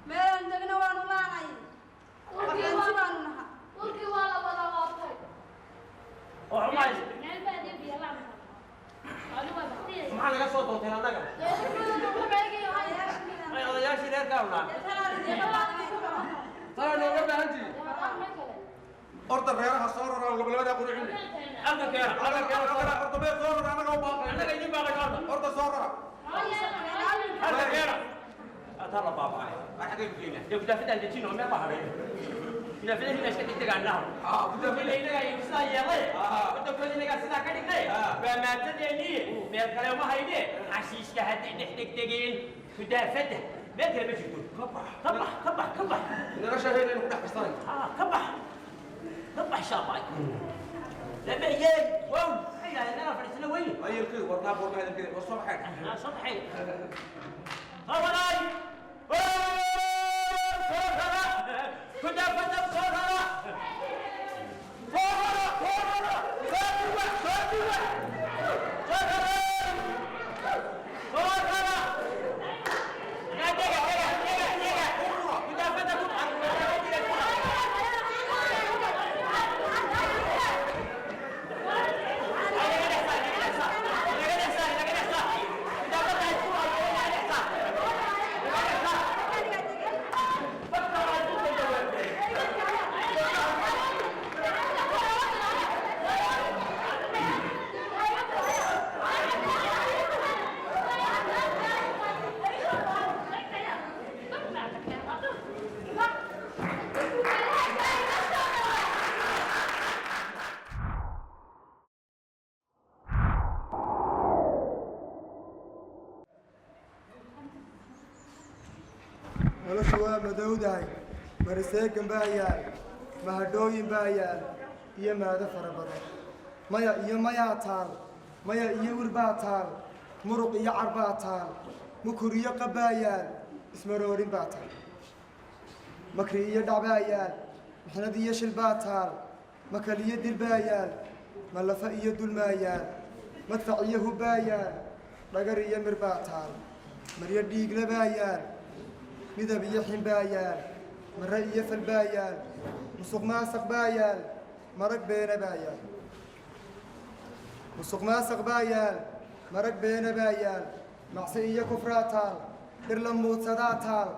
Meelaan degna waanu laanay, qaxoonti baanu naha. Dhulkii waa la wada waabtay. Oo xumays. Meel baadiyo biyo la'aan. Xooluhu waa baktiyay. Maxaa naga soo doonteen annaga? Ay odayaashii reerkaanu nahay. Tana nooga baahantihiin. Orda reeraha soo raraan labalabada qurxin. Halka keena, halka keena soo rara. Orda mee soo rara, annaga u baaqay. Annaga idin baaqay orda. Orda soo rara. Halka keena. Ataa la baaba'ay. Waa xaggay ku keenaa. Dee kudaafadaan dejino meel baa hadhay. Kudaafadaan inaa iska degdegaanaa. Kudaafada inagaa sidaa yeelay. Wadankooda inagaa sidaa ka dhignay. Waa maatadeennii. Meel kale uma hayne. Xashiishka hadday dhex degdegeen. Kudaafadda meel kale ma jirto. Ka bax, ka bax, ka bax, ka bax. Nolosha heynaynu ku dhex karsanay. Ka bax. Ka baxshaa baay. Labixiyey. Wow. Maxay yidhahdeen inaan fadhiisano weyne. Ayilkii warnaa borna hadalkii war soo baxay. Soo baxay. Soo wadaay. Soo rara. Kudaafada soo rara. Soo rara, soo rara. Soo duwa, soo duwa. Soo rara. Soo rara. Dhega, dhega, dhega, dhega. Kudaafada ku Noloshu waa madowdahay, mariseegan baa yaal, mahadhooyin baa yaal iyo maado fara badan. Maya iyo mayaa taal, maya iyo wir baa taal, muruq iyo car baa taal, mukur iyo qab baa yaal, ismaroorin baa taal, makri iyo dhac baa yaal, mixnad iyo shil baa taal, makal iyo dil baa yaal, malafa iyo dulmaa yaal, madfac iyo hub baa yaal, dhagar iyo mir baa taal, maryo dhiigle baa yaal, midab iyo xin baa yaal, mare iyo fal baa yaal, musuq maasaq baa yaal, marag beena baa yaal, musuq maasaq baa yaal, marag beena baa yaal, macsi iyo kufraa taal, dhir la muudsadaa taal,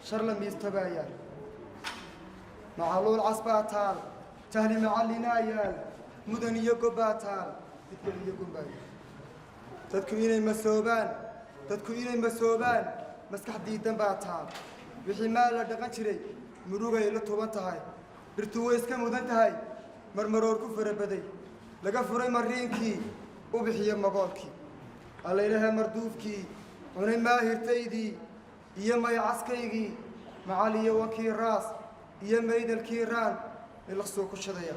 shar la miisto baa yaal, macaluul cas baa taal, jahli macallinaa yaal, mudan iyo gob baa taal, midgal iyo gun baa yaal. Dadku inay masoobaan, dadku inay masoobaan, maskax diidan baa taal. Wixii maal la dhaqan jiray murugay la tuban tahay, dhirtu way iska mudan tahay, marmaroor ku farabaday, laga furay mariinkii, u bixiyo magoolkii, allaylahe marduufkii cunay maahirtaydii iyo maycaskaygii, macal iyo wankii raas iyo maydalkii raan ilaqsuu ku shidaya,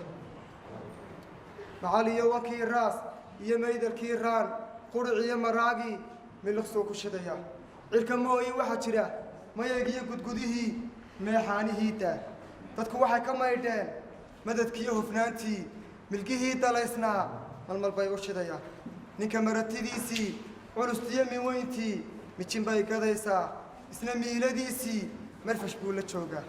macal iyo wankii raas iyo maydalkii raan, qudhic iyo maraagii miliqsuu ku shidaya. Cirka mooye waxaa jira mayaygiyo gudgudihii meexaanihii daa. Dadku waxay ka maydheen madadkiiyo hufnaantii, milgihii dalaysnaa malmal bay u shidayaan. Ninka maratidiisii culustiyo minweyntii mijin bay gadaysaa, isna miiladiisii marfash buu la joogaa.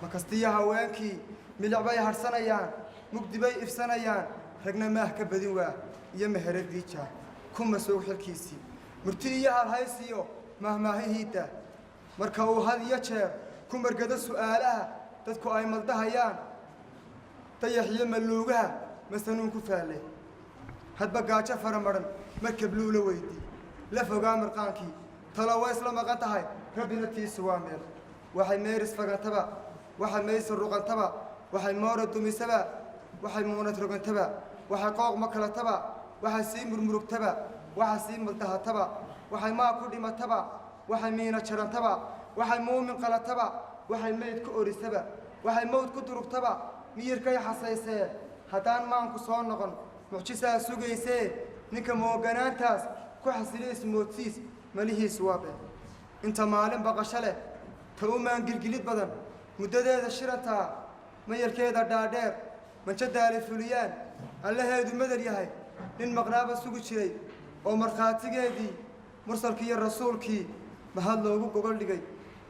Makastiyo haweenkii milic bay hadhsanayaan, mugdi bay ifsanayaan, ragna maah ka badin waa iyo meheradii jaa kuma soog xilkiisii, murti iyo halhaysiyo mahmaahihiidda. Marka uu had iyo jeer ku margado su'aalaha dadku ay maldahayaan, dayax iyo malluugaha masanuun ku faalle, hadba gaajo faramaran markab luu la weydii, la fogaa mirqaankii talo way isla maqan tahay, rabbina tiisu waa meel. Waxay meeris fagantaba, waxay meysar ruqantaba, waxay moora dumisaba, waxay muunad rogantaba, waxay qooq makalataba, waxay sii murmurugtaba, waxay sii maldahataba, waxay maa ku dhimataba, waxay miina jarantaba, waxay muumin qalataba, waxay meyd ku orisaba, waxay mawd ku durugtaba, miyirkay xasaysee haddaan maanku soo noqon mucjisaa sugaysee. Ninka mooganaantaas ku xasiliya ismoodsiis malihiisu waa been. Inta maalin baqasho leh ta u maangilgilid badan, muddadeeda shirantaa, mayalkeeda dhaadheer, manjadaali fuliyaan, allaheedu madar yahay, nin maqnaaba sugi jiray oo markhaatigeedii mursalkii iyo rasuulkii mahad loogu gogol dhigay,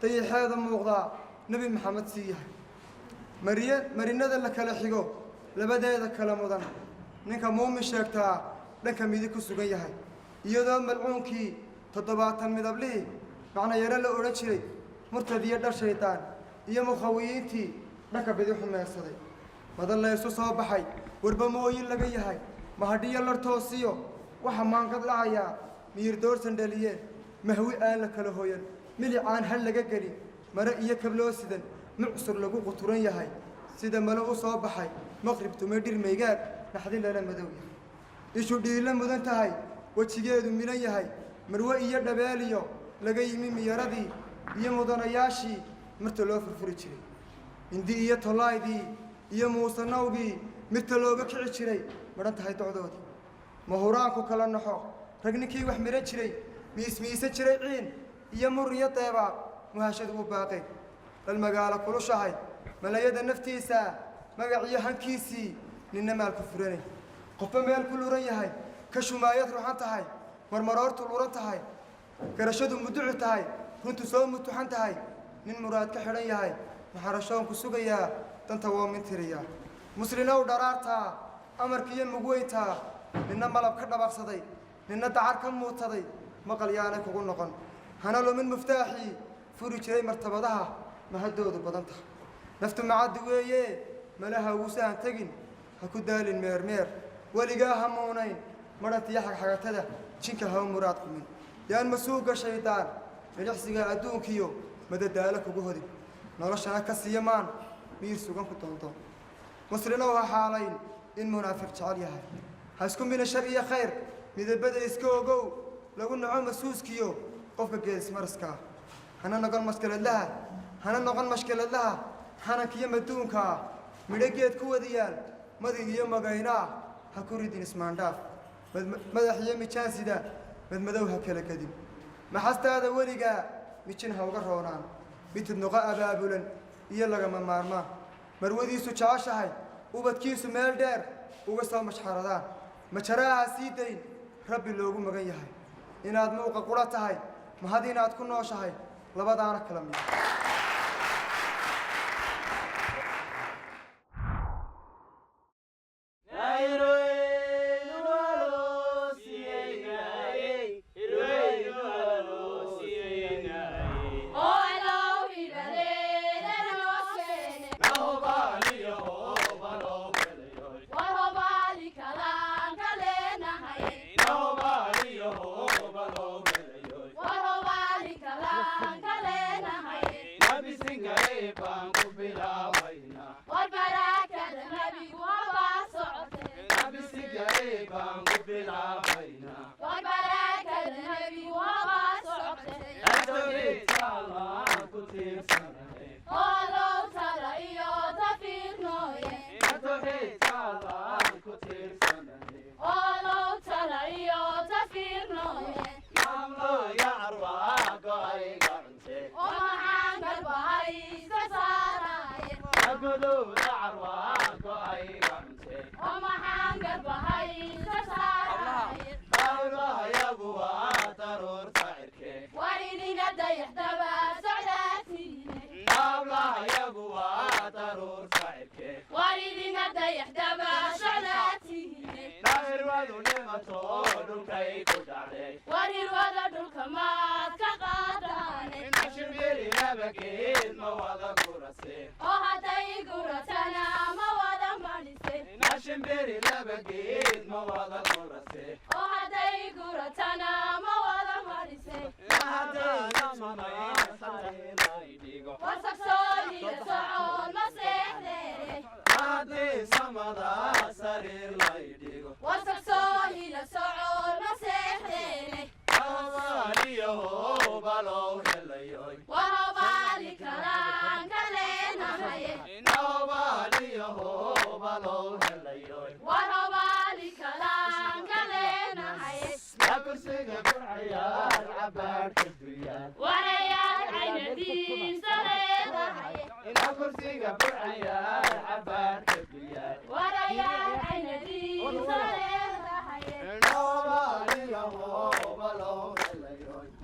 dayaxeeda muuqdaa Nebi Maxamed sii yahay. Mariye marinada la kala xigo labadeeda kala mudan, ninka muumin sheegtaa dhanka midig ku sugan yahay, iyadoo malcuunkii 70 midablihii macnayaro la odhan jiray, murtad iyo dhar shaydaan iyo mukhawiyiintii dhanka bidi xumeersaday. Madan la isu soo baxay, warbamooyin laga yahay, mahadhiyo lartoosiyo waxa maangad dhacayaa, miyir doorsan dhaliyeen, mahwi aan la kala hoyan, milic aan hal laga gelin, mare iyo kabloo sidan, mucsur lagu quturan yahay, sida malo u soo baxay maqrib tume dhir maygaag, naxdin lala madow yahay, ishu dhiilo mudan tahay, wejigeedu milan yahay, marwe iyo dhabeeliyo laga yimi miyaradii iyo mudanayaashii marta loo furfuri jiray, mindi iyo tollaaydii Iyo muuse nawgii mirta looga kici jiray madhan tahay docdoodii. Ma huraanku kala naxo rag ninkii wax miran jiray miismiisan jiray ciin iyo mur iyo deebaaq muhashadu u baaqay. Dal magaalo kulushahay malayada naftiisa magac iyo hankiisii ninna maal ku furanay. Qofba meel ku luran yahay ka shumaayad ruxan tahay marmaroortu luran tahay garashadu muducu tahay runtu soo mutuxan tahay nin muraad ka xidhan yahay maxarashoonku sugayaa danta waa min tiriyaa. Muslinow dharaartaa amarkiiyo mugweyntaa ninna malab ka dhabaqsaday ninna dacar ka muutaday maqal yaanay kugu noqon. Hana lumin muftaaxii furi jiray martabadaha mahadoodu badan tahay. Naftu macaddi weeye malaha ugu sahan tegin ha ku daalin meermeer weligaa ha muunayn madhantiyo xagxagatada jinka ha u muraad qumin. Yaan masuuga shaydaan milicsiga adduunkiyo madadaalo kugu hodin noloshana ka siiya maan miir sugan ku doondoon. Muslinow ha xaalayn in munaafiq jecel yahay ha isku mina shar iyo khayr midabada iska ogow lagu naco masuuskiyo qofka geedismariskaa. Hana noqon mashkiladlaha hana noqon mashkiladlaha xanankiyo maduunkaa midho geed ku wadayaal madig iyo magaynaa ha ku ridin ismaandhaaf. Madax iyo mijaansida madmadow ha kala gedin. Maxastaada weligaa mijin ha uga roonaan mitid noqo abaabulan iyo lagama maarmaan. Marwadiisu jeceshahay ubadkiisu meel dheer uga soo mashxaradaan. Majaraha ha sii dayn rabbi loogu magan yahay. Inaad muuqa qura tahay mahad inaad ku nooshahay labadaana kala mid.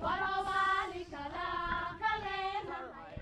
What?